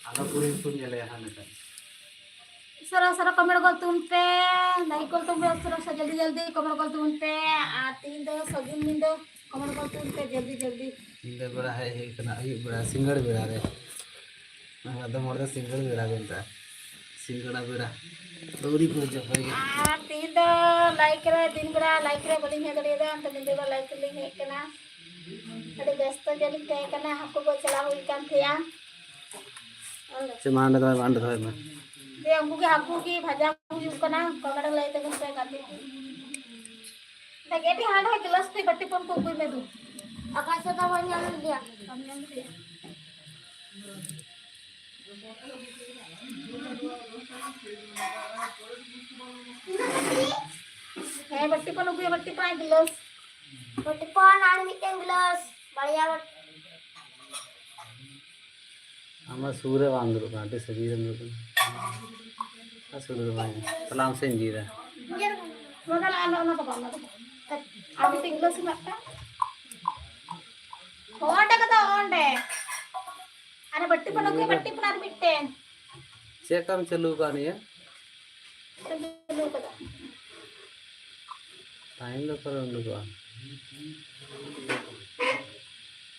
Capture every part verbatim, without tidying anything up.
ᱟᱫᱚ ᱠᱩᱲᱤ ᱦᱚᱸᱠᱚ ᱧᱮᱞᱮᱭᱟ ᱦᱟᱸᱜ ᱱᱤᱛᱚᱜ᱾ ᱥᱚᱨᱟ ᱥᱚᱨᱟ comment ᱜᱚᱞ ᱛᱩᱱ ᱯᱮ, like ᱜᱚᱞ ᱛᱩᱱ ᱯᱮ, ᱥᱚᱨᱟ ᱥᱚᱨᱟ ᱡᱚᱞᱫᱤ ᱡᱚᱞᱫᱤ comment ᱜᱚᱞ ᱛᱩᱱ ᱯᱮ᱾ ᱟᱨ ᱛᱤᱦᱤᱧ ᱫᱚ ᱥᱟᱹᱜᱩᱱ ᱧᱤᱫᱟᱹ, comment ᱜᱚᱞ ᱛᱩᱱ ᱯᱮ ᱡᱚᱞᱫᱤ ᱡᱚᱞᱫᱤ᱾ ᱧᱤᱫᱟᱹ ᱵᱮᱲᱟ ᱦᱮᱡ ᱦᱩᱭ ᱠᱟᱱᱟ, ᱟᱹᱭᱩᱵ ᱵᱮᱲᱟ, ᱥᱤᱸᱜᱟᱹᱲ ᱵᱮᱲᱟ ᱨᱮ᱾ ᱟᱫᱚᱢ ᱦᱚᱲ ᱫᱚ ᱥᱤᱸᱜᱟᱹᱲ ᱵᱮᱲᱟ ᱠᱚ ᱢᱮᱛᱟᱜᱼᱟ, ᱥᱤᱸᱜᱟᱹᱲᱟ ᱵᱮᱲᱟ᱾ ᱟᱹᱣᱨᱤ ᱠᱚ ᱦᱤᱡᱩᱜ ᱠᱷᱚᱡ ᱜᱮ᱾ ᱟᱨ ᱛᱤᱦᱤᱧ ᱫᱚ like ᱨᱮ, ᱫᱤᱱ ᱵᱮᱲᱟ like ᱨᱮ ᱵᱟᱹᱞᱤᱧ ᱦᱮᱡ ᱫᱟᱲᱮᱭᱟᱫᱟ, ᱛᱚ ᱧᱤᱫᱟᱹ ᱫᱚ like ᱨᱮᱞᱤᱧ ᱦᱮᱡ ᱠᱟᱱᱟ᱾ ᱟᱹᱰᱤ ᱵᱮᱥᱛᱚ ᱜᱮᱞᱤᱧ ᱛᱟᱦᱮᱸ ᱠᱟᱱᱟ, ᱦᱟᱹᱠᱩ ᱜᱚᱡ ᱪᱟᱞᱟᱣ ᱦᱩᱭ ᱠᱟᱱ ᱛᱟᱦᱮᱸᱜᱼᱟ᱾ ᱪᱮ ᱢᱟ ᱦᱟᱸᱰᱮ ᱫᱚᱦᱚᱭ ᱢᱮ, ᱦᱟᱸᱰᱮ ᱫᱚᱦᱚᱭ ᱢᱮ᱾ ᱫᱮ, ᱩᱱᱠᱩ ᱜᱮ ᱦᱟᱹᱠᱩ ᱜᱮ ᱵᱷᱟᱡᱟ ᱠᱚ ᱦᱩᱭᱩᱜ ᱠᱟᱱᱟ, ᱠᱚ ᱢᱮᱰᱟᱢ ᱞᱟᱹᱭ ᱛᱟᱵᱚᱱ ᱯᱮ ᱜᱟᱛᱮ ᱠᱚ᱾ ᱫᱮ, ᱜᱮᱴᱤ ᱦᱟᱸᱰᱮ ᱜᱞᱟᱥ ᱛᱮ ᱵᱟᱹᱴᱤ ᱯᱚᱱ ᱠᱚ ᱟᱹᱜᱩᱭ ᱢᱮ ᱫᱩ᱾ ᱚᱠᱟ ᱥᱮᱫ ᱫᱚ ᱵᱟᱹᱧ ᱧᱟᱢ ᱞᱮᱫᱮᱭᱟ᱾ ᱵᱟᱢ ᱧᱟᱢ ᱞᱮᱫᱮᱭᱟ? ᱦᱮᱸ, ᱵᱟᱹᱴᱤ ᱯᱚᱱ ᱟᱹᱜᱩᱭᱟ, ᱵᱟᱹᱴᱤ ᱯᱚᱱ ᱟᱨ ᱜᱞᱟᱥ᱾ ᱵᱟᱹᱴᱤ ᱯᱚᱱ ᱟᱨ ᱢᱤᱫᱴᱮᱱ ᱜᱞᱟᱥ, ᱵᱟᱨᱭᱟ ᱵᱟᱹᱴᱤ᱾ ᱟᱢᱟᱜ ᱥᱩᱨ ᱨᱮ ᱵᱟᱝ ᱫᱩᱲᱩᱵ ᱠᱟᱱᱟ, ᱟᱹᱰᱤ ᱥᱟᱺᱜᱤᱧ ᱨᱮᱢ ᱫᱩᱲᱩᱵ ᱠᱟᱱᱟ᱾ ᱟᱨ ᱥᱩᱨ ᱨᱮ ᱵᱟᱝ, ᱛᱟᱦᱞᱮ ᱟᱢ ᱥᱮᱫ ᱤᱧ ᱤᱫᱤᱭᱮᱫᱟ᱾ ᱚᱱᱟ ᱫᱚ ᱟᱞᱚ, ᱚᱱᱟ ᱫᱚ ᱵᱟᱝ, ᱚᱱᱟ ᱫᱚ ᱵᱟᱝ᱾ ᱟᱨ ᱢᱤᱫᱴᱮᱱ ᱜᱞᱟᱥ ᱢᱮᱱᱟᱜ ᱛᱟᱢ? ᱚᱸᱰᱮ ᱠᱟᱫᱟ, ᱚᱸᱰᱮ᱾ ᱟᱨ ᱵᱟᱹᱴᱤ ᱯᱚᱱ ᱟᱹᱜᱩᱭᱟ, ᱵᱟᱹᱴᱤ ᱯᱚᱱ ᱟᱨ ᱢᱤᱫᱴᱮᱱ᱾ ᱪᱮᱫ ᱠᱟᱢ ᱪᱟᱹᱞᱩ ᱟᱠᱟᱫ ᱱᱤᱭᱟᱹ? ᱪᱮᱫ ᱮᱢ ᱪᱟᱹᱞᱩ ᱟᱠᱟᱫᱟ? ᱴᱟᱭᱤᱢ ᱫᱚ ᱚᱠᱟᱨᱮ ᱩᱰᱩᱠᱚᱜᱼᱟ?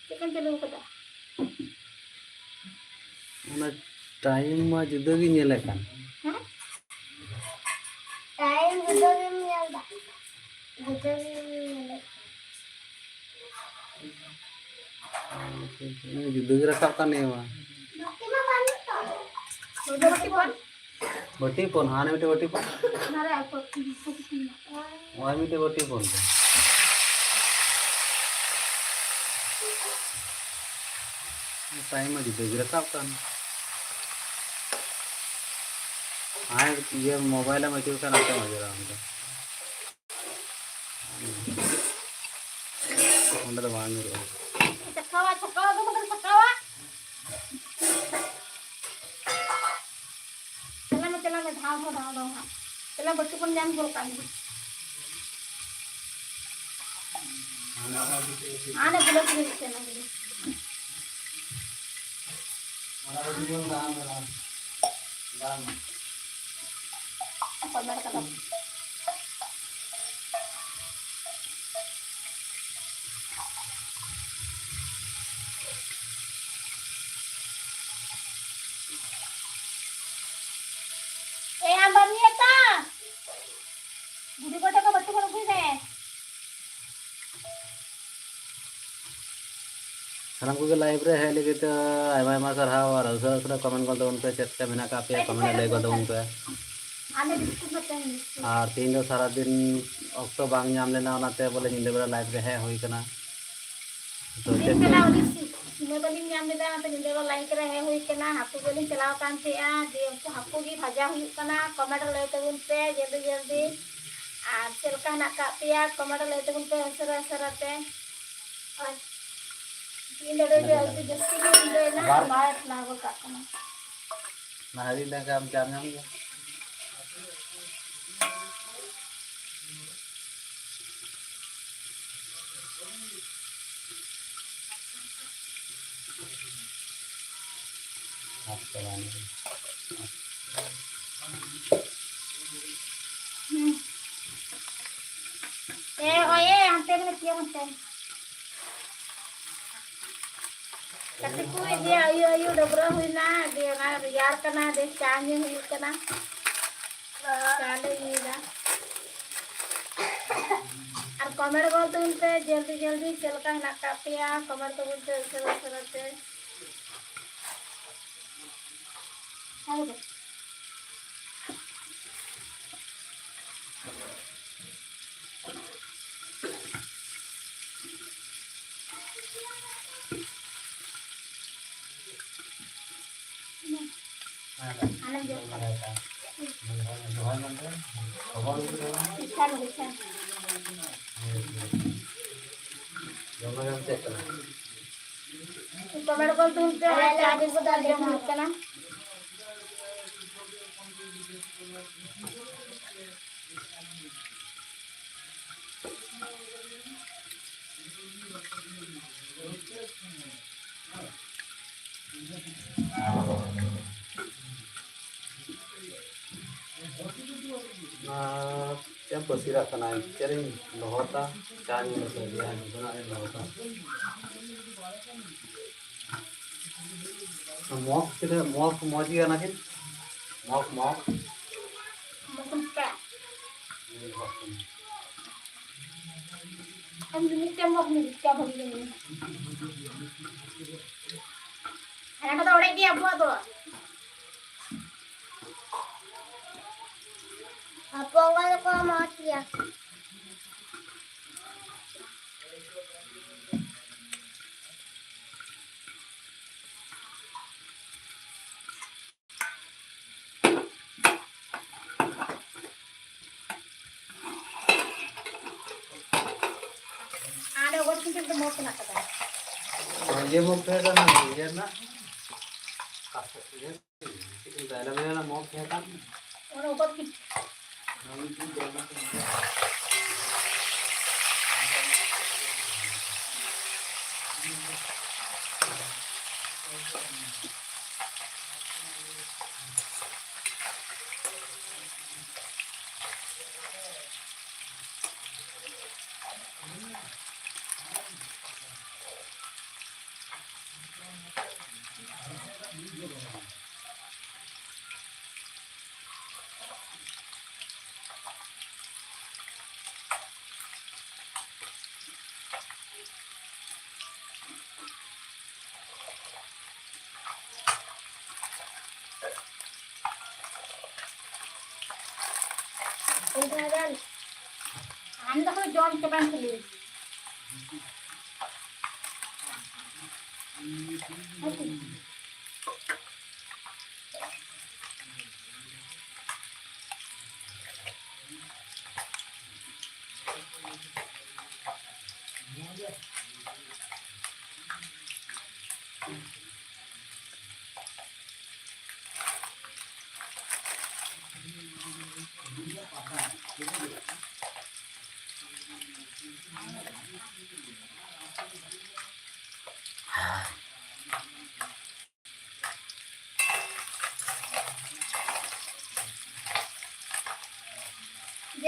ᱪᱮᱫ ᱮᱢ ᱪᱟᱹᱞᱩ ᱟᱠᱟᱫᱟ? ᱚᱱᱟ ᱴᱟᱭᱤᱢ ᱢᱟ ᱡᱩᱫᱟᱹ ᱜᱤᱧ ᱧᱮᱞᱮᱫ ᱠᱟᱱ᱾ ᱦᱮᱸ? ᱴᱟᱭᱤᱢ ᱡᱩᱫᱟᱹ ᱜᱮᱢ ᱧᱮᱞ ᱮᱫᱟ᱾ ᱡᱩᱫᱟᱹ ᱜᱮᱢ ᱧᱮᱞᱮᱫ ᱠᱟᱱ᱾ ᱡᱩᱫᱟᱹ ᱜᱮ ᱨᱟᱠᱟᱵ ᱠᱟᱱ ᱱᱤᱭᱟᱹ ᱢᱟ᱾ ᱵᱟᱹᱴᱤ ᱢᱟ ᱵᱟᱹᱱᱩᱜ ᱛᱟᱢ᱾ ᱵᱟᱹᱴᱤ ᱯᱚᱱ᱾ ᱵᱟᱹᱴᱤ ᱯᱚᱱ, ᱦᱟᱱᱮ ᱢᱤᱫᱴᱮᱡ ᱵᱟᱹᱴᱤ ᱯᱚᱱ᱾ ᱚᱱᱟ ᱨᱮ ᱟᱨ ᱠᱚ ᱱᱚᱜᱼᱚᱭ ᱢᱤᱫᱴᱮᱡ ᱵᱟᱹᱴᱤ ᱯᱚᱱ ᱛᱮ᱾ ᱴᱟᱭᱤᱢ ᱢᱟ ᱡᱩᱫᱟᱹ ᱜᱮ ᱨᱟᱠᱟᱵ ᱠᱟᱱ᱾ ᱟᱨ ᱤᱭᱟᱹ ᱢᱳᱵᱟᱭᱤᱞ ᱮᱢ ᱟᱹᱪᱩᱨ ᱠᱷᱟᱱ ᱚᱱᱛᱮ ᱢᱟ ᱡᱚᱨᱟᱣ ᱚᱱᱛᱮ᱾ ᱚᱸᱰᱮ ᱫᱚ ᱵᱟᱝ ᱧᱩᱨᱩᱜᱼᱟ᱾ ᱦᱚᱸ ᱫᱟᱣ ᱫᱚ ᱦᱟᱸᱜ᱾ ᱪᱚᱞᱚ ᱵᱟᱹᱴᱤ ᱵᱚᱱ ᱧᱟᱢ ᱜᱚᱫ ᱠᱟᱜ ᱜᱮ᱾ ᱦᱟᱱᱮ ᱵᱩᱞᱟᱹᱣ ᱠᱤᱱ ᱤᱥᱤᱱ ᱟᱠᱟᱫᱟ᱾ ᱚᱱᱟ ᱵᱟᱹᱴᱤ ᱵᱚᱱ ᱫᱟᱢ ᱫᱟᱢ᱾ ᱫᱟᱢ᱾ ᱚᱠᱚᱭ ᱢᱮᱱ ᱠᱟᱫᱟ? ᱮ ᱟᱢ ᱵᱟᱹᱢᱤ ᱟᱛᱟ, ᱵᱩᱰᱤ ᱜᱚ ᱛᱟᱠᱚ ᱵᱟᱹᱴᱩ ᱠᱚ ᱟᱹᱜᱩᱭ ᱢᱮ᱾ ᱥᱟᱱᱟᱢ ᱠᱚᱜᱮ live ᱨᱮ ᱦᱮᱡ ᱞᱟᱹᱜᱤᱫ ᱛᱮ ᱟᱭᱢᱟ ᱟᱭᱢᱟ ᱥᱟᱨᱦᱟᱣ᱾ ᱟᱨ ᱩᱥᱟᱹᱨᱟ ᱩᱥᱟᱹᱨᱟ comment ᱜᱚᱫ ᱛᱟᱵᱚᱱ ᱯᱮ, ᱪᱮᱫ ᱞᱮᱠᱟ ᱢᱮᱱᱟᱜ ᱟᱠᱟᱫ ᱯᱮᱭᱟ comment ᱨᱮ ᱞᱟᱹᱭ ᱜᱚᱫ ᱛᱟᱵᱚᱱ ᱯᱮ᱾ ᱟᱞᱮ ᱵᱤᱥᱠᱩᱴ ᱫᱚ ᱛᱮᱦᱮᱧ ᱵᱤᱥᱠᱩᱴ᱾ ᱟᱨ ᱛᱮᱦᱮᱧ ᱫᱚ ᱥᱟᱨᱟᱫᱤᱱ ᱚᱠᱛᱚ ᱵᱟᱝ ᱧᱟᱢ ᱞᱮᱱᱟ, ᱚᱱᱟᱛᱮ ᱵᱚᱞᱮ ᱧᱤᱫᱟᱹ ᱵᱮᱲᱟ live ᱨᱮ ᱦᱮᱡ ᱦᱩᱭ ᱠᱟᱱᱟ᱾ ᱛᱚ ᱫᱤᱱ ᱪᱮᱫ ᱵᱮᱲᱟ ᱠᱚ ᱩᱱᱤ ᱥᱤ-, ᱥᱤᱢᱟᱹ ᱵᱟᱹᱞᱤᱧ ᱧᱟᱢ ᱞᱮᱫᱟ, ᱚᱱᱟᱛᱮ ᱧᱤᱫᱟᱹ ᱵᱮᱲᱟ live ᱨᱮ ᱦᱮᱡ ᱦᱩᱭ ᱠᱟᱱᱟ᱾ ᱦᱟᱹᱠᱩ ᱜᱮᱞᱤᱧ ᱪᱟᱞᱟᱣ ᱟᱠᱟᱱ ᱛᱟᱦᱮᱸᱜᱼᱟ, ᱫᱤᱭᱮ ᱩᱱᱠᱩ ᱦᱟᱹᱠᱩ ᱜᱮ ᱵᱷᱟᱡᱟ ᱦᱩᱭᱩᱜ ᱠᱟᱱᱟ᱾ comment ᱨᱮ ᱞᱟᱹᱭ ᱛᱟᱵᱚᱱ ᱯᱮ ᱡᱚᱞᱫᱤ ᱡᱚᱞᱫᱤ᱾ ᱟᱨ ᱪᱮᱫ ᱞᱮᱠᱟ ᱦᱮᱱᱟᱜ ᱟᱠᱟᱫ ᱯᱮᱭᱟ comment ᱨᱮ ᱞᱟᱹᱭ ᱛᱟᱵᱚᱱ ᱯᱮ ᱩᱥᱟᱹᱨᱟ ᱩᱥᱟᱹᱨᱟ ᱛᱮ᱾ ᱟᱨ ᱧᱤᱫᱟᱹ ᱫᱚ ᱡᱟᱹᱥᱛᱤ ᱡᱟᱹᱥᱛᱤ ᱜᱮ ᱧᱤᱫᱟᱹᱭᱮᱱᱟ, ᱟᱵᱟᱨ ᱵᱟᱭ ᱴᱷᱟᱱᱟᱣ ᱜᱚᱫ ᱠᱟᱜ ᱠᱟᱱᱟ᱾ ᱱᱟᱦᱟᱜ ᱤᱧ ᱞᱮᱱᱠᱷᱟᱱ ᱟᱢ ᱪᱟᱢ ᱧᱟᱢ ᱜᱮᱭᱟ᱾ ᱦᱩᱸ᱾ ᱮ, ᱳᱭ, ᱮ, ᱦᱟᱱᱛᱮ ᱢᱮᱱᱮ ᱯᱮᱭᱟ ᱦᱟᱱᱛᱮ᱾ ᱠᱟᱹᱴᱤᱡ ᱠᱚ ᱤᱫᱤᱭᱟ, ᱟᱭᱩ, ᱟᱭᱩ ᱰᱟᱹᱵᱽᱨᱟᱹ ᱦᱩᱭᱱᱟ, ᱫᱤᱭᱮ ᱚᱱᱟ ᱨᱮᱭᱟᱲ ᱠᱟᱱᱟ, ᱫᱤᱭᱮ ᱪᱟ ᱧᱩ ᱦᱩᱭᱩᱜ ᱠᱟᱱᱟ᱾ ᱪᱟ ᱞᱮ ᱧᱩᱭᱫᱟ᱾ ᱟᱨ comment ᱜᱚᱫ ᱛᱟᱵᱚᱱ ᱯᱮ, ᱡᱚᱞᱫᱤ, ᱡᱚᱞᱫᱤ, ᱪᱮᱫ ᱞᱮᱠᱟ ᱦᱮᱱᱟᱜ ᱟᱠᱟᱫ ᱯᱮᱭᱟ? comment ᱛᱟᱵᱚᱱ ᱯᱮ, ᱩᱥᱟᱹᱨᱟ, ᱩᱥᱟᱹᱨᱟ ᱛᱮ᱾ ᱦᱮᱸ ᱜᱚ᱾ ᱟᱞᱮ ᱡᱚᱢ ᱠᱟᱜ᱾ ᱵᱤᱪᱷᱟᱱ, ᱵᱤᱪᱷᱟᱱ᱾ ᱡᱚᱢ ᱫᱚ ᱡᱚᱢ ᱪᱮᱫ ᱠᱟᱱᱟ? ᱴᱚᱢᱮᱴᱳ ᱠᱚ ᱫᱩᱞ ᱯᱮ, ᱟᱨ ᱪᱟ ᱵᱤᱥᱠᱩᱴ ᱡᱚᱢ ᱦᱩᱭᱩᱜ ᱠᱟᱱᱟ᱾ ᱟᱨ ᱪᱮᱫ ᱮᱢ ᱯᱟᱹᱥᱤᱨᱟᱜ ᱠᱟᱱᱟ? ᱪᱮᱫ ᱤᱧ ᱞᱚᱦᱚᱫᱟ? ᱪᱟ ᱧᱩ ᱞᱮᱠᱟ ᱜᱮ ᱦᱟᱸᱜ ᱡᱚᱛᱚᱱᱟᱜ ᱤᱧ ᱞᱚᱦᱚᱫᱟ᱾ ᱢᱚᱜᱽ ᱛᱤᱱᱟᱹᱜ ᱢᱚᱜᱽ ᱢᱚᱡᱽ ᱜᱮᱭᱟ ᱚᱱᱟ ᱠᱤᱱ? ᱢᱚᱜᱽ, ᱢᱚᱜᱽ᱾ ᱢᱚᱜᱽ ᱯᱮ᱾ ᱟᱢ ᱫᱚ ᱢᱤᱫᱴᱮᱱ ᱢᱚᱜᱽ ᱢᱤᱫᱴᱮᱱ ᱵᱷᱟᱹᱜᱤ ᱜᱮ ᱢᱮᱱᱟᱜᱼᱟ᱾ ᱦᱟᱱᱟ ᱠᱚᱫᱚ ᱚᱲᱮᱡ ᱜᱮᱭᱟ ᱟᱵᱚᱣᱟᱜ ᱫᱚ᱾ ᱦᱚᱯᱚᱱ ᱠᱚᱫᱚ ᱠᱚ ᱢᱚᱡᱽ ᱜᱮᱭᱟ᱾ ᱟᱨ ᱚᱠᱚᱭ ᱴᱷᱮᱱ ᱫᱚ ᱢᱚᱡᱽ ᱢᱮᱱᱟᱜ ᱠᱟᱫᱟ? ᱤᱭᱟᱹ ᱢᱚᱡᱽ ᱛᱟᱦᱮᱸ ᱠᱟᱱᱟ, ᱤᱭᱟᱹ ᱨᱮᱱᱟᱜ, ᱤᱭᱟᱹ ᱪᱮᱫ ᱠᱚ ᱢᱮᱛᱟᱜᱼᱟ, ᱮᱞᱳᱵᱮᱨᱟ ᱨᱮᱱᱟᱜ ᱢᱚᱡᱽ ᱛᱟᱦᱮᱸ ᱠᱟᱱ᱾ ᱚᱱᱟ ᱚᱠᱚᱭ ᱴᱷᱮᱱ? ᱟᱢ ᱫᱚ ᱡᱚᱢ ᱪᱟᱵᱟᱭ ᱠᱷᱟᱹᱞᱤ᱾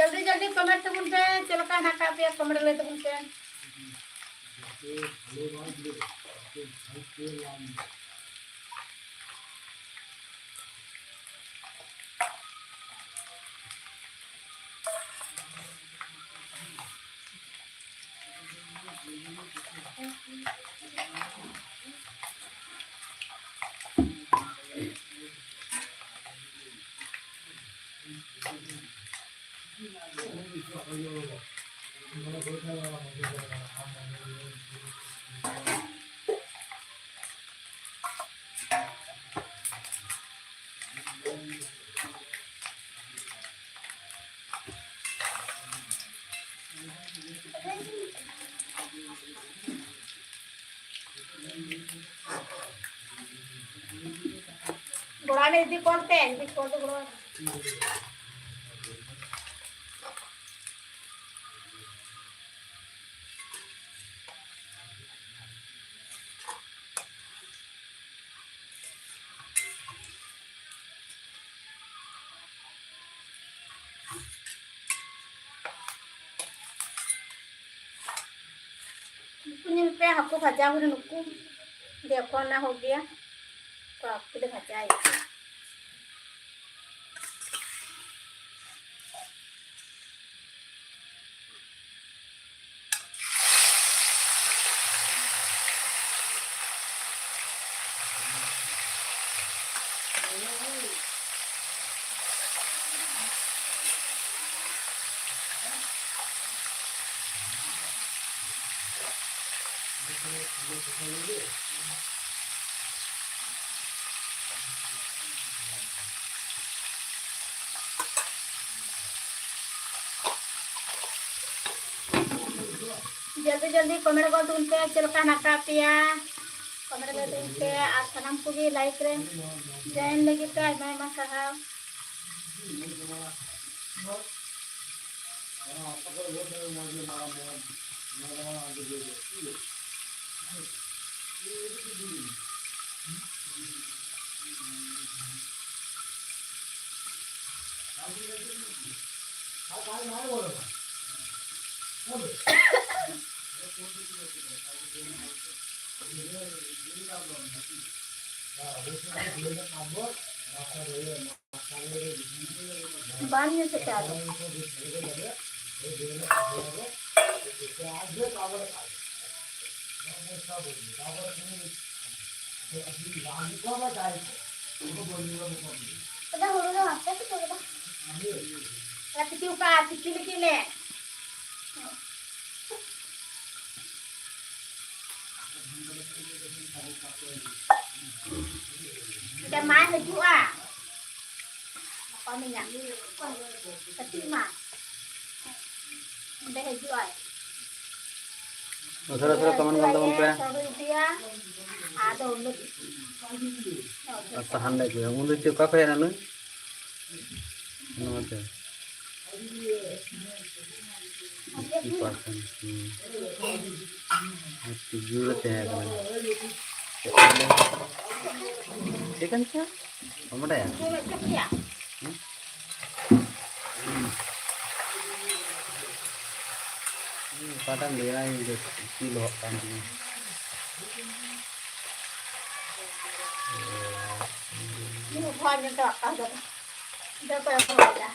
ᱡᱚᱞᱫᱤ ᱡᱚᱞᱫᱤ comment ᱛᱟᱵᱚᱱ ᱯᱮ, ᱪᱮᱫ ᱞᱮᱠᱟ ᱦᱮᱱᱟᱜ ᱟᱠᱟᱫ ᱯᱮᱭᱟ, comment ᱨᱮ ᱞᱟᱹᱭ ᱛᱟᱵᱚᱱ ᱯᱮ᱾ ᱜᱚᱲᱚᱣᱟᱭ ᱢᱮ ᱫᱤᱫᱤ, call ᱯᱮ, ᱫᱤᱫᱤ call ᱫᱚ ᱜᱚᱲᱚᱣᱟᱭ ᱢᱮ᱾ ᱱᱩᱠᱩ ᱧᱮᱞ ᱯᱮ, ᱦᱟᱹᱠᱩ ᱵᱷᱟᱡᱟ ᱦᱩᱭ ᱱᱟ, ᱱᱩᱠᱩ ᱫᱮᱠᱷᱚ ᱱᱟ ᱦᱳ ᱜᱮᱭᱟ᱾ ᱛᱚ ᱦᱟᱹᱠᱩ ᱞᱮ ᱵᱷᱟᱡᱟᱭᱮᱫ ᱠᱚᱣᱟ᱾ ᱡᱚᱞᱫᱤ ᱡᱚᱞᱫᱤ comment ᱜᱚᱫ ᱛᱟᱵᱚᱱ ᱯᱮ, ᱪᱮᱫ ᱞᱮᱠᱟ ᱦᱮᱱᱟᱜ ᱟᱠᱟᱫ ᱯᱮᱭᱟ? Comment ᱜᱚᱫ ᱛᱟᱵᱚᱱ ᱯᱮ ᱟᱨ ᱥᱟᱱᱟᱢ ᱠᱚᱜᱮ like ᱨᱮ join ᱞᱟᱹᱜᱤᱫ ᱛᱮ ᱟᱭᱢᱟ ᱟᱭᱢᱟ ᱥᱟᱨᱦᱟᱣ᱾ ᱵᱟᱝ ᱧᱩ ᱥᱟᱹᱛᱟᱹᱜᱼᱟ ᱟᱫᱚ᱾ ᱟᱫᱚ ᱦᱩᱲᱩ ᱫᱚ ᱦᱟᱯᱮ ᱛᱤᱠᱤ ᱠᱟᱫᱟ᱾ ᱟᱨ ᱛᱤᱠᱤ ᱠᱟᱜᱼᱟ, ᱛᱤᱠᱤ ᱞᱟᱹᱜᱤᱫ ᱞᱮ᱾ ᱢᱤᱫᱴᱟᱝ ᱢᱟᱭ ᱦᱤᱡᱩᱜᱼᱟ᱾ ᱜᱟᱯᱟ ᱢᱮᱭᱟᱝ᱾ ᱠᱟᱹᱴᱤᱡ ᱢᱟ᱾ ᱚᱸᱰᱮ ᱦᱤᱡᱩᱜᱼᱟᱭ᱾ ᱩᱥᱟᱹᱨᱟ ᱩᱥᱟᱹᱨᱟ comment ᱜᱚᱞ ᱛᱟᱵᱚᱱ ᱯᱮ᱾ ᱥᱚᱦᱚ ᱤᱫᱤᱭᱟ᱾ ᱟᱫᱚ ᱩᱱᱟᱹᱜ ᱟᱨ ᱥᱟᱦᱟᱱ ᱞᱮ ᱟᱹᱜᱩᱭᱟ᱾ ᱩᱱᱤ ᱪᱮᱫ ᱚᱠᱟ ᱠᱷᱚᱡ ᱦᱮᱡ ᱮᱱᱟ ᱱᱩᱭ? ᱱᱚᱣᱟᱛᱮ᱾ fifty percent, ᱦᱩᱸ᱾ ᱟᱨ ᱛᱤᱡᱩ ᱞᱮ ᱛᱟᱦᱮᱸ ᱠᱟᱱᱟ᱾ ᱪᱮᱫ ᱠᱟᱱ ᱪᱚ? ᱵᱟᱢ ᱵᱟᱰᱟᱭᱟ? ᱦᱩᱸ? ᱚᱠᱟᱴᱟᱜ ᱮᱢ ᱞᱟᱹᱭᱟ? ᱤᱧ ᱫᱚ ᱛᱤ ᱞᱚᱦᱚᱫ ᱠᱟᱱ ᱛᱤᱧᱟ᱾ ᱤᱧ ᱩᱴᱷᱟᱹᱣ ᱧᱮᱞ ᱛᱮ ᱵᱟᱯᱟ ᱫᱚ ᱫᱟᱹᱲ ᱠᱚ ᱮᱛᱚᱦᱚᱵ ᱮᱫᱟ᱾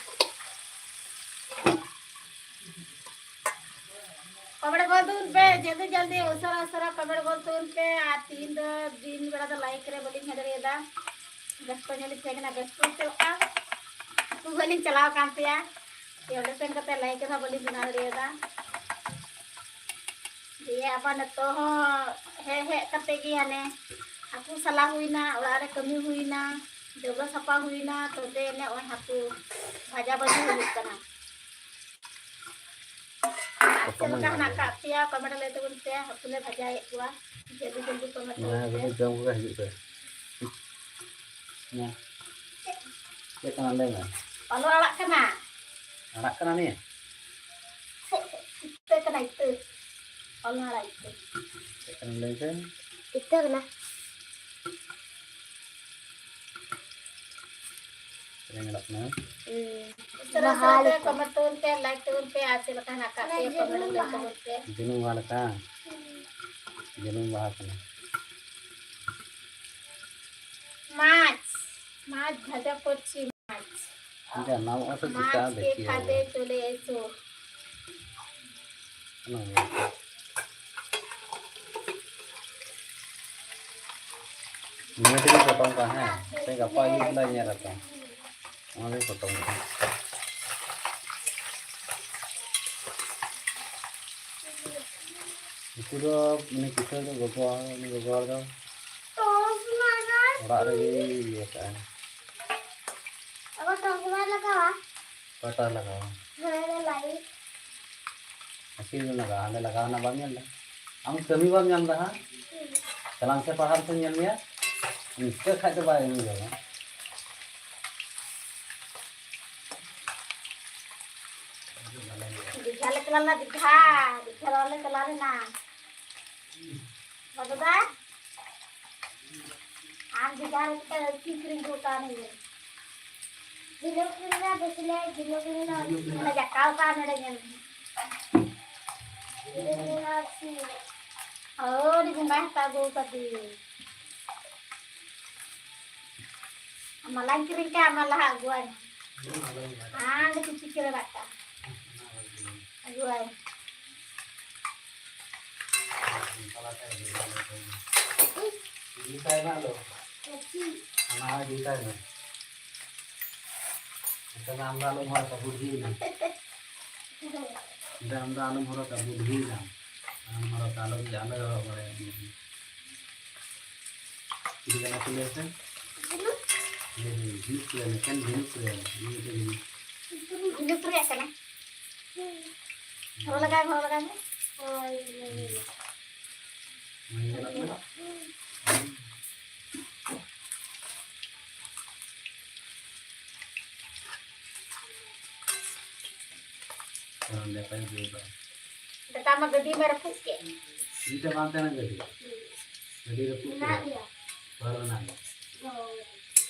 comment ᱜᱚᱫ ᱛᱟᱵᱚᱱ ᱯᱮ, ᱡᱚᱞᱫᱤ ᱡᱚᱞᱫᱤ, ᱩᱥᱟᱹᱨᱟ ᱩᱥᱟᱹᱨᱟ comment ᱜᱚᱫ ᱛᱟᱵᱚᱱ ᱯᱮ᱾ ᱟᱨ ᱛᱤᱦᱤᱧ ᱫᱚ ᱫᱤᱱ ᱵᱮᱲᱟ ᱫᱚ live ᱨᱮ ᱵᱟᱹᱞᱤᱧ ᱦᱮᱡ ᱫᱟᱲᱮᱭᱟᱫᱟ, ᱵᱮᱥᱛᱚ ᱧᱚᱜ ᱞᱤᱧ ᱛᱟᱦᱮᱸ ᱠᱟᱱᱟ, ᱵᱮᱥᱛᱚ ᱛᱮ ᱚᱠᱟ ᱟᱹᱛᱩ ᱥᱮᱫ ᱞᱤᱧ ᱪᱟᱞᱟᱣ ᱟᱠᱟᱱ ᱛᱟᱦᱮᱸᱫ, ᱡᱮ ᱚᱸᱰᱮ ᱥᱮᱱ ᱠᱟᱛᱮ live ᱦᱚᱸ ᱵᱟᱹᱞᱤᱧ ᱵᱮᱱᱟᱣ ᱫᱟᱲᱮᱭᱟᱫᱟ᱾ ᱫᱤᱭᱮ ᱟᱵᱟᱨ ᱱᱤᱛᱚᱜ ᱦᱚᱸ ᱦᱮᱡ ᱦᱮᱡ ᱠᱟᱛᱮ ᱜᱮ ᱦᱟᱱᱮ ᱦᱟᱹᱠᱩ ᱥᱟᱞᱟ ᱦᱩᱭᱱᱟ, ᱚᱲᱟᱜ ᱨᱮ ᱠᱟᱹᱢᱤ ᱦᱩᱭᱱᱟ, ᱰᱟᱹᱵᱽᱨᱟᱹ ᱥᱟᱯᱷᱟ ᱦᱩᱭᱱᱟ, ᱛᱚᱵᱮ ᱮᱱᱮ ᱱᱚᱜᱼᱚᱭ ᱦᱟᱹᱠᱩ ᱵᱷᱟᱡᱟ ᱵᱷᱟᱹᱡᱤ ᱦᱩᱭᱩᱜ ᱠᱟᱱᱟ᱾ ᱟᱨ ᱪᱮᱫ ᱞᱮᱠᱟ ᱦᱮᱱᱟᱜ ᱟᱠᱟᱫ ᱯᱮᱭᱟ? comment ᱞᱟᱹᱭ ᱛᱟᱵᱚᱱ ᱯᱮ᱾ ᱦᱟᱹᱠᱩ ᱞᱮ ᱵᱷᱟᱡᱟᱭᱮᱫ ᱠᱚᱣᱟ, ᱡᱚᱞᱫᱤ ᱡᱚᱞᱫᱤ comment ᱛᱟᱵᱚᱱ ᱯᱮ᱾ ᱡᱚᱢ ᱠᱚᱜᱮ ᱦᱤᱡᱩᱜ ᱯᱮ᱾ ᱦᱮᱸ᱾ ᱪᱮᱫ ᱠᱟᱱᱟ ᱞᱟᱹᱭ ᱢᱮ? ᱚᱞᱚᱜ ᱟᱲᱟᱜ ᱠᱟᱱᱟ᱾ ᱟᱲᱟᱜ ᱠᱟᱱᱟ ᱱᱤᱭᱟᱹ? ᱤᱛᱟᱹ ᱠᱟᱱᱟ, ᱤᱛᱟᱹ᱾ ᱚᱞ ᱟᱲᱟᱜ ᱤᱛᱟᱹ᱾ ᱪᱮᱫ ᱠᱟᱱᱟ ᱞᱟᱹᱭ ᱢᱮ? ᱤᱛᱟᱹ ᱠᱟᱱᱟ᱾ ᱧᱮᱞᱚᱜ ᱠᱟᱱᱟ᱾ ᱩᱥᱟᱹᱨᱟ ᱩᱥᱟᱹᱨᱟ ᱛᱮ ᱠᱚᱢᱮᱱᱴ ᱛᱟᱵᱚᱱ ᱯᱮ, ᱞᱟᱭᱤᱠ ᱛᱟᱵᱚᱱ ᱯᱮ, ᱟᱨ ᱪᱮᱫ ᱞᱮᱠᱟ ᱦᱮᱱᱟᱜ ᱠᱟᱜ ᱯᱮᱭᱟ ᱠᱚᱢᱮᱱᱴ ᱞᱟᱹᱭ ᱛᱟᱵᱚᱱ ᱯᱮ᱾ ᱡᱟᱹᱱᱩᱢ ᱵᱟᱦᱟ ᱞᱮᱠᱟ᱾ ᱡᱟᱹᱱᱩᱢ ᱵᱟᱦᱟ ᱠᱟᱱᱟ᱾ মাছ, মাছ ভাজা করছি, মাছ। জানাও আছে যেটা মাছ কে দেখি খাবে হবে। চলে এসো। ᱚᱱᱟ ᱜᱮ᱾ ᱱᱤᱭᱟᱹ ᱛᱮᱜᱮ ᱯᱚᱴᱚᱢ ᱠᱟᱜᱼᱟ, ᱦᱮᱸ? ᱥᱮ ᱜᱟᱯᱟ ᱟᱹᱭᱩᱵ ᱞᱮ ᱧᱮᱞ ᱟᱯᱮ᱾ ᱚᱱᱟ ᱜᱮ ᱯᱚᱴᱚᱢ ᱠᱟᱜᱼᱟ᱾ ᱩᱱᱠᱩ ᱫᱚ ᱩᱱᱤ ᱠᱤᱥᱟᱹᱬ ᱫᱚ ᱜᱚᱜᱚ, ᱩᱱᱤ ᱜᱚᱜᱚ ᱦᱚᱲ ᱫᱚ ᱚᱲᱟᱜ ᱨᱮᱜᱮ ᱤᱭᱟᱹ ᱠᱟᱜᱼᱟᱭ᱾ ᱟᱵᱟᱨ ᱴᱚᱥ ᱵᱟᱭ ᱞᱟᱜᱟᱣᱟ? ᱚᱠᱟᱴᱟᱜ ᱞᱟᱜᱟᱣᱟ? ᱦᱮᱸ, ᱞᱟᱭᱤᱴ᱾ ᱟᱨ ᱪᱮᱫ ᱵᱮᱱ ᱞᱟᱜᱟᱣᱟ? ᱦᱟᱸᱰᱮ ᱞᱟᱜᱟᱣ ᱦᱮᱱᱟᱜ, ᱵᱟᱢ ᱧᱮᱞ ᱮᱫᱟ? ᱟᱢ ᱠᱟᱹᱢᱤ ᱵᱟᱢ ᱧᱟᱢ ᱮᱫᱟ, ᱦᱟᱸ? ᱪᱟᱞᱟᱜ ᱢᱮᱥᱮ ᱯᱟᱲᱦᱟᱜ ᱢᱮᱥᱮ, ᱧᱮᱞ ᱢᱮᱭᱟ᱾ ᱤᱱᱠᱟᱹ ᱠᱷᱟᱡ ᱫᱚ ᱵᱟᱭ ᱮᱢ ᱫᱟᱲᱮᱭᱟᱜᱼᱟ᱾ ᱫᱤᱜᱷᱟ ᱞᱮ ᱪᱟᱞᱟᱣ ᱞᱮᱱᱟ, ᱫᱤᱜᱷᱟ᱾ ᱫᱤᱜᱷᱟ ᱞᱮ ᱪᱟᱞᱟᱣ ᱞᱮᱱᱟ᱾ ᱵᱟᱵᱟ ᱫᱟ? ᱟᱢ ᱡᱮ ᱡᱟᱦᱟᱸ ᱞᱮᱠᱟ ᱟᱹᱰᱤ ᱠᱤᱨᱤᱧ ᱠᱚ ᱠᱟᱱ ᱜᱮ᱾ ᱡᱤᱞ ᱩᱛᱩ ᱞᱮᱱᱟ, ᱵᱮᱥ ᱞᱮ ᱡᱤᱞ ᱩᱛᱩ ᱞᱮᱱᱟ, ᱚᱱᱟ ᱡᱟᱠᱟ ᱩᱛᱩ ᱟᱨ ᱱᱚᱰᱮ ᱧᱮᱞ ᱢᱮ᱾ ᱡᱤᱞ ᱩᱛᱩ ᱞᱮᱱᱟ ᱟᱨ ᱥᱤᱢ᱾ ᱟᱹᱰᱤ ᱵᱚᱸᱜᱟᱭ ᱦᱟᱛᱟᱣ ᱟᱹᱜᱩ ᱠᱟᱫᱮ᱾ ᱢᱟᱞᱟᱧ ᱠᱤᱨᱤᱧ ᱠᱟᱜ, ᱟᱢ ᱞᱟᱦᱟ ᱟᱹᱜᱩᱣᱟᱭ ᱢᱮ᱾ ᱟᱨ ᱠᱤᱪᱷᱩ ᱠᱤᱨᱤᱧ ᱠᱟᱜ᱾ ᱟᱹᱜᱩᱣᱟᱭ᱾ ᱤᱫᱤ ᱛᱟᱭ ᱢᱮ ᱟᱫᱚ᱾ ᱚᱱᱟ ᱦᱚᱸ ᱤᱫᱤ ᱛᱟᱭ ᱢᱮ᱾ ᱱᱤᱛᱚᱜ ᱫᱚ ᱟᱢ ᱫᱚ ᱟᱞᱚᱢ ᱦᱚᱨᱚᱜᱟ, ᱵᱩᱰᱷᱤ ᱮᱱᱟᱢ᱾ ᱫᱚ ᱟᱢ ᱫᱚ ᱟᱞᱚᱢ ᱦᱚᱨᱚᱜᱟ, ᱵᱩᱰᱷᱤ ᱮᱱᱟᱢ᱾ ᱟᱞᱚᱢ ᱦᱚᱨᱚᱜᱟ, ᱟᱞᱚᱢ, ᱟᱞᱚᱭ ᱦᱚᱨᱚᱜ ᱵᱟᱲᱟᱭᱟ᱾ ᱪᱤᱞᱤ ᱠᱟᱱᱟ ᱠᱚ ᱞᱟᱹᱭ ᱯᱮ? ᱡᱷᱤᱱᱩᱠ᱾ ᱦᱮᱸ, ᱦᱮᱸ, ᱡᱷᱤᱱᱩᱠ ᱠᱚ ᱞᱟᱹᱭᱟ, ᱢᱮᱱᱠᱷᱟᱱ ᱡᱷᱤᱱᱩᱠ ᱠᱚ ᱞᱟᱹᱭᱟ, ᱡᱷᱤᱱᱩᱠ ᱫᱚ ᱡᱷᱤᱱᱩᱠ᱾ ᱡᱷᱤᱱᱩᱠ ᱨᱮᱭᱟᱜ ᱠᱟᱱᱟ᱾ ᱦᱚᱨᱚ ᱞᱟᱜᱟᱭ ᱢᱮ, ᱦᱚᱨᱚ ᱞᱟᱜᱟᱭ ᱢᱮ᱾ ᱦᱳᱭ, ᱦᱳᱭ, ᱦᱳᱭ᱾ ᱦᱳᱭ, ᱧᱮᱞᱚᱜ ᱠᱟᱱᱟ? ᱦᱚᱨᱚ ᱞᱮᱠᱟᱭ ᱵᱩᱡᱷᱟᱹᱣ ᱫᱟ᱾ ᱫᱟᱠᱟ ᱢᱟ ᱜᱟᱹᱰᱤ ᱢᱟ ᱨᱟᱹᱯᱩᱫ ᱠᱮᱫ᱾ ᱤᱧ ᱴᱷᱮᱱ ᱵᱟᱝ ᱛᱟᱦᱮᱱᱟ ᱜᱟᱹᱰᱤ᱾ ᱦᱩᱸ᱾ ᱜᱟᱹᱰᱤ ᱨᱟᱹᱯᱩᱫ ᱢᱮᱱᱟᱜ ᱠᱮᱫᱟ᱾ ᱜᱮᱭᱟ᱾ ᱦᱚᱨ ᱢᱮᱱᱟᱜ ᱜᱮᱭᱟ᱾ ᱦᱳᱭ᱾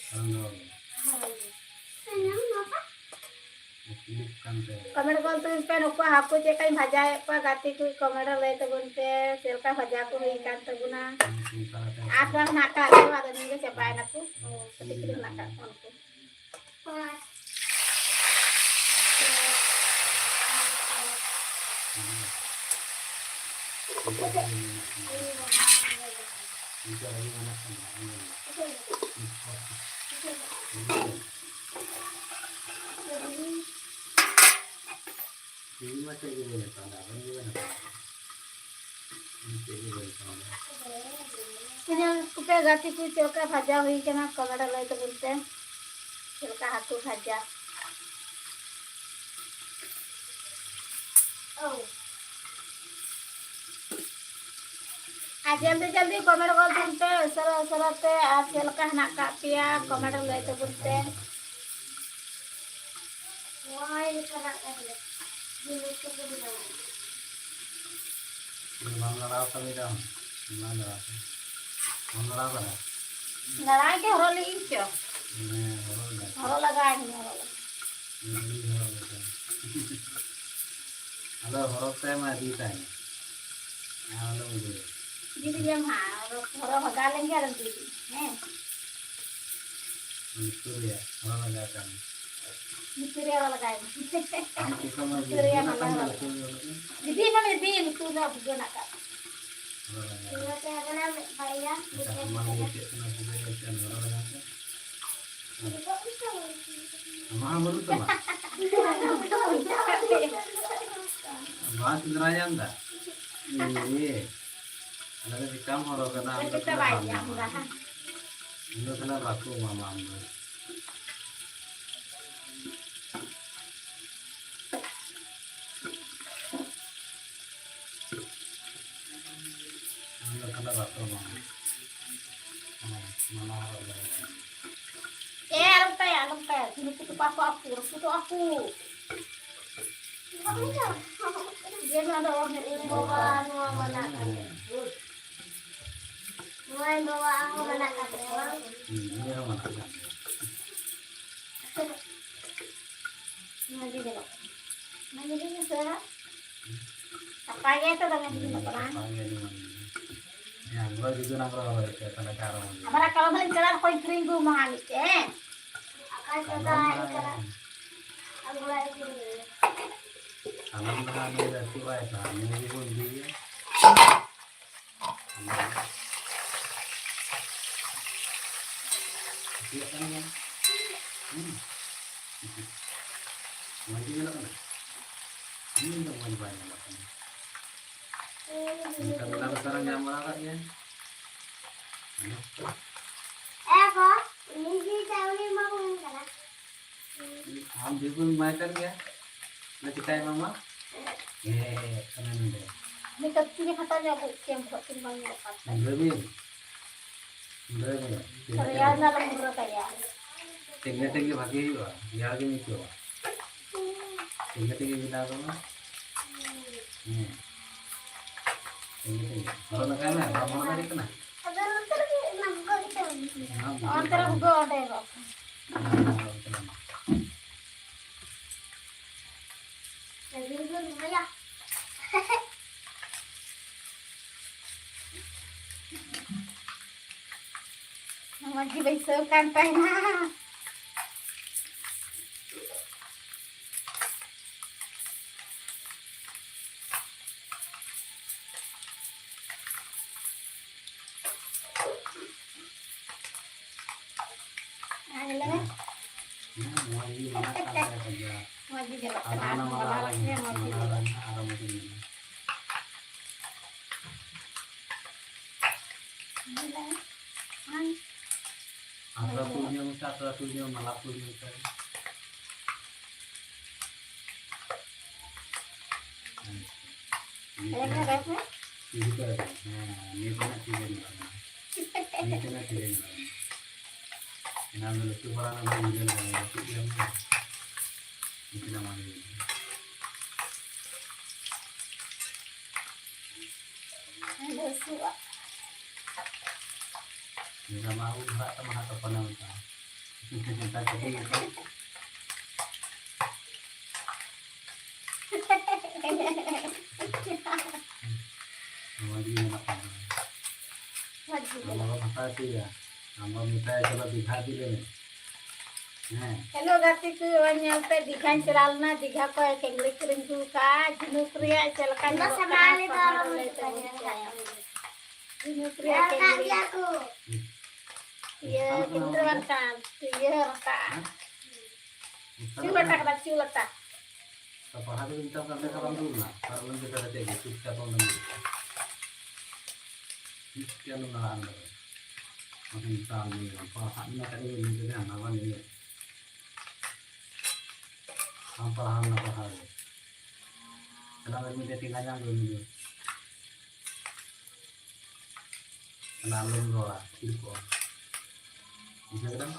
ᱦᱚᱨ ᱢᱮᱱᱟᱜ ᱜᱮᱭᱟ᱾ ᱦᱳᱭ᱾ ᱠᱚᱢᱮᱱᱴ ᱜᱚᱞ ᱛᱟᱵᱚᱱ ᱯᱮ, ᱱᱩᱠᱩ ᱦᱟᱹᱠᱩ ᱪᱮᱫ ᱞᱮᱠᱟᱧ ᱵᱷᱟᱡᱟᱭᱮᱫ ᱠᱚᱣᱟ ᱜᱟᱛᱮ ᱠᱚ, ᱠᱚᱢᱮᱱᱴ ᱨᱮ ᱞᱟᱹᱭ ᱛᱟᱵᱚᱱ ᱯᱮ ᱪᱮᱫ ᱞᱮᱠᱟ ᱵᱷᱟᱡᱟ ᱠᱚ ᱦᱩᱭ ᱟᱠᱟᱱ ᱛᱟᱵᱚᱱᱟ᱾ ᱟᱨ ᱛᱷᱚᱲᱟ ᱦᱮᱱᱟᱜ ᱠᱟᱜ ᱠᱚ, ᱟᱫᱚ ᱱᱤᱭᱟᱹ ᱜᱮ ᱪᱟᱵᱟᱭᱮᱱᱟ ᱠᱚ, ᱠᱟᱹᱴᱤᱡ ᱠᱟᱹᱴᱤᱡ ᱦᱮᱱᱟᱜ ᱠᱟᱜ ᱠᱚᱣᱟ ᱩᱱᱠᱩ᱾ ᱛᱮᱦᱮᱧ ᱢᱟ ᱪᱮᱫ ᱜᱮ ᱵᱟᱹᱧ ᱦᱟᱛᱟᱣ ᱞᱮᱫ, ᱟᱵᱮᱱ ᱜᱮᱵᱮᱱ ᱦᱟᱛᱟᱣ ᱞᱮᱫ᱾ ᱤᱧ ᱪᱮᱫ ᱜᱮ ᱵᱟᱹᱧ ᱦᱟᱛᱟᱣ ᱞᱮᱫ᱾ ᱧᱮᱞ ᱠᱚᱯᱮ ᱜᱟᱛᱮ ᱠᱚ ᱪᱮᱫ ᱞᱮᱠᱟ ᱵᱷᱟᱡᱟ ᱦᱩᱭ ᱠᱟᱱᱟ, ᱠᱚᱢᱮᱱᱴ ᱨᱮ ᱞᱟᱹᱭ ᱛᱟᱵᱚᱱ ᱯᱮ ᱪᱮᱫ ᱞᱮᱠᱟ ᱦᱟᱹᱠᱩ ᱵᱷᱟᱡᱟ᱾ ᱟᱨ ᱡᱚᱞᱫᱤ ᱡᱚᱞᱫᱤ ᱠᱚᱢᱮᱱᱴ ᱜᱚᱫ ᱛᱟᱵᱚᱱ ᱯᱮ ᱩᱥᱟᱹᱨᱟ ᱩᱥᱟᱹᱨᱟ ᱛᱮ, ᱟᱨ ᱪᱮᱫ ᱞᱮᱠᱟ ᱦᱮᱱᱟᱜ ᱠᱟᱜ ᱯᱮᱭᱟ ᱠᱚᱢᱮᱱᱴ ᱨᱮ ᱞᱟᱹᱭ ᱛᱟᱵᱚᱱ ᱯᱮ᱾ ᱱᱚᱣᱟ ᱞᱮᱠᱟᱱᱟᱜ ᱠᱟᱱ ᱜᱮᱭᱟ᱾ ᱡᱤᱱᱤᱥ ᱠᱚᱠᱚ ᱵᱮᱱᱟᱣᱟ᱾ ᱵᱟᱢ ᱞᱟᱲᱟᱣ ᱠᱟᱹᱢᱤ ᱫᱚ? ᱵᱟᱢ ᱞᱟᱲᱟᱣ ᱠᱟᱹᱢᱤ? ᱵᱟᱢ ᱞᱟᱲᱟᱣ ᱠᱟᱫᱟ? ᱞᱟᱲᱟᱣ ᱜᱮ ᱦᱚᱨᱚᱜ ᱞᱟᱹᱜᱤᱫ ᱪᱚ᱾ ᱦᱮᱸ, ᱦᱚᱨᱚᱜ ᱞᱟᱜᱟᱣ᱾ ᱦᱚᱨᱚᱜ ᱞᱟᱜᱟᱣ ᱤᱧ ᱦᱚᱨᱚᱜ ᱞᱟᱜᱟᱣ᱾ ᱦᱮᱸ, ᱤᱧ ᱦᱚᱨᱚᱜ ᱞᱟᱜᱟᱣ᱾ ᱟᱫᱚ ᱦᱚᱨᱚᱜ ᱛᱟᱭ ᱢᱟ ᱤᱫᱤ ᱛᱟᱭ ᱢᱮ᱾ ᱟᱨ ᱟᱞᱚᱢ ᱤᱫᱤᱭᱟ᱾ ᱤᱫᱤᱭᱟᱢ ᱦᱟᱸᱜ, ᱦᱚᱨᱚᱜ ᱵᱷᱟᱜᱟᱣ ᱞᱮᱱ ᱜᱮ ᱟᱫᱚᱢ ᱤᱫᱤᱭᱟ, ᱦᱮᱸ᱾ ᱞᱩᱛᱩᱨ ᱨᱮᱭᱟᱜ ᱦᱚᱨᱚᱜ ᱞᱟᱜᱟᱣ ᱠᱟᱜ ᱢᱮ᱾ ᱞᱩᱛᱩᱨ ᱨᱮᱭᱟᱜ ᱦᱚᱨᱚᱜ ᱞᱟᱜᱟᱣ ᱢᱮ᱾ ᱟᱢ ᱪᱮᱫ ᱞᱮᱠᱟᱢ ᱞᱩᱛᱩᱨ ᱨᱮᱭᱟᱜ ᱦᱚᱨᱚᱜ ᱞᱟᱜᱟᱣ ᱢᱮ᱾ ᱞᱩᱛᱩᱨ ᱨᱮᱭᱟᱜ ᱦᱚᱨᱚᱜ ᱞᱟᱜᱟᱣ ᱢᱮ᱾ ᱤᱫᱤ ᱢᱟᱱᱮ ᱤᱫᱤ, ᱞᱩᱛᱩᱨ ᱨᱮᱭᱟᱜ ᱵᱩᱡᱷᱟᱹᱣ ᱨᱮᱱᱟᱜ ᱠᱟᱜ ᱢᱮ᱾ ᱦᱚᱨᱚᱜ ᱞᱟᱜᱟᱣ ᱢᱮ᱾ ᱟᱪᱪᱷᱟ, ᱟᱢᱟᱜ ᱫᱚ ᱪᱮᱫ ᱠᱟᱱᱟ? ᱥᱤᱞᱟᱹᱭ ᱫᱚ ᱪᱮᱫ ᱮᱢ ᱦᱚᱨᱚᱜ ᱞᱟᱜᱟᱣ ᱠᱮᱫ? ᱟᱢᱟᱜ ᱦᱚᱸ ᱵᱟᱹᱱᱩᱜ ᱛᱟᱢᱟ? ᱵᱟᱝ ᱥᱮᱸᱫᱽᱨᱟ ᱧᱟᱢ ᱫᱟ? ᱤᱭᱟᱹ, ᱟᱞᱮ ᱫᱚ ᱪᱮᱠᱟᱢ ᱦᱚᱨᱚᱜ ᱠᱟᱱᱟ, ᱟᱢ ᱫᱚ ᱪᱮᱫᱟᱜ ᱵᱟᱢ ᱧᱟᱢᱟ? ᱤᱧ ᱫᱚ ᱛᱟᱦᱞᱮ ᱵᱟᱠᱚ ᱮᱢᱟᱢᱟ ᱟᱢ ᱫᱚ᱾ ᱟᱢ ᱫᱚ ᱛᱟᱦᱞᱮ ᱵᱟᱠᱚ ᱮᱢᱟᱢᱟ᱾ ᱦᱮᱸ, ᱢᱟᱢᱟ ᱦᱚᱨᱚᱜ ᱫᱟᱲᱮᱭᱟᱜᱼᱟ᱾ ᱮ, ᱟᱞᱚᱢ ᱠᱟᱭᱟ, ᱟᱞᱚᱢ ᱠᱟᱭᱟ᱾ ᱱᱩᱠᱩ ᱛᱚᱯᱟ ᱠᱚᱜᱼᱟ ᱠᱚ, ᱨᱟᱹᱯᱩᱫᱚᱜᱼᱟ ᱠᱚ᱾ ᱡᱮ ᱱᱚᱣᱟ ᱫᱚ ᱚᱨ ᱦᱩᱭᱩᱜ ᱛᱤᱧᱟ᱾ ᱵᱟᱵᱟ, ᱱᱚᱣᱟ ᱢᱟᱱᱟ ᱠᱟᱱ ᱛᱟᱭᱟ᱾ ᱱᱚᱣᱟ ᱵᱟᱵᱟ ᱦᱚᱸ ᱢᱟᱱᱟ ᱠᱟᱱ ᱛᱟᱭᱟ, ᱵᱟᱝ? ᱦᱩᱸ, ᱩᱱᱤ ᱦᱚᱸ ᱢᱟᱱᱟ ᱠᱟᱱ ᱛᱟᱭᱟ᱾ ᱱᱚᱣᱟ ᱜᱮ ᱧᱮᱞᱚᱜ ᱠᱟᱱᱟ᱾ ᱱᱟᱯᱟᱭ ᱜᱮ ᱛᱚ, ᱫᱚᱢᱮ ᱥᱤᱵᱤᱞ ᱠᱟᱱᱟ᱾ ᱱᱟᱯᱟᱭ ᱜᱮ ᱟᱹᱰᱤ ᱢᱚᱡᱽ ᱜᱮ᱾ ᱦᱮᱸ, ᱟᱢ ᱫᱚ ᱡᱩᱫᱤ ᱚᱱᱟ ᱠᱚᱨᱮ ᱦᱚᱭ ᱛᱮ ᱛᱟᱦᱞᱮ ᱠᱷᱟᱱ ᱟᱨᱚ ᱢᱚᱡᱽ᱾ ᱟᱵᱟᱨ ᱠᱟᱞᱚᱢ ᱦᱤᱞᱤᱧ ᱪᱟᱞᱟᱜ ᱠᱷᱚᱡ ᱠᱤᱨᱤᱧ ᱟᱹᱜᱩ ᱟᱢᱟ ᱦᱟᱸᱜ ᱢᱤᱫᱴᱮᱡ, ᱦᱮᱸ? ᱟᱠᱟ ᱪᱟᱞᱟᱜ ᱟᱹᱧ ᱪᱟᱞᱟᱜ᱾ ᱟᱹᱜᱩ ᱵᱟᱲᱟᱭ ᱠᱤᱨᱤᱧ ᱟᱹᱜᱩᱭᱟ᱾ ᱠᱟᱞᱚᱢ ᱫᱚ ᱦᱟᱸᱜ ᱱᱩᱭ ᱫᱚ ᱟᱹᱛᱩ ᱵᱟᱭ ᱪᱟᱞᱟᱜᱼᱟ, ᱱᱩᱭ ᱜᱮᱵᱚᱱ ᱤᱫᱤᱭᱮᱭᱟ᱾ ᱠᱩᱥᱤᱭᱟᱜ ᱠᱟᱱ ᱜᱮᱭᱟ᱾ ᱦᱩᱸ᱾ ᱢᱚᱡᱽ ᱜᱮ ᱧᱮᱞᱚᱜ ᱠᱟᱱᱟ᱾ ᱤᱧ ᱫᱚ ᱢᱚᱡᱽ ᱵᱟᱭ ᱧᱮᱞᱚᱜ ᱠᱟᱱᱟ᱾ ᱚᱱᱠᱟ ᱫᱚ ᱚᱠᱟ ᱨᱮ ᱧᱟᱢ ᱵᱟᱲᱟ ᱠᱟᱜ ᱜᱮᱭᱟ? ᱦᱮᱸ᱾ ᱮ ᱵᱟ, ᱩᱱᱤ ᱜᱮ ᱪᱟᱣᱞᱮ ᱮᱢᱟ ᱠᱚ ᱢᱮ ᱠᱟᱱᱟ᱾ ᱟᱢ ᱵᱤᱞᱠᱩᱞ ᱮᱢᱟᱭ ᱠᱟᱱ ᱜᱮᱭᱟ᱾ ᱚᱱᱟ ᱪᱤᱠᱟᱹᱭ ᱮᱢᱟᱢᱟ? ᱦᱮᱸ, ᱚᱱᱟ ᱱᱚᱰᱮ᱾ ᱩᱱᱤ ᱠᱟᱹᱴᱤᱡ ᱮ ᱦᱟᱛᱟᱣ ᱧᱚᱜ ᱟᱹᱜᱩ ᱠᱮᱢ ᱠᱷᱚᱡ ᱠᱤᱱ ᱵᱟᱝ ᱧᱮᱞᱚᱜ ᱠᱟᱱ ᱛᱟᱦᱮᱸ᱾ ᱫᱟᱹᱵᱤ᱾ ᱫᱟᱹᱵᱤ᱾ ᱨᱮᱭᱟᱲ ᱨᱮᱱᱟᱜ ᱞᱟᱝ ᱵᱩᱨᱟᱹ ᱠᱟᱭᱟ᱾ ᱛᱮᱜᱮ ᱛᱮᱜᱮ ᱵᱷᱟᱜᱮ ᱦᱩᱭᱩᱜᱼᱟ, ᱨᱮᱭᱟᱲ ᱜᱮᱢ ᱟᱹᱭᱠᱟᱹᱣᱟ᱾ ᱛᱮᱜᱮ ᱛᱮᱜᱮ ᱵᱮᱱᱟᱣ ᱠᱟᱱᱟ᱾ ᱦᱮᱸ᱾ ᱛᱮᱜᱮ ᱛᱮᱜᱮ᱾ ᱦᱚᱨᱚᱜ ᱞᱟᱜᱟᱭ ᱢᱮ, ᱵᱟᱢ ᱦᱚᱨᱚᱜ ᱫᱟᱲᱮᱭᱟᱜ ᱠᱟᱱᱟ? ᱚᱱᱟ ᱵᱷᱩᱜᱟᱹᱜ ᱚᱱᱛᱮ ᱨᱮ ᱨᱮ᱾ ᱵᱷᱩᱜᱟᱹᱜ ᱚᱸᱰᱮ ᱨᱚᱜ᱾ ᱦᱮᱸ, ᱦᱮᱸ, ᱦᱮᱸ᱾ ᱢᱚᱡᱽ ᱜᱮ ᱵᱟᱹᱭᱥᱟᱹᱣ ᱠᱟᱱ ᱛᱟᱦᱮᱱᱟ᱾ ᱟᱨ ᱞᱟᱹᱭ ᱢᱮ᱾ ᱦᱮᱸ, ᱢᱚᱡᱽ ᱜᱮ ᱢᱮᱱᱟᱜ ᱠᱟᱱ ᱛᱟᱭᱟ ᱠᱟᱡᱟᱠ᱾ ᱢᱚᱡᱽ ᱜᱮ ᱧᱮᱞᱚᱜ ᱟᱨ ᱠᱟᱱᱟ, ᱚᱱᱟ ᱟᱨᱦᱚᱸ ᱢᱟᱞᱟ ᱵᱟᱜᱟᱣ ᱟᱨᱟᱜ ᱞᱮᱠᱷᱟᱱ ᱢᱚᱡᱽ ᱜᱮ ᱢᱟᱞᱟ ᱧᱮᱞᱚᱜᱼᱟ᱾ ᱟᱨᱟᱜ ᱟᱨᱚ ᱢᱚᱡᱽ ᱜᱮ ᱧᱮᱞᱚᱜᱼᱟ᱾ ᱧᱮᱞᱚᱜᱼᱟ᱾ ᱟᱨ ᱟᱥᱲᱟ ᱯᱩᱨᱱᱤᱢᱟ ᱥᱮ ᱟᱥᱲᱟ ᱯᱩᱨᱱᱤᱢᱟ ᱢᱟᱞᱟ ᱯᱩᱨᱱᱤᱢᱟ ᱥᱮ᱾ ᱦᱮᱸ᱾ ᱦᱮᱸ, ᱦᱮᱸ, ᱦᱮᱸ᱾ ᱱᱤᱭᱟᱹ ᱠᱚᱨᱮ, ᱦᱮᱸ, ᱱᱤᱭᱟᱹ ᱠᱚᱨᱮᱱᱟᱜ ᱪᱮᱫ ᱮᱢ ᱞᱟᱹᱭᱟ? ᱱᱤᱭᱟᱹ ᱠᱚᱨᱮᱱᱟᱜ ᱪᱮᱫ ᱮᱢ ᱞᱟᱹᱭᱟ? ᱮᱱᱟᱝ ᱫᱚ ᱞᱟᱹᱴᱩ ᱯᱟᱨᱟ ᱨᱮᱱᱟᱜ ᱵᱟᱹᱧ ᱵᱩᱡᱷᱟᱹᱣ ᱞᱮᱫᱟ, ᱪᱮᱫ ᱮᱢ ᱞᱟᱹᱭᱟ? ᱱᱤᱝᱠᱟᱹᱱᱟᱜ ᱵᱟᱝ ᱦᱩᱭᱩᱜᱼᱟ᱾ ᱟᱫᱚ ᱥᱩᱜᱼᱟ᱾ ᱱᱤᱭᱟᱹ ᱢᱟ ᱩᱵ ᱦᱟᱨᱟᱜ ᱛᱟᱢᱟ ᱦᱟᱸᱜ ᱛᱚᱠᱷᱚᱱᱮᱢ ᱢᱮᱛᱟᱜᱼᱟ᱾ ᱱᱮᱛᱟᱨ ᱠᱟᱹᱴᱤᱡ ᱜᱮᱛᱚ᱾ ᱢᱚᱡᱽ ᱜᱮ ᱢᱮᱱᱟᱜ ᱛᱟᱢᱟ᱾ ᱢᱚᱡᱽ ᱜᱮ᱾ ᱟᱢ ᱵᱟᱵᱟᱢ ᱦᱟᱛᱟᱣ ᱦᱚᱪᱚᱭᱟ᱾ ᱟᱢ ᱵᱟᱵᱟᱢ ᱢᱮᱛᱟᱭᱟ, "ᱪᱚᱞᱚ ᱫᱤᱜᱷᱟ ᱤᱫᱤ ᱞᱮᱢᱮ᱾" ᱦᱮᱸ᱾ ᱦᱮᱞᱳ ᱜᱟᱛᱮ ᱠᱚ, ᱧᱮᱞ ᱯᱮ, ᱫᱤᱜᱷᱟᱧ ᱪᱟᱞᱟᱣ ᱞᱮᱱᱟ, ᱫᱤᱜᱷᱟ ᱠᱷᱚᱱ ᱠᱮᱝᱲᱤ ᱠᱤᱨᱤᱧ ᱟᱹᱜᱩ ᱠᱟᱜᱼᱟ᱾ ᱡᱷᱤᱱᱩᱠ ᱨᱮᱭᱟᱜ ᱪᱮᱫ ᱞᱮᱠᱟ ᱧᱮᱞᱚᱜ ᱠᱟᱱᱟ, ᱠᱚᱢᱮᱱᱴ ᱨᱮ ᱞᱟᱹᱭ ᱛᱟᱵᱚᱱ ᱯᱮ᱾ ᱡᱷᱤᱱᱩᱠ ᱨᱮᱭᱟᱜ ᱠᱮᱝᱲᱤ᱾ ᱤᱭᱟᱹ, ᱠᱮᱝᱲᱤ ᱫᱚ ᱵᱟᱝ ᱠᱟᱱ, ᱤᱭᱟᱹ ᱨᱟᱯᱟᱜ᱾ ᱪᱩᱞ ᱟᱴᱟ ᱠᱟᱫᱟ, ᱪᱩᱞ ᱟᱴᱟ᱾ ᱯᱟᱲᱦᱟᱣ ᱫᱚ ᱢᱮᱛᱟᱢ ᱠᱟᱱ ᱞᱮᱠᱟ ᱵᱟᱢ ᱫᱩᱲᱩᱵ ᱱᱟ, ᱟᱨ ᱚᱱᱟ ᱡᱟᱭᱜᱟ ᱨᱮ ᱪᱮᱫ ᱜᱮ ᱪᱩᱯᱪᱟᱯ ᱵᱟᱢ ᱫᱩᱲᱩᱵ ᱠᱟᱱᱟ᱾ ᱪᱮᱫ ᱟᱞᱚᱢ ᱞᱟᱲᱟᱜᱼᱟ ᱚᱸᱰᱮ ᱫᱚ᱾ ᱵᱟᱠᱷᱟᱱ ᱢᱮᱛᱟᱢ ᱠᱟᱱᱟ, ᱯᱟᱲᱦᱟᱜ ᱢᱮ ᱠᱷᱟᱡ ᱫᱚ ᱩᱱᱤ ᱫᱚ ᱦᱟᱱᱟ ᱵᱟᱝ ᱤᱭᱟᱹ᱾ ᱟᱢ ᱯᱟᱲᱦᱟᱣ ᱢᱮ, ᱯᱟᱲᱦᱟᱣ ᱜᱮ᱾ ᱪᱟᱞᱟᱣ ᱞᱮᱱ ᱢᱤᱫᱴᱮᱡ ᱴᱷᱮᱸᱜᱟ ᱧᱟᱢ ᱞᱮᱱ ᱜᱮ᱾ ᱚᱱᱟ ᱟᱞᱚᱢ ᱨᱚᱲᱟ, ᱛᱷᱤᱨ ᱠᱚᱜ ᱟᱢ᱾ ᱵᱩᱡᱷᱟᱹᱣ ᱠᱮᱫᱟᱢ?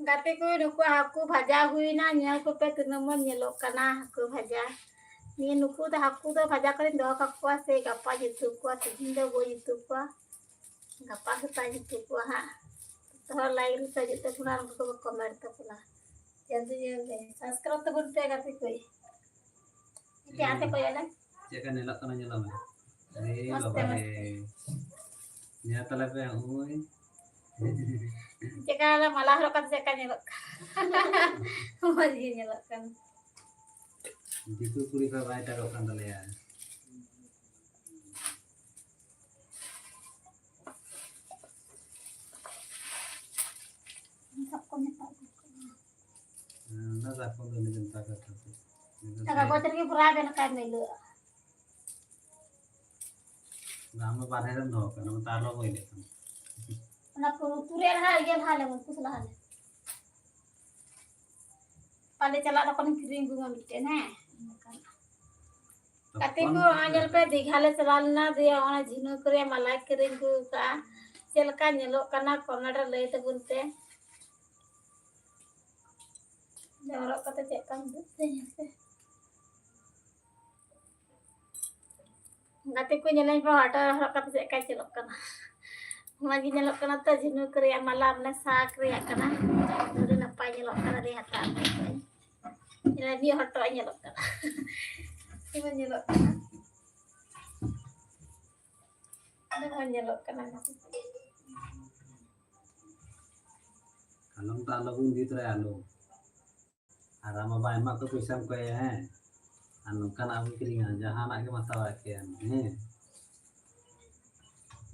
ᱜᱟᱛᱮ ᱠᱚ, ᱱᱩᱠᱩ ᱦᱟᱹᱠᱩ ᱵᱷᱟᱡᱟ ᱦᱩᱭᱱᱟ, ᱧᱮᱞ ᱠᱚᱯᱮ ᱛᱤᱱᱟᱹᱜ ᱢᱚᱡᱽ ᱧᱮᱞᱚᱜ ᱠᱟᱱᱟ ᱦᱟᱹᱠᱩ ᱵᱷᱟᱡᱟ᱾ ᱱᱤᱭᱟᱹ ᱱᱩᱠᱩ ᱫᱚ ᱦᱟᱹᱠᱩ ᱫᱚ ᱵᱷᱟᱡᱟ ᱠᱟᱛᱮᱧ ᱫᱚᱦᱚ ᱠᱟᱠᱚᱣᱟ, ᱥᱮ ᱜᱟᱯᱟ ᱡᱩᱛᱩ ᱠᱚᱣᱟ, ᱛᱮᱦᱮᱧ ᱫᱚ ᱵᱟᱹᱧ ᱩᱛᱩ ᱠᱚᱣᱟ, ᱜᱟᱯᱟ ᱥᱮᱛᱟᱜ ᱡᱩᱛᱩ ᱠᱚᱣᱟ ᱦᱟᱸᱜ᱾ ᱡᱚᱛᱚ ᱦᱚᱲ ᱞᱟᱭᱤᱠ ᱨᱮ ᱦᱤᱡᱩᱜ ᱛᱟᱵᱚᱱᱟ, ᱩᱱᱠᱩ ᱠᱚ ᱠᱚᱢᱮᱱᱴ ᱛᱟᱵᱚᱱᱟ, ᱡᱚᱞᱫᱤ ᱡᱚᱞᱫᱤ ᱥᱟᱵᱥᱠᱨᱟᱭᱤᱵ ᱛᱟᱵᱚᱱ ᱯᱮ ᱜᱟᱛᱮ ᱠᱚ᱾ ᱢᱤᱫᱴᱮᱡ ᱦᱟᱱᱛᱮ ᱠᱚᱭᱚᱜ ᱞᱮᱢ᱾ ᱪᱮᱫ ᱞᱮᱠᱟ ᱧᱮᱞᱚᱜ ᱠᱟᱱᱟ, ᱧᱮᱞᱚᱜ ᱢᱮ᱾ ᱮᱭ ᱢᱚᱡᱽ ᱛᱮ, ᱵᱟᱵᱟ ᱢᱚᱡᱽ ᱨᱮ᱾ ᱛᱮ᱾ ᱧᱮᱞ ᱛᱟᱞᱮ ᱯᱮ, ᱦᱚᱸᱜᱼᱚᱭ᱾ ᱪᱮᱫ ᱞᱮᱠᱟ ᱢᱟᱞᱟ ᱦᱚᱨᱚᱜ ᱠᱟᱛᱮ ᱪᱮᱫ ᱞᱮᱠᱟ ᱧᱮᱞᱚᱜ ᱠᱟᱱᱟ? ᱢᱚᱡᱽ ᱜᱮ ᱧᱮᱞᱚᱜ ᱠᱟᱱᱟ᱾ ᱫᱤᱠᱩ ᱠᱩᱲᱤ ᱠᱷᱚᱱ ᱵᱟᱭ ᱮᱴᱟᱜᱚᱜ ᱠᱟᱱ ᱛᱟᱞᱮᱭᱟ᱾ ᱥᱟᱵ ᱠᱚ ᱢᱮᱛᱟᱜ ᱠᱚ ᱠᱟᱱᱟ᱾ ᱦᱮᱸ, ᱚᱱᱟ ᱥᱟᱵ ᱠᱚ ᱫᱚ ᱞᱟᱹᱜᱤᱫ ᱫᱟᱠᱟ ᱠᱷᱟᱹᱛᱤᱨ᱾ ᱠᱟᱜᱚᱡᱽ ᱨᱮᱜᱮ ᱵᱷᱚᱨᱟᱣ ᱵᱮᱱ ᱠᱷᱟᱡ ᱢᱟᱹᱭᱞᱟᱹᱜᱼᱟ᱾ ᱟᱢ ᱫᱚ ᱵᱟᱨᱦᱮ ᱨᱮᱢ ᱫᱚᱦᱚ ᱠᱟᱜᱼᱟ, ᱚᱱᱟ ᱢᱟ ᱛᱟᱨ ᱨᱚᱦᱚᱭ ᱞᱮᱠᱷᱟᱱ᱾ ᱚᱱᱟ ᱠᱚ ᱛᱩᱨᱮ ᱞᱟᱦᱟ, ᱤᱭᱟᱹ ᱞᱟᱦᱟ ᱞᱮ, ᱩᱱᱠᱩ ᱥᱟᱞᱟᱜ ᱞᱮ᱾ ᱯᱟᱞᱮ ᱪᱟᱞᱟᱜ ᱫᱚ ᱠᱷᱚᱱ ᱠᱤᱨᱤᱧ ᱟᱹᱜᱩ ᱢᱟ ᱢᱤᱫᱴᱮᱱ, ᱦᱮᱸ? ᱜᱟᱛᱮ ᱠᱚ, ᱱᱚᱜᱼᱚᱭ ᱧᱮᱞ ᱯᱮ, ᱫᱤᱜᱷᱟ ᱞᱮ ᱪᱟᱞᱟᱣ ᱞᱮᱱᱟ, ᱫᱤᱭᱮ ᱚᱱᱟ ᱡᱷᱤᱱᱩᱠ ᱨᱮᱭᱟᱜ ᱢᱟᱞᱟᱭ ᱠᱤᱨᱤᱧ ᱟᱹᱜᱩ ᱠᱟᱜᱼᱟ᱾ ᱪᱮᱫ ᱞᱮᱠᱟ ᱧᱮᱞᱚᱜ ᱠᱟᱱᱟ, ᱠᱚᱢᱮᱱᱴ ᱨᱮ ᱞᱟᱹᱭ ᱛᱟᱵᱚᱱ ᱯᱮ᱾ ᱦᱚᱨᱚᱜ ᱠᱟᱛᱮ ᱪᱮᱫ ᱞᱮᱠᱟᱢ ᱵᱩᱡᱽ ᱫᱟ, ᱧᱮᱞ ᱯᱮ᱾ ᱜᱟᱛᱮ ᱠᱚ ᱧᱮᱞᱮᱧ ᱯᱮ, ᱦᱚᱴᱚᱜ ᱨᱮ ᱦᱚᱨᱚᱜ ᱠᱟᱛᱮ ᱪᱮᱫ ᱞᱮᱠᱟᱭ ᱧᱮᱞᱚᱜ ᱠᱟᱱᱟ᱾ ᱢᱚᱡᱽ ᱜᱮ ᱧᱮᱞᱚᱜ ᱠᱟᱱᱟ ᱛᱚ, ᱡᱷᱤᱱᱩᱠ ᱨᱮᱭᱟᱜ ᱢᱟᱞᱟ, ᱢᱟᱱᱮ ᱥᱟᱸᱠ ᱨᱮᱭᱟᱜ ᱠᱟᱱᱟ᱾ ᱟᱹᱰᱤ ᱱᱟᱯᱟᱭ ᱧᱮᱞᱚᱜ ᱠᱟᱱᱟ, ᱟᱹᱰᱤ ᱦᱟᱛᱟᱣ ᱢᱮ᱾ ᱧᱮᱞ ᱢᱮ, ᱢᱤᱫ ᱦᱚᱴᱚᱜ ᱧᱮᱞᱚᱜ ᱠᱟᱱᱟ᱾ ᱪᱮᱫ ᱢᱚᱡᱽ ᱧᱮᱞᱚᱜ ᱠᱟᱱᱟ, ᱟᱹᱰᱤ ᱢᱚᱡᱽ ᱧᱮᱞᱚᱜ ᱠᱟᱱᱟ᱾ ᱟᱞᱚᱢ ᱛᱚ ᱟᱞᱚᱵᱚᱱ ᱤᱫᱤ ᱛᱚᱨᱟᱭᱟ, ᱟᱞᱚ᱾ ᱟᱨ ᱟᱢ ᱵᱟᱵᱟ ᱟᱭᱢᱟ ᱩᱛᱟᱹᱨ ᱯᱚᱭᱥᱟᱢ ᱠᱚᱭᱟ, ᱦᱮᱸ? ᱟᱨ ᱱᱚᱝᱠᱟᱱᱟᱜ ᱵᱚᱱ ᱠᱤᱨᱤᱧᱟ, ᱡᱟᱦᱟᱱᱟᱜ ᱜᱮᱢ ᱦᱟᱛᱟᱣᱟ ᱮᱠᱮᱱ, ᱦᱮᱸ?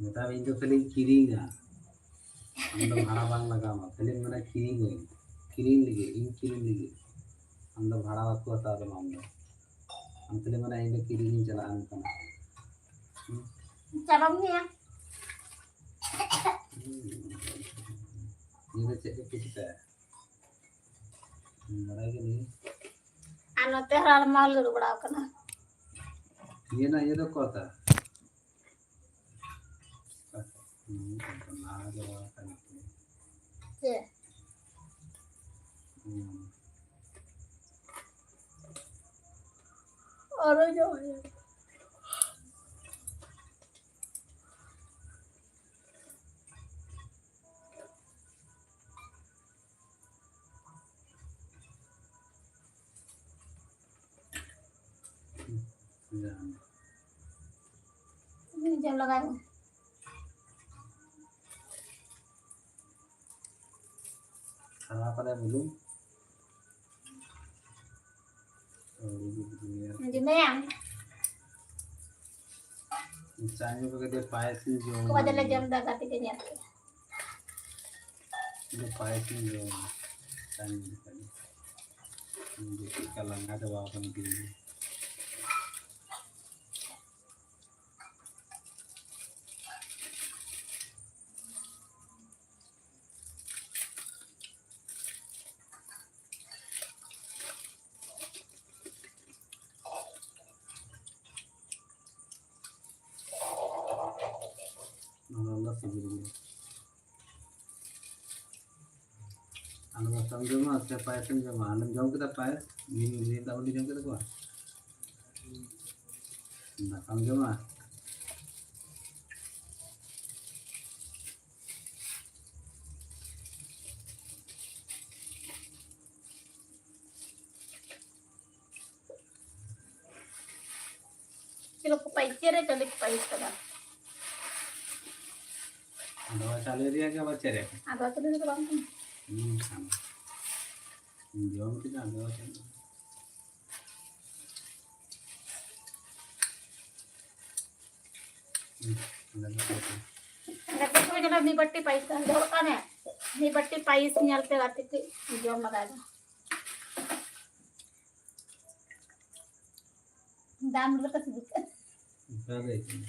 ᱢᱮᱛᱟᱢ, ᱤᱧ ᱫᱚ ᱠᱷᱟᱹᱞᱤᱧ ᱠᱤᱨᱤᱧᱟ, ᱟᱢ ᱫᱚ ᱵᱷᱟᱲᱟ ᱵᱟᱝ ᱞᱟᱜᱟᱣ ᱟᱢᱟ, ᱠᱷᱟᱹᱞᱤᱢ ᱢᱮᱱᱟ ᱠᱤᱨᱤᱧᱟᱹᱧ, ᱠᱤᱨᱤᱧ ᱞᱟᱹᱜᱤᱫ, ᱤᱧ ᱠᱤᱨᱤᱧ ᱞᱟᱹᱜᱤᱫ᱾ ᱟᱢ ᱫᱚ ᱵᱷᱟᱲᱟ ᱵᱟᱠᱚ ᱦᱟᱛᱟᱣ ᱛᱟᱢᱟ, ᱟᱢ ᱫᱚ, ᱟᱢ ᱠᱷᱟᱹᱞᱤ ᱢᱮᱱᱟ, ᱤᱧ ᱫᱚ ᱠᱤᱨᱤᱧᱤᱧ ᱪᱟᱞᱟᱜᱼᱟ, ᱱᱚᱝᱠᱟᱱᱟᱜ᱾ ᱦᱩᱸ? ᱪᱟᱵᱟᱢ ᱧᱩᱭᱟ? ᱱᱤᱭᱟᱹ ᱫᱚ ᱪᱮᱫ ᱠᱚ ᱪᱤᱠᱟᱹᱭᱟ? ᱵᱟᱲᱟᱭ ᱜᱮ ᱱᱤᱭᱟᱹ᱾ ᱟᱨ ᱱᱚᱛᱮ ᱦᱚᱸ ᱟᱨ ᱢᱟᱞ ᱫᱩᱲᱩᱵ ᱵᱟᱲᱟ ᱟᱠᱟᱱᱟ᱾ ᱱᱤᱭᱟᱹ ᱨᱮᱱᱟᱜ ᱤᱭᱟᱹ ᱫᱚ ᱚᱠᱚᱭ ᱛᱟ? ᱦᱩᱸ, ᱚᱱᱟ ᱫᱚ ᱵᱟᱝ ᱠᱟᱱᱟ᱾ ᱪᱮᱫ? ᱦᱩᱸ᱾ ᱟᱨᱚ ᱧᱚᱜ ᱦᱩᱭᱩᱜᱼᱟ᱾ ᱡᱚᱢ ᱞᱟᱜᱟᱭ ᱢᱮ᱾ ᱠᱷᱟᱨᱟᱯ ᱟᱞᱮ ᱵᱩᱞᱩᱝ᱾ ᱡᱚᱢᱮᱭᱟ᱾ ᱪᱟ ᱧᱩ ᱠᱟᱛᱮ ᱯᱟᱭᱮᱥ ᱤᱧ ᱡᱚᱢᱟ᱾ ᱠᱚ ᱵᱟᱡᱮ ᱞᱮ ᱡᱚᱢ ᱫᱟ, ᱜᱟᱛᱮ ᱠᱚ ᱧᱮᱞ ᱠᱮᱫᱟ᱾ ᱤᱧ ᱫᱚ ᱯᱟᱭᱮᱥ ᱤᱧ ᱡᱚᱢᱟ᱾ ᱪᱟ ᱧᱩ ᱠᱟᱛᱮ᱾ ᱤᱧ ᱫᱚ ᱪᱮᱫ ᱞᱮᱠᱟ ᱞᱟᱸᱜᱟ ᱪᱟᱵᱟ ᱟᱠᱟᱱ ᱛᱤᱧᱟ᱾ ᱱᱚᱣᱟ ᱫᱚ ᱥᱤᱵᱤᱞ ᱜᱮᱭᱟ᱾ ᱟᱢ ᱫᱟᱠᱟᱢ ᱡᱚᱢᱟ ᱥᱮ ᱯᱟᱭᱮᱥᱮᱢ ᱡᱚᱢᱟ? ᱟᱢᱮᱢ ᱡᱚᱢ ᱠᱮᱫᱟ ᱯᱟᱭᱮᱥ? ᱱᱤᱢ, ᱱᱤᱢ ᱫᱟᱜ ᱢᱟᱹᱰᱤ ᱡᱚᱢ ᱠᱮᱫᱟ ᱠᱚ? ᱫᱟᱠᱟᱢ ᱡᱚᱢᱟ? ᱪᱮᱫ ᱠᱚ ᱯᱟᱭᱤᱥ, ᱪᱮᱫ ᱨᱮ ᱪᱟᱣᱞᱮ ᱠᱚ ᱯᱟᱭᱤᱥ ᱠᱟᱫᱟ? ᱟᱫᱚ ᱪᱟᱣᱞᱮ ᱨᱮᱭᱟᱜ ᱜᱮ ᱟᱵᱟᱨ ᱪᱮᱫ ᱨᱮ? ᱟᱫᱚ ᱪᱟᱣᱞᱮ ᱨᱮᱫᱚ ᱵᱟᱝ ᱠᱟᱱᱟ᱾ ᱦᱩᱸ, ᱠᱟᱱᱟ᱾ ᱡᱚᱢ ᱠᱮᱫᱟ, ᱟᱫᱚ ᱪᱮᱫ? ᱦᱩᱸ, ᱚᱸᱰᱮ ᱫᱚ ᱜᱟᱛᱮ ᱠᱚ ᱧᱮᱞᱟ, ᱢᱤᱫ ᱵᱟᱹᱴᱤ ᱯᱟᱭᱤᱥ ᱫᱚᱦᱚ ᱠᱟᱜ ᱢᱮ᱾ ᱢᱤᱫ ᱵᱟᱹᱴᱤ ᱯᱟᱭᱤᱥ ᱧᱮᱞ ᱛᱮ ᱜᱟᱛᱮ ᱠᱚ ᱡᱚᱢ ᱞᱟᱜᱟᱭ ᱫᱟ᱾ ᱫᱟᱢ ᱞᱮᱠᱟ ᱥᱤᱵᱤᱞ ᱠᱟᱱᱟ᱾ ᱚᱱᱠᱟ ᱜᱮ ᱟᱹᱭᱠᱟᱹᱜᱼᱟ᱾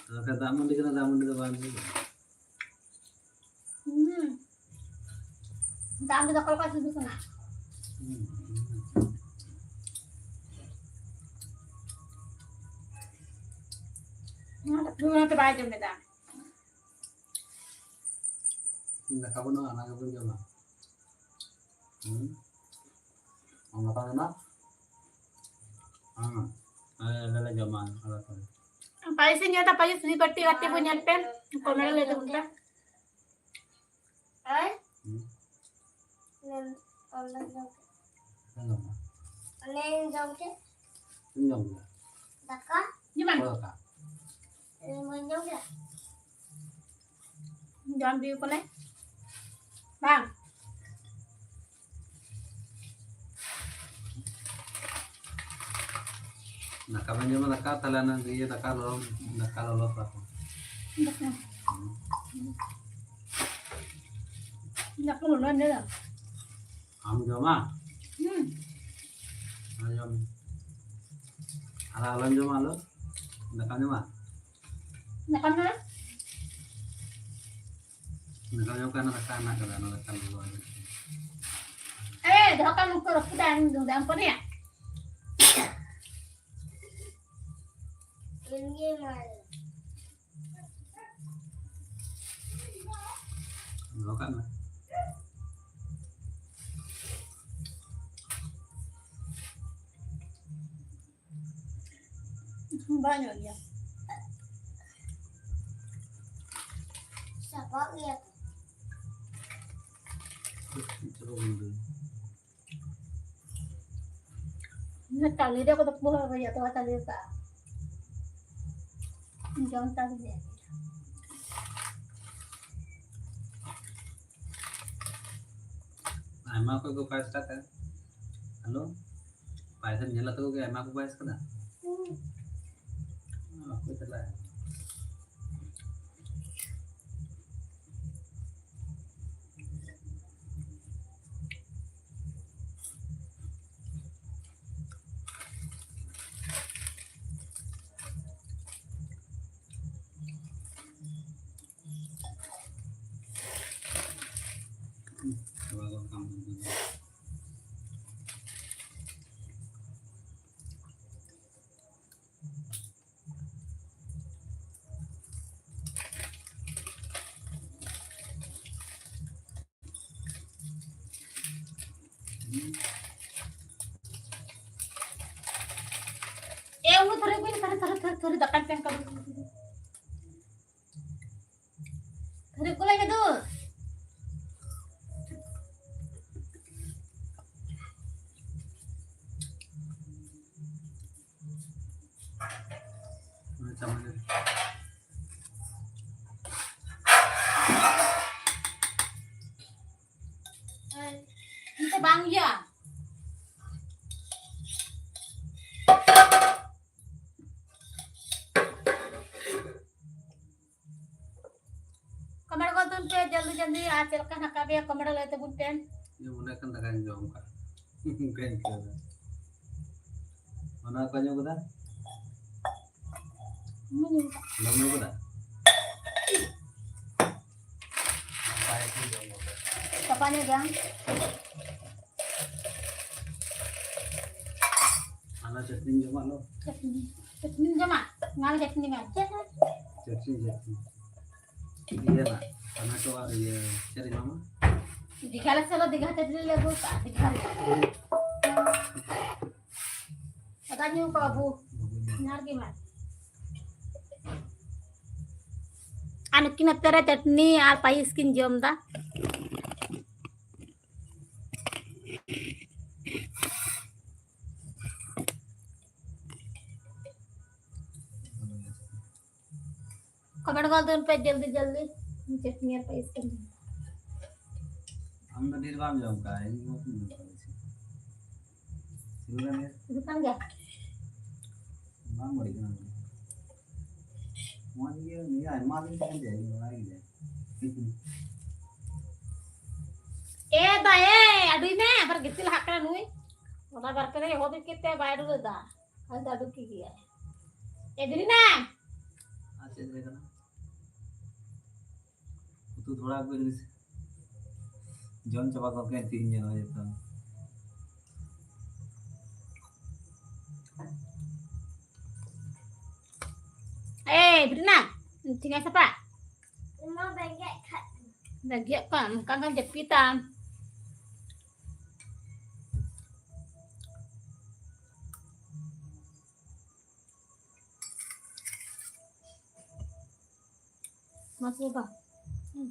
ᱟᱨ ᱵᱟᱠᱷᱟᱱ ᱫᱟᱜ ᱢᱟᱹᱰᱤ ᱠᱟᱱᱟ, ᱫᱟᱜ ᱢᱟᱹᱰᱤ ᱫᱚ ᱵᱟᱝ ᱦᱩᱭᱩᱜᱼᱟ᱾ ᱦᱩᱸ᱾ ᱫᱟᱜ ᱢᱟᱹᱰᱤ ᱫᱟᱠᱟ ᱞᱮᱠᱟ ᱥᱤᱵᱤᱞ ᱠᱟᱱᱟ᱾ ᱦᱩᱸ᱾ ᱚᱱᱟᱛᱮ ᱵᱟᱭ ᱡᱚᱢ ᱞᱮᱫᱟ᱾ ᱫᱟᱠᱟ ᱵᱟᱹᱱᱩᱜᱼᱟ, ᱚᱱᱟ ᱜᱮᱵᱚᱱ ᱡᱚᱢᱟ᱾ ᱦᱩᱸ? ᱟᱢ ᱫᱟᱠᱟ ᱡᱚᱢᱟ? ᱦᱮᱸ, ᱟᱞᱮ ᱞᱮ ᱡᱚᱢᱟ, ᱟᱞᱮ ᱠᱚ᱾ ᱯᱟᱭᱮᱥ ᱤᱧ ᱧᱮᱞ ᱫᱟ, ᱯᱟᱭᱮᱥ ᱨᱤ ᱵᱟᱹᱴᱤ ᱜᱟᱛᱮ ᱠᱚ ᱧᱮᱞ ᱯᱮ, ᱠᱚᱢᱮᱱᱴ ᱨᱮ ᱞᱟᱹᱭ ᱛᱟᱵᱚᱱ ᱯᱮ᱾ ᱦᱩᱸ? ᱚᱱᱮᱧ ᱡᱚᱢ ᱠᱮᱫ᱾ ᱤᱧ ᱡᱚᱢ ᱠᱮᱫᱟ᱾ ᱫᱟᱠᱟ? ᱡᱚᱢᱟᱢ? ᱚᱠᱚᱭ ᱫᱟᱠᱟ? ᱤᱧ ᱵᱟᱹᱧ ᱡᱚᱢ ᱠᱮᱫᱟ᱾ ᱡᱚᱢ ᱵᱤᱭᱩ ᱠᱚᱞᱮ᱾ ᱵᱟᱝ᱾ ᱫᱟᱠᱟ ᱵᱟᱹᱧ ᱡᱚᱢᱟ, ᱫᱟᱠᱟ, ᱛᱟᱦᱞᱮ ᱚᱱᱟ ᱤᱭᱟᱹ ᱫᱟᱠᱟ ᱞᱚᱞᱚ, ᱫᱟᱠᱟ ᱞᱚᱞᱚ ᱠᱚᱜᱼᱟ ᱛᱚ᱾ ᱫᱟᱠᱟ᱾ ᱫᱟᱠᱟ ᱞᱚᱞᱚ ᱞᱟᱹᱭ ᱫᱟ᱾ ᱟᱢ ᱡᱚᱢᱟ? ᱦᱩᱸ᱾ ᱟᱞᱚ ᱡᱚᱢ᱾ ᱟᱨ ᱟᱞᱚᱢ ᱡᱚᱢᱟ, ᱟᱞᱚ᱾ ᱫᱟᱠᱟᱢ ᱡᱚᱢᱟ? ᱫᱟᱠᱟᱢ ᱡᱚᱢᱟ? ᱫᱟᱠᱟᱢ ᱡᱚᱢ ᱠᱷᱟᱱ ᱫᱟᱠᱟ ᱦᱮᱱᱟᱜ ᱠᱟᱫᱟ, ᱚᱱᱟ ᱫᱟᱠᱟ ᱞᱚᱞᱚ ᱟᱭ ᱢᱮ᱾ ᱮ, ᱫᱚᱦᱚ ᱠᱟᱜ ᱢᱮ, ᱩᱛᱩ ᱨᱟᱹᱯᱩᱫ ᱟᱭ, ᱩᱱᱤ ᱫᱚ ᱫᱟᱢ ᱠᱚ ᱨᱮᱭᱟᱜ᱾ ᱫᱚᱦᱚ ᱠᱟᱜ ᱢᱮ᱾ ᱵᱟᱝ ᱧᱚᱜ ᱜᱮᱭᱟ᱾ ᱥᱟᱯᱟᱜ ᱜᱮᱭᱟ ᱛᱚ᱾ ᱤᱱᱟᱹ ᱛᱟᱞᱮ ᱫᱚ ᱠᱚᱫᱚ ᱯᱩᱨᱟᱹ ᱨᱮᱭᱟᱜ ᱛᱚᱣᱟ ᱛᱟᱞᱮ ᱠᱟᱜᱼᱟ᱾ ᱡᱚᱢ ᱛᱟᱞᱮ ᱫᱚ᱾ ᱟᱭᱢᱟ ᱚᱠᱚᱭ ᱠᱚ ᱯᱟᱭᱮᱥ ᱠᱟᱜ ᱛᱟᱦᱮᱸᱫ᱾ ᱦᱮᱞᱳ, ᱯᱟᱭᱮᱥ ᱮᱢ ᱧᱮᱞ ᱛᱟᱠᱚ ᱜᱮ, ᱟᱭᱢᱟ ᱠᱚ ᱯᱟᱭᱮᱥ ᱠᱟᱫᱟ᱾ ᱦᱩᱸ᱾ ᱚᱠᱚᱭ ᱪᱟᱞᱟᱜᱼᱟ? ᱮ, ᱩᱱᱤ ᱛᱷᱟᱹᱨᱤ ᱠᱚ, ᱛᱷᱟᱹᱨᱤ, ᱛᱷᱟᱹᱨᱤ, ᱛᱷᱟᱹᱨᱤ, ᱛᱷᱟᱹᱨᱤ ᱫᱟᱠᱟᱧ ᱛᱮᱱ ᱠᱟᱫᱟ᱾ ᱛᱷᱟᱹᱨᱤ ᱠᱚ ᱞᱟᱹᱭ ᱠᱮᱫᱟ᱾ ᱚᱱᱟ ᱪᱟᱢᱚᱪ ᱨᱮ᱾ ᱮᱱᱛᱮ ᱵᱟᱝ ᱤᱭᱟᱹ᱾ ᱠᱚᱢᱮᱱᱴ ᱜᱚᱫ ᱛᱟᱵᱚᱱ ᱯᱮ ᱡᱚᱞᱫᱤ ᱡᱚᱞᱫᱤ, ᱟᱨ ᱪᱮᱫ ᱞᱮᱠᱟ ᱦᱮᱱᱟᱜ ᱟᱠᱟᱫ ᱯᱮᱭᱟ ᱠᱚᱢᱮᱱᱴ ᱞᱟᱹᱭ ᱛᱟᱵᱚᱱ ᱯᱮ᱾ ᱤᱧ ᱢᱚᱱᱮ ᱠᱷᱟᱱ ᱫᱟᱠᱟᱧ ᱡᱚᱢ ᱠᱟᱜ᱾ ᱚᱱᱠᱟᱧ ᱟᱹᱭᱠᱟᱹᱣ ᱫᱟ᱾ ᱚᱱᱟ ᱠᱚ ᱟᱸᱡᱚᱢ ᱠᱮᱫᱟ? ᱦᱩᱸ᱾ ᱵᱟᱢ ᱧᱩ ᱠᱟᱫᱟ? ᱥᱟᱯᱷᱟ ᱧᱚᱜ ᱜᱮᱭᱟᱢ᱾ ᱟᱞᱚ ᱪᱟᱹᱴᱱᱤᱧ ᱡᱚᱢᱟ, ᱟᱞᱚ᱾ ᱪᱟᱹᱴᱱᱤ, ᱪᱟᱹᱴᱱᱤᱧ ᱡᱚᱢᱟ? ᱚᱱᱟ ᱪᱟᱹᱴᱱᱤ ᱢᱮ᱾ ᱪᱟᱹᱴᱱᱤ, ᱪᱟᱹᱴᱱᱤ᱾ ᱤᱭᱟᱹ ᱱᱟ, ᱴᱚᱢᱮᱴᱳ ᱟᱨ ᱤᱭᱟᱹ, ᱪᱮᱫ ᱤᱧ ᱮᱢᱟᱢᱟ? ᱫᱤᱜᱷᱟ ᱞᱮ ᱪᱟᱞᱟᱜ, ᱫᱤᱜᱷᱟ ᱪᱟᱹᱴᱱᱤ ᱞᱮ ᱟᱹᱜᱩ ᱠᱟᱜᱼᱟ, ᱫᱤᱜᱷᱟ ᱨᱮ᱾ ᱟᱫᱟ ᱧᱩ ᱠᱚ ᱟᱵᱚ, ᱧᱟᱨ ᱜᱮ ᱢᱟ᱾ ᱟᱨ ᱱᱩᱠᱤᱱ ᱱᱚᱛᱮ ᱨᱮ ᱪᱟᱴᱱᱤ ᱟᱨ ᱯᱟᱭᱮᱥ ᱠᱤᱱ ᱡᱚᱢ ᱫᱟ᱾ Comment ᱜᱚᱞ ᱫᱩᱱ ᱯᱮ ᱡᱚᱞᱫᱤ ᱡᱚᱞᱫᱤ᱾ ᱪᱟᱴᱱᱤ ᱟᱨ ᱯᱟᱭᱮᱥ ᱠᱤᱱ ᱡᱚᱢ ᱫᱟ᱾ ᱟᱢ ᱫᱚ ᱰᱷᱮᱨ ᱵᱟᱢ ᱡᱚᱢ ᱠᱟᱜᱼᱟ, ᱤᱧ ᱦᱚᱸ ᱵᱟᱹᱧ ᱡᱚᱢ ᱠᱟᱜᱼᱟ ᱵᱮᱥᱤ᱾ ᱥᱤᱵᱤᱞ ᱠᱟᱱ ᱜᱮᱭᱟ? ᱥᱤᱵᱤᱞ ᱠᱟᱱ ᱜᱮᱭᱟ? ᱵᱟᱝ ᱵᱟᱹᱲᱤᱡ ᱠᱟᱱᱟ᱾ ᱢᱚᱡᱽ ᱜᱮ, ᱱᱤᱭᱟᱹ ᱟᱭᱢᱟ ᱫᱤᱱ ᱠᱷᱚᱱ ᱜᱮ ᱤᱧ ᱵᱟᱲᱟᱭ ᱜᱮᱭᱟ᱾ ᱮ ᱫᱟ, ᱮ, ᱟᱹᱰᱩᱭ ᱢᱮ, ᱟᱵᱟᱨ ᱜᱤᱛᱤᱡ ᱞᱟᱦᱟᱜ ᱠᱟᱱᱟ ᱱᱩᱭ᱾ ᱚᱱᱟ ᱵᱟᱨ ᱯᱮ ᱫᱤᱱ ᱮᱦᱚᱵ ᱠᱮᱫ ᱛᱮ ᱵᱟᱭ ᱟᱹᱰᱩ ᱞᱮᱫᱟ᱾ ᱟᱫᱚ ᱟᱹᱰᱩ ᱠᱮᱫ ᱜᱮᱭᱟᱭ᱾ ᱮ ᱵᱤᱨᱤᱱᱟ! ᱟᱨ ᱪᱮᱫ ᱞᱟᱹᱭ ᱠᱟᱱᱟ? ᱩᱛᱩ ᱛᱷᱚᱲᱟ ᱠᱚ ᱡᱤᱱᱤᱥ ᱡᱚᱢ ᱪᱟᱵᱟ ᱜᱚᱫ ᱠᱟᱜ ᱛᱤᱦᱤᱧ ᱧᱮᱞ ᱦᱩᱭᱩᱜ ᱛᱟᱢᱟ᱾ ᱮᱭ, ᱵᱤᱨᱤᱱᱟ, ᱴᱷᱤᱠ ᱟᱪᱷᱮ ᱯᱟ? ᱚᱱᱟ ᱵᱮᱸᱜᱮᱫ ᱠᱷᱟᱡ᱾ ᱵᱮᱸᱜᱮᱫ ᱠᱚᱣᱟᱢ, ᱚᱱᱠᱟ ᱜᱮᱢ ᱡᱟᱹᱯᱤᱫᱟ᱾ ᱢᱚᱡᱽ ᱜᱮ ᱵᱟᱝ? ᱦᱩᱸ᱾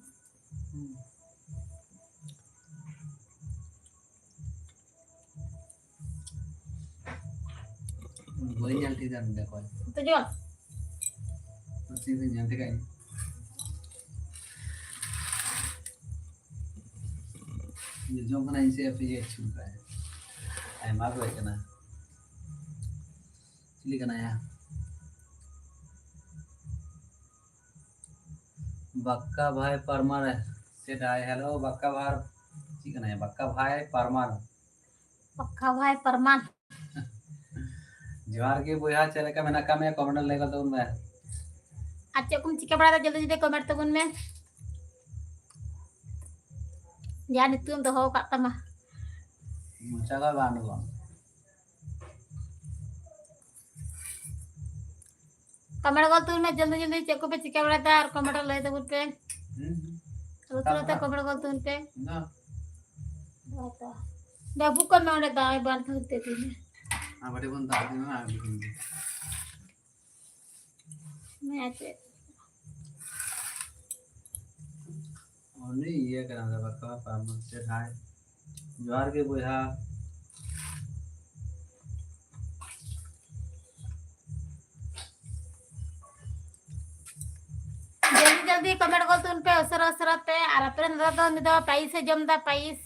ᱵᱟᱹᱧ ᱧᱮᱞ ᱴᱷᱤᱠᱟ ᱱᱚᱰᱮ ᱠᱷᱚᱱ᱾ ᱛᱚ ᱡᱚᱢ᱾ ᱛᱤᱱ ᱨᱮ ᱧᱮᱞ ᱴᱷᱤᱠᱟ ᱤᱧ? ᱡᱚᱡᱚᱢ ᱠᱷᱚᱱᱟᱜ ᱤᱧ ᱥᱮᱫ ᱯᱮ ᱤᱭᱟᱹ ᱦᱚᱪᱚ ᱠᱟᱜᱼᱟ᱾ ᱟᱭᱢᱟ ᱠᱚ ᱦᱮᱡ ᱠᱟᱱᱟ᱾ ᱪᱤᱞᱤ ᱠᱟᱱᱟᱭᱟ? ᱵᱟᱠᱠᱟ ᱵᱷᱟᱭ ᱯᱟᱨᱢᱟᱨ ᱥᱮ ᱰᱟᱭ, hello ᱵᱟᱠᱠᱟ ᱵᱷᱟᱨ, ᱪᱮᱫ ᱠᱟᱱᱟᱭᱟ? ᱵᱟᱠᱠᱟ ᱵᱷᱟᱭ ᱯᱟᱨᱢᱟᱨ᱾ ᱵᱟᱠᱠᱟ ᱵᱷᱟᱭ ᱯᱟᱨᱢᱟᱨ᱾ ᱡᱚᱦᱟᱨ ᱜᱮ ᱵᱚᱭᱦᱟ, ᱪᱮᱫ ᱞᱮᱠᱟ ᱢᱮᱱᱟᱜ ᱟᱠᱟᱫ ᱢᱮᱭᱟ? Comment ᱨᱮ ᱞᱟᱹᱭ ᱜᱚᱫ ᱛᱟᱵᱚᱱ ᱢᱮ᱾ ᱟᱨ ᱪᱮᱫ ᱠᱚᱢ ᱪᱤᱠᱟᱹ ᱵᱟᱲᱟᱭᱮᱫᱟ? ᱡᱚᱞᱫᱤ ᱡᱚᱞᱫᱤ comment ᱛᱟᱵᱚᱱ ᱢᱮ᱾ ᱡᱟ ᱧᱩᱛᱩᱢ ᱫᱚᱦᱚ ᱟᱠᱟᱫ ᱛᱟᱢᱟ᱾ ᱢᱚᱪᱟ ᱫᱚ ᱵᱟᱝ ᱟᱸᱡᱚᱢᱚᱜᱼᱟ᱾ Comment ᱜᱚᱞ ᱛᱟᱵᱚᱱ ᱢᱮ, ᱡᱚᱞᱫᱤ ᱡᱚᱞᱫᱤ ᱪᱮᱫ ᱠᱚᱯᱮ ᱪᱤᱠᱟᱹ ᱵᱟᱲᱟᱭᱮᱫᱟ ᱟᱨ comment ᱨᱮ ᱞᱟᱹᱭ ᱛᱟᱵᱚᱱ ᱯᱮ᱾ ᱦᱩᱸ᱾ ᱟᱞᱚ ᱛᱟᱞᱟᱛᱮ comment ᱜᱚᱞ ᱛᱟᱵᱚᱱ ᱯᱮ᱾ ᱱᱟ᱾ ᱦᱮᱸ ᱛᱚ᱾ ᱵᱟᱹᱵᱩ ᱠᱚ ᱢᱮ ᱚᱸᱰᱮ ᱫᱟᱜ ᱵᱟᱝ ᱛᱟᱦᱮᱸ ᱛᱮ ᱫᱤᱱ᱾ ᱟᱨ ᱵᱟᱹᱴᱤ ᱵᱚᱱ ᱫᱟᱜ ᱫᱤᱱ ᱢᱟ ᱟᱨ ᱵᱟᱹᱴᱤ ᱵᱚᱱ ᱫᱤᱱ᱾ ᱦᱮᱸ ᱪᱮᱫ? ᱩᱱᱤ ᱤᱭᱟᱹ ᱠᱟᱱᱟ, ᱚᱱᱟ ᱵᱟᱠᱚ ᱯᱟᱨᱢᱚᱱ ᱥᱮ ᱦᱟᱭ᱾ ᱡᱚᱦᱟᱨ ᱜᱮ ᱵᱚᱭᱦᱟ᱾ ᱡᱚᱞᱫᱤ ᱡᱚᱞᱫᱤ ᱠᱚᱢᱮᱱᱴ ᱜᱚᱫ ᱛᱟᱵᱚᱱ ᱯᱮ ᱩᱥᱟᱹᱨᱟ ᱩᱥᱟᱹᱨᱟ ᱛᱮ᱾ ᱟᱨ ᱟᱯᱮ ᱨᱮᱱ ᱫᱟᱫᱟ ᱫᱚ ᱩᱱᱤ ᱫᱚ ᱯᱟᱭᱤᱥ ᱮ ᱡᱚᱢ ᱮᱫᱟ, ᱯᱟᱭᱤᱥ᱾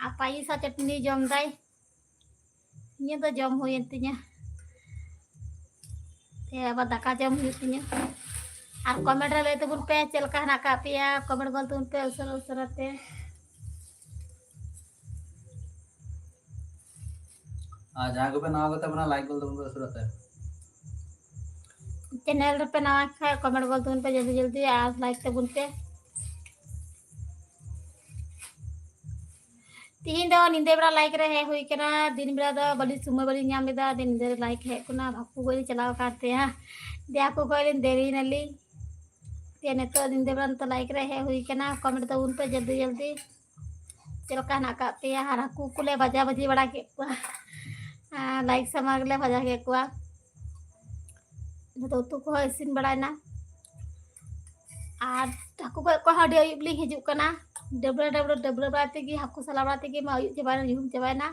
ᱟᱨ ᱯᱟᱭᱤᱥ ᱟᱨ ᱪᱟᱹᱴᱱᱤ ᱡᱚᱢ ᱫᱟᱭ᱾ ᱤᱧᱟᱹᱜ ᱫᱚ ᱡᱚᱢ ᱦᱩᱭᱮᱱ ᱛᱤᱧᱟᱹ᱾ ᱛᱮ ᱟᱵᱟᱨ ᱫᱟᱠᱟ ᱡᱚᱢ ᱦᱩᱭᱩᱜ ᱛᱤᱧᱟᱹ᱾ ᱟᱨ ᱠᱚᱢᱮᱱᱴ ᱨᱮ ᱞᱟᱹᱭ ᱛᱟᱵᱚᱱ ᱯᱮ ᱪᱮᱫ ᱞᱮᱠᱟ ᱦᱮᱱᱟᱜ ᱟᱠᱟᱫ ᱯᱮᱭᱟ, ᱠᱚᱢᱮᱱᱴ ᱜᱚᱫ ᱛᱟᱵᱚᱱ ᱯᱮ ᱩᱥᱟᱹᱨᱟ ᱩᱥᱟᱹᱨᱟ ᱛᱮ᱾ ᱟᱨ ᱡᱟᱦᱟᱸᱭ ᱠᱚᱯᱮ ᱱᱟᱣᱟ ᱠᱚ ᱛᱟᱵᱚᱱᱟ, ᱞᱟᱭᱤᱠ ᱜᱚᱫ ᱛᱟᱵᱚᱱ ᱯᱮ ᱩᱥᱟᱹᱨᱟ ᱛᱮ᱾ ᱪᱮᱱᱮᱞ ᱨᱮᱯᱮ ᱱᱟᱣᱟ ᱠᱷᱟᱡ ᱠᱚᱢᱮᱱᱴ ᱜᱚᱫ ᱛᱟᱵᱚᱱ ᱯᱮ ᱡᱚᱞᱫᱤ ᱡᱚᱞᱫᱤ ᱟᱨ ᱞᱟᱭᱤᱠ ᱛᱟᱵᱚᱱ ᱯᱮ᱾ ᱛᱤᱦᱤᱧ ᱫᱚ ᱧᱤᱫᱟᱹ ᱵᱮᱲᱟ ᱞᱟᱭᱤᱠ ᱨᱮ ᱦᱮᱡ ᱦᱩᱭ ᱠᱟᱱᱟ᱾ ᱫᱤᱱ ᱵᱮᱲᱟ ᱫᱚ ᱵᱟᱹᱞᱤᱧ ᱥᱚᱢᱚᱭ ᱵᱟᱹᱞᱤᱧ ᱧᱟᱢ ᱞᱮᱫᱟ, ᱫᱤᱱ ᱧᱤᱫᱟᱹ ᱨᱮ ᱞᱟᱭᱤᱠ ᱦᱮᱡ ᱠᱟᱱᱟ᱾ ᱦᱟᱹᱠᱩ ᱜᱚᱡ ᱞᱤᱧ ᱪᱟᱞᱟᱣ ᱟᱠᱟᱱ ᱛᱟᱦᱮᱸᱜᱼᱟ, ᱫᱤᱭᱮ ᱦᱟᱹᱠᱩ ᱜᱚᱡ ᱞᱤᱧ ᱫᱮᱨᱤᱭᱮᱱᱟᱞᱤᱧ᱾ ᱫᱤᱭᱮ ᱱᱤᱛᱚᱜ ᱧᱤᱫᱟᱹ ᱵᱮᱲᱟ ᱱᱤᱛᱚᱜ ᱞᱟᱭᱤᱠ ᱨᱮ ᱦᱮᱡ ᱦᱩᱭ ᱠᱟᱱᱟ᱾ ᱠᱚᱢᱮᱱᱴ ᱛᱟᱵᱚᱱ ᱯᱮ ᱡᱚᱞᱫᱤ ᱡᱚᱞᱫᱤ ᱪᱮᱫ ᱞᱮᱠᱟ ᱦᱮᱱᱟᱜ ᱟᱠᱟᱫ ᱯᱮᱭᱟ᱾ ᱟᱨ ᱦᱟᱹᱠᱩ ᱠᱚᱞᱮ ᱵᱷᱟᱡᱟ ᱵᱷᱟᱹᱡᱤ ᱵᱟᱲᱟ ᱠᱮᱫ ᱠᱚᱣᱟ᱾ ᱟᱨ ᱞᱟᱭᱤᱠ ᱥᱟᱢᱟᱝ ᱨᱮᱞᱮ ᱵᱷᱟᱡᱟ ᱠᱮᱫ ᱠᱚᱣᱟ᱾ ᱱᱤᱛᱚᱜ ᱩᱛᱩ ᱠᱚᱦᱚᱸ ᱤᱥᱤᱱ ᱵᱟᱲᱟᱭᱮᱱᱟ᱾ ᱟᱨ ᱦᱟᱹᱠᱩ ᱜᱚᱡ ᱠᱚᱦᱚᱸ ᱟᱹᱰᱤ ᱟᱹᱭᱩᱵ ᱞᱤᱧ ᱦᱤᱡᱩᱜ ᱠᱟᱱᱟ᱾ ᱰᱟᱹᱵᱽᱨᱟᱹ ᱰᱟᱹᱵᱽᱨᱟᱹ ᱰᱟᱹᱵᱽᱨᱟᱹ ᱵᱟᱲᱟ ᱛᱮᱜᱮ, ᱦᱟᱹᱠᱩ ᱥᱟᱞᱟ ᱵᱟᱲᱟ ᱛᱮᱜᱮ ᱢᱟ ᱟᱹᱭᱩᱵ ᱪᱟᱵᱟᱭᱮᱱᱟ, ᱧᱩᱦᱩᱢ ᱪᱟᱵᱟᱭᱮᱱᱟ᱾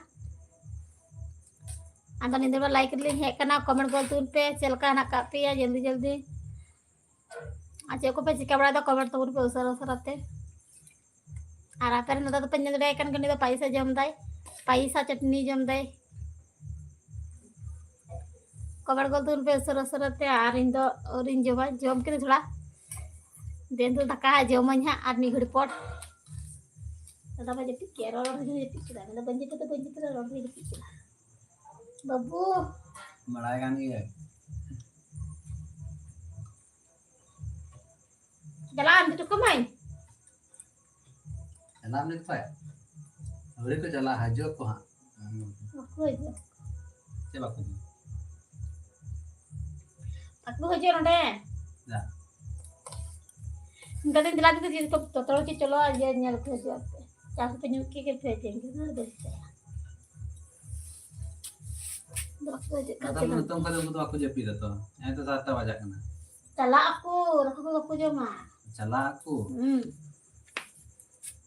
ᱟᱫᱚ ᱧᱤᱫᱟᱹ ᱵᱮᱲᱟ ᱞᱟᱭᱤᱠ ᱨᱮᱞᱤᱧ ᱦᱮᱡ ᱠᱟᱱᱟ, ᱠᱚᱢᱮᱱᱴ ᱜᱚᱫ ᱛᱟᱵᱚᱱ ᱯᱮ ᱪᱮᱫ ᱞᱮᱠᱟ ᱦᱮᱱᱟᱜ ᱟᱠᱟᱫ ᱯᱮᱭᱟ ᱡᱚᱞᱫᱤ ᱡᱚᱞᱫᱤ᱾ ᱟᱨ ᱪᱮᱫ ᱠᱚᱯᱮ ᱪᱤᱠᱟᱹ ᱵᱟᱲᱟᱭᱮᱫᱟ ᱠᱚᱢᱮᱱᱴ ᱛᱟᱵᱚᱱ ᱯᱮ ᱩᱥᱟᱹᱨᱟ ᱩᱥᱟᱹᱨᱟ ᱛᱮ᱾ ᱟᱨ ᱟᱯᱮ ᱨᱮᱱ ᱫᱟᱫᱟ ᱫᱚᱯᱮ ᱧᱮᱞ ᱫᱟᱲᱮᱭᱟᱭ ᱠᱟᱱ ᱜᱮᱭᱟ, ᱩᱱᱤ ᱫᱚ ᱯᱟᱭᱤᱥᱟ ᱡᱚᱢ ᱫᱟᱭ, ᱯᱟᱭᱤᱥᱟ ᱪᱟᱴᱱᱤ ᱡᱚᱢ ᱫᱟᱭ᱾ ᱠᱚᱢᱮᱱᱴ ᱜᱚᱫ ᱛᱟᱵᱚᱱ ᱯᱮ ᱩᱥᱟᱹᱨᱟ ᱩᱥᱟᱹᱨᱟ ᱛᱮ, ᱟᱨ ᱤᱧ ᱫᱚ ᱟᱹᱣᱨᱤᱧ ᱡᱚᱢᱟ, ᱡᱚᱢ ᱠᱮᱫᱟᱹᱧ ᱛᱷᱚᱲᱟ᱾ ᱫᱮᱱ ᱫᱚ ᱫᱟᱠᱟ ᱦᱟᱸᱜ ᱡᱚᱢᱟᱹᱧ ᱦᱟᱸᱜ ᱟᱨ ᱢᱤᱫ ᱜᱷᱟᱹᱲᱤ ᱯᱚᱨ᱾ ᱫᱟᱫᱟ ᱢᱟ ᱡᱟᱹᱯᱤᱫ ᱠᱮᱫ, ᱨᱚᱲ ᱨᱚᱲ ᱛᱮᱜᱮ ᱡᱟᱹᱯᱤᱫ ᱠᱮᱫᱟ᱾ ᱢᱮᱱᱫᱟ, "ᱵᱟᱹᱧ ᱡᱟᱹᱯᱤᱫᱟ, ᱵᱟᱹᱧ ᱡᱟᱹᱯᱤᱫᱟ", ᱨᱚᱲ ᱛᱮᱜᱮ ᱡᱟᱹᱯᱤᱫ ᱠᱮᱫᱟ᱾ ᱵᱟᱹᱵᱩ᱾ ᱵᱟᱲᱟᱭ ᱠᱟᱱ ᱜᱮᱭᱟ᱾ ᱪᱟᱞᱟᱜ ᱟᱢ ᱫᱩᱴᱩᱠᱩ ᱢᱟᱹᱭ? ᱪᱟᱞᱟᱜ ᱟᱢ ᱱᱤᱛ ᱠᱷᱚᱡ? ᱟᱹᱣᱨᱤ ᱠᱚ ᱪᱟᱞᱟᱜᱼᱟ, ᱦᱤᱡᱩᱜ ᱟᱠᱚ ᱦᱟᱸᱜ᱾ ᱵᱟᱠᱚ ᱦᱤᱡᱩᱜᱼᱟ᱾ ᱪᱮᱫ ᱵᱟᱠᱚ ᱦᱤᱡᱩᱜᱼᱟ? ᱵᱟᱠᱚ ᱦᱤᱡᱩᱜᱼᱟ ᱱᱚᱰᱮ᱾ ᱪᱮᱫᱟᱜ? ᱢᱮᱛᱟ ᱫᱤᱧ ᱫᱮᱞᱟ ᱫᱤᱫᱤ, ᱡᱚᱛᱚ ᱦᱚᱲ ᱠᱤ ᱪᱚᱞᱚ, ᱤᱭᱟᱹ ᱧᱮᱞ ᱠᱚ ᱦᱤᱡᱩᱜᱼᱟ᱾ ᱪᱟ ᱠᱚᱯᱮ ᱧᱩ ᱠᱮᱫ ᱜᱮ, ᱯᱮ ᱡᱮ ᱤᱧ ᱫᱚ ᱵᱟᱹᱧ ᱪᱟᱞᱟᱜᱼᱟ᱾ ᱵᱟᱠᱚ ᱦᱤᱡᱩᱜ ᱠᱟᱱ ᱟᱫᱚ ᱛᱤᱧᱟ᱾ ᱱᱤᱛᱚᱝ ᱠᱷᱚᱱ ᱫᱚ ᱩᱱᱠᱩ ᱫᱚ ᱵᱟᱠᱚ ᱡᱟᱹᱯᱤᱫᱟ ᱛᱚ᱾ ᱦᱮᱸ ᱛᱚ, ᱥᱟᱛᱴᱟ ᱵᱟᱡᱟᱜ ᱠᱟᱱᱟ᱾ ᱪᱟᱞᱟᱜ ᱟᱠᱚ, ᱫᱟᱠᱟ ᱠᱚ ᱵᱟᱠᱚ ᱡᱚᱢᱟ᱾ ᱪᱟᱞᱟᱜ ᱟᱠᱚ᱾ ᱦᱩᱸ᱾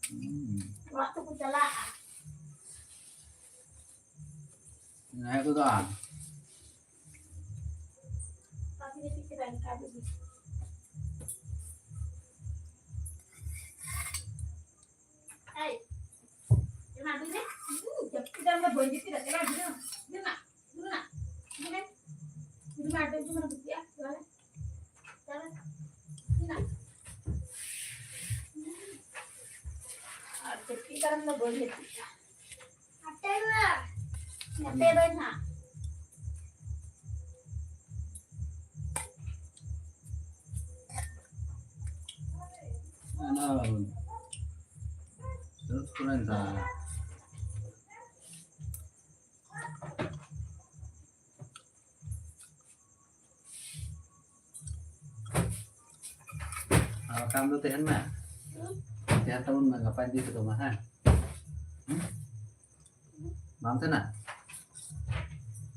ᱦᱩᱸ᱾ ᱚᱲᱟᱜ ᱛᱮᱠᱚ ᱪᱟᱞᱟᱜᱼᱟ᱾ ᱦᱮᱸ ᱫᱟᱫᱟ᱾ ᱠᱟᱹᱯᱤ ᱨᱮ ᱪᱮᱫ ᱠᱮᱫᱟ? ᱠᱟᱹᱯᱤ ᱨᱮ᱾ ᱮᱭ, ᱮᱢᱟ ᱫᱩᱧ ᱢᱮ᱾ ᱦᱩᱸ, ᱡᱟᱹᱯᱤᱫ ᱫᱟᱢ ᱫᱚ ᱵᱟᱹᱧ ᱡᱟᱹᱯᱤᱫᱟ᱾ ᱮᱢᱟ ᱫᱩᱧ ᱢᱮ᱾ ᱫᱩ ᱢᱟ, ᱫᱩ ᱢᱟ, ᱫᱩ ᱢᱟ, ᱫᱩ ᱢᱟ, ᱫᱩ ᱢᱟ, ᱫᱩ ᱢᱟ᱾ ᱟᱨ ᱪᱟᱹᱴᱠᱤ ᱠᱟᱨᱚᱱ ᱫᱚ ᱵᱟᱹᱧ ᱦᱤᱡᱩᱜᱼᱟ᱾ ᱟᱯᱮ ᱫᱚ, ᱟᱯᱮ ᱫᱚ ᱱᱟᱜ᱾ ᱚᱱᱟ ᱵᱟᱵᱚᱱ ᱫᱩᱲᱩᱵ ᱠᱚᱨᱮ ᱫᱚ᱾ ᱟᱨ ᱵᱟᱠᱷᱟᱱ ᱫᱚ ᱛᱟᱦᱮᱱ ᱢᱮ᱾ ᱛᱟᱦᱮᱱ ᱛᱟᱵᱚᱱ ᱢᱮ, ᱜᱟᱯᱟᱧ ᱤᱫᱤ ᱦᱚᱴᱚ ᱠᱟᱢᱟ, ᱦᱮᱸ? ᱦᱩᱸ? ᱵᱟᱢ ᱛᱟᱦᱮᱱᱟ?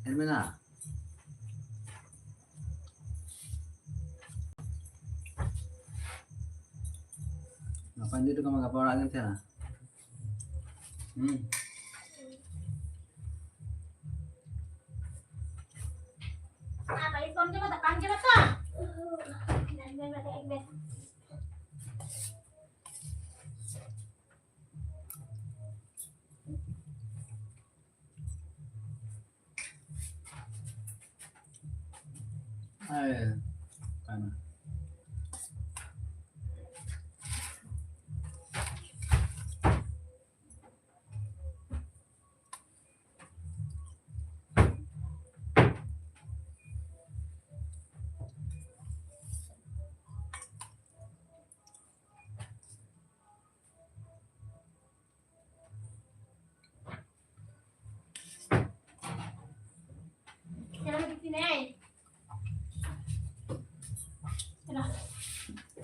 ᱦᱮᱡ ᱢᱮ ᱱᱟ᱾ ᱜᱟᱯᱟᱧ ᱤᱫᱤ ᱦᱚᱴᱚ ᱠᱟᱢᱟ, ᱜᱟᱯᱟ ᱚᱲᱟᱜ ᱜᱮᱢ ᱛᱟᱦᱮᱱᱟ? ᱦᱩᱸ᱾ ᱟᱨ ᱵᱟᱭᱤᱥ ᱠᱚᱢ ᱡᱚᱢᱟ, ᱫᱟᱠᱟᱢ ᱡᱚᱢᱟ ᱛᱚ? ᱟᱭ, ᱠᱟᱱᱟ᱾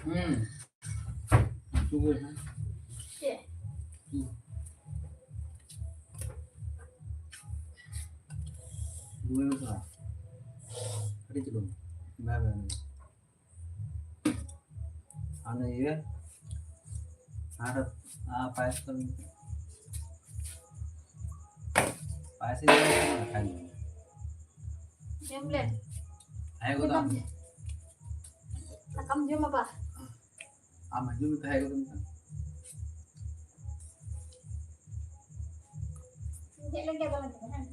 ᱦᱩᱸ᱾ ᱪᱮᱫ? ᱦᱩᱸ᱾ ᱠᱟᱹᱴᱤᱡ ᱪᱩᱞᱩᱝ᱾ ᱵᱟᱭ, ᱵᱟᱭ, ᱵᱟᱭ᱾ ᱤᱭᱟᱹ ᱟᱨ ᱯᱟᱭᱮᱥ ᱠᱚ ᱯᱟᱭᱮᱥ ᱤᱧ ᱡᱚᱢ ᱠᱟᱱᱟ, ᱠᱷᱟᱹᱞᱤ᱾ ᱡᱚᱢ ᱞᱮ᱾ ᱦᱮᱸ, ᱜᱚᱫᱟᱢ᱾ ᱫᱟᱠᱟᱢ ᱡᱚᱢᱟ ᱵᱟ? ᱟᱢ ᱦᱤᱡᱩᱜ ᱢᱮ, ᱛᱟᱦᱮᱸ ᱜᱚᱫᱚᱜ ᱢᱮ᱾ ᱪᱮᱫ ᱞᱟᱹᱜᱤᱫ ᱟᱫᱚ ᱢᱮᱱ ᱠᱮᱫᱟ, ᱦᱮᱸ?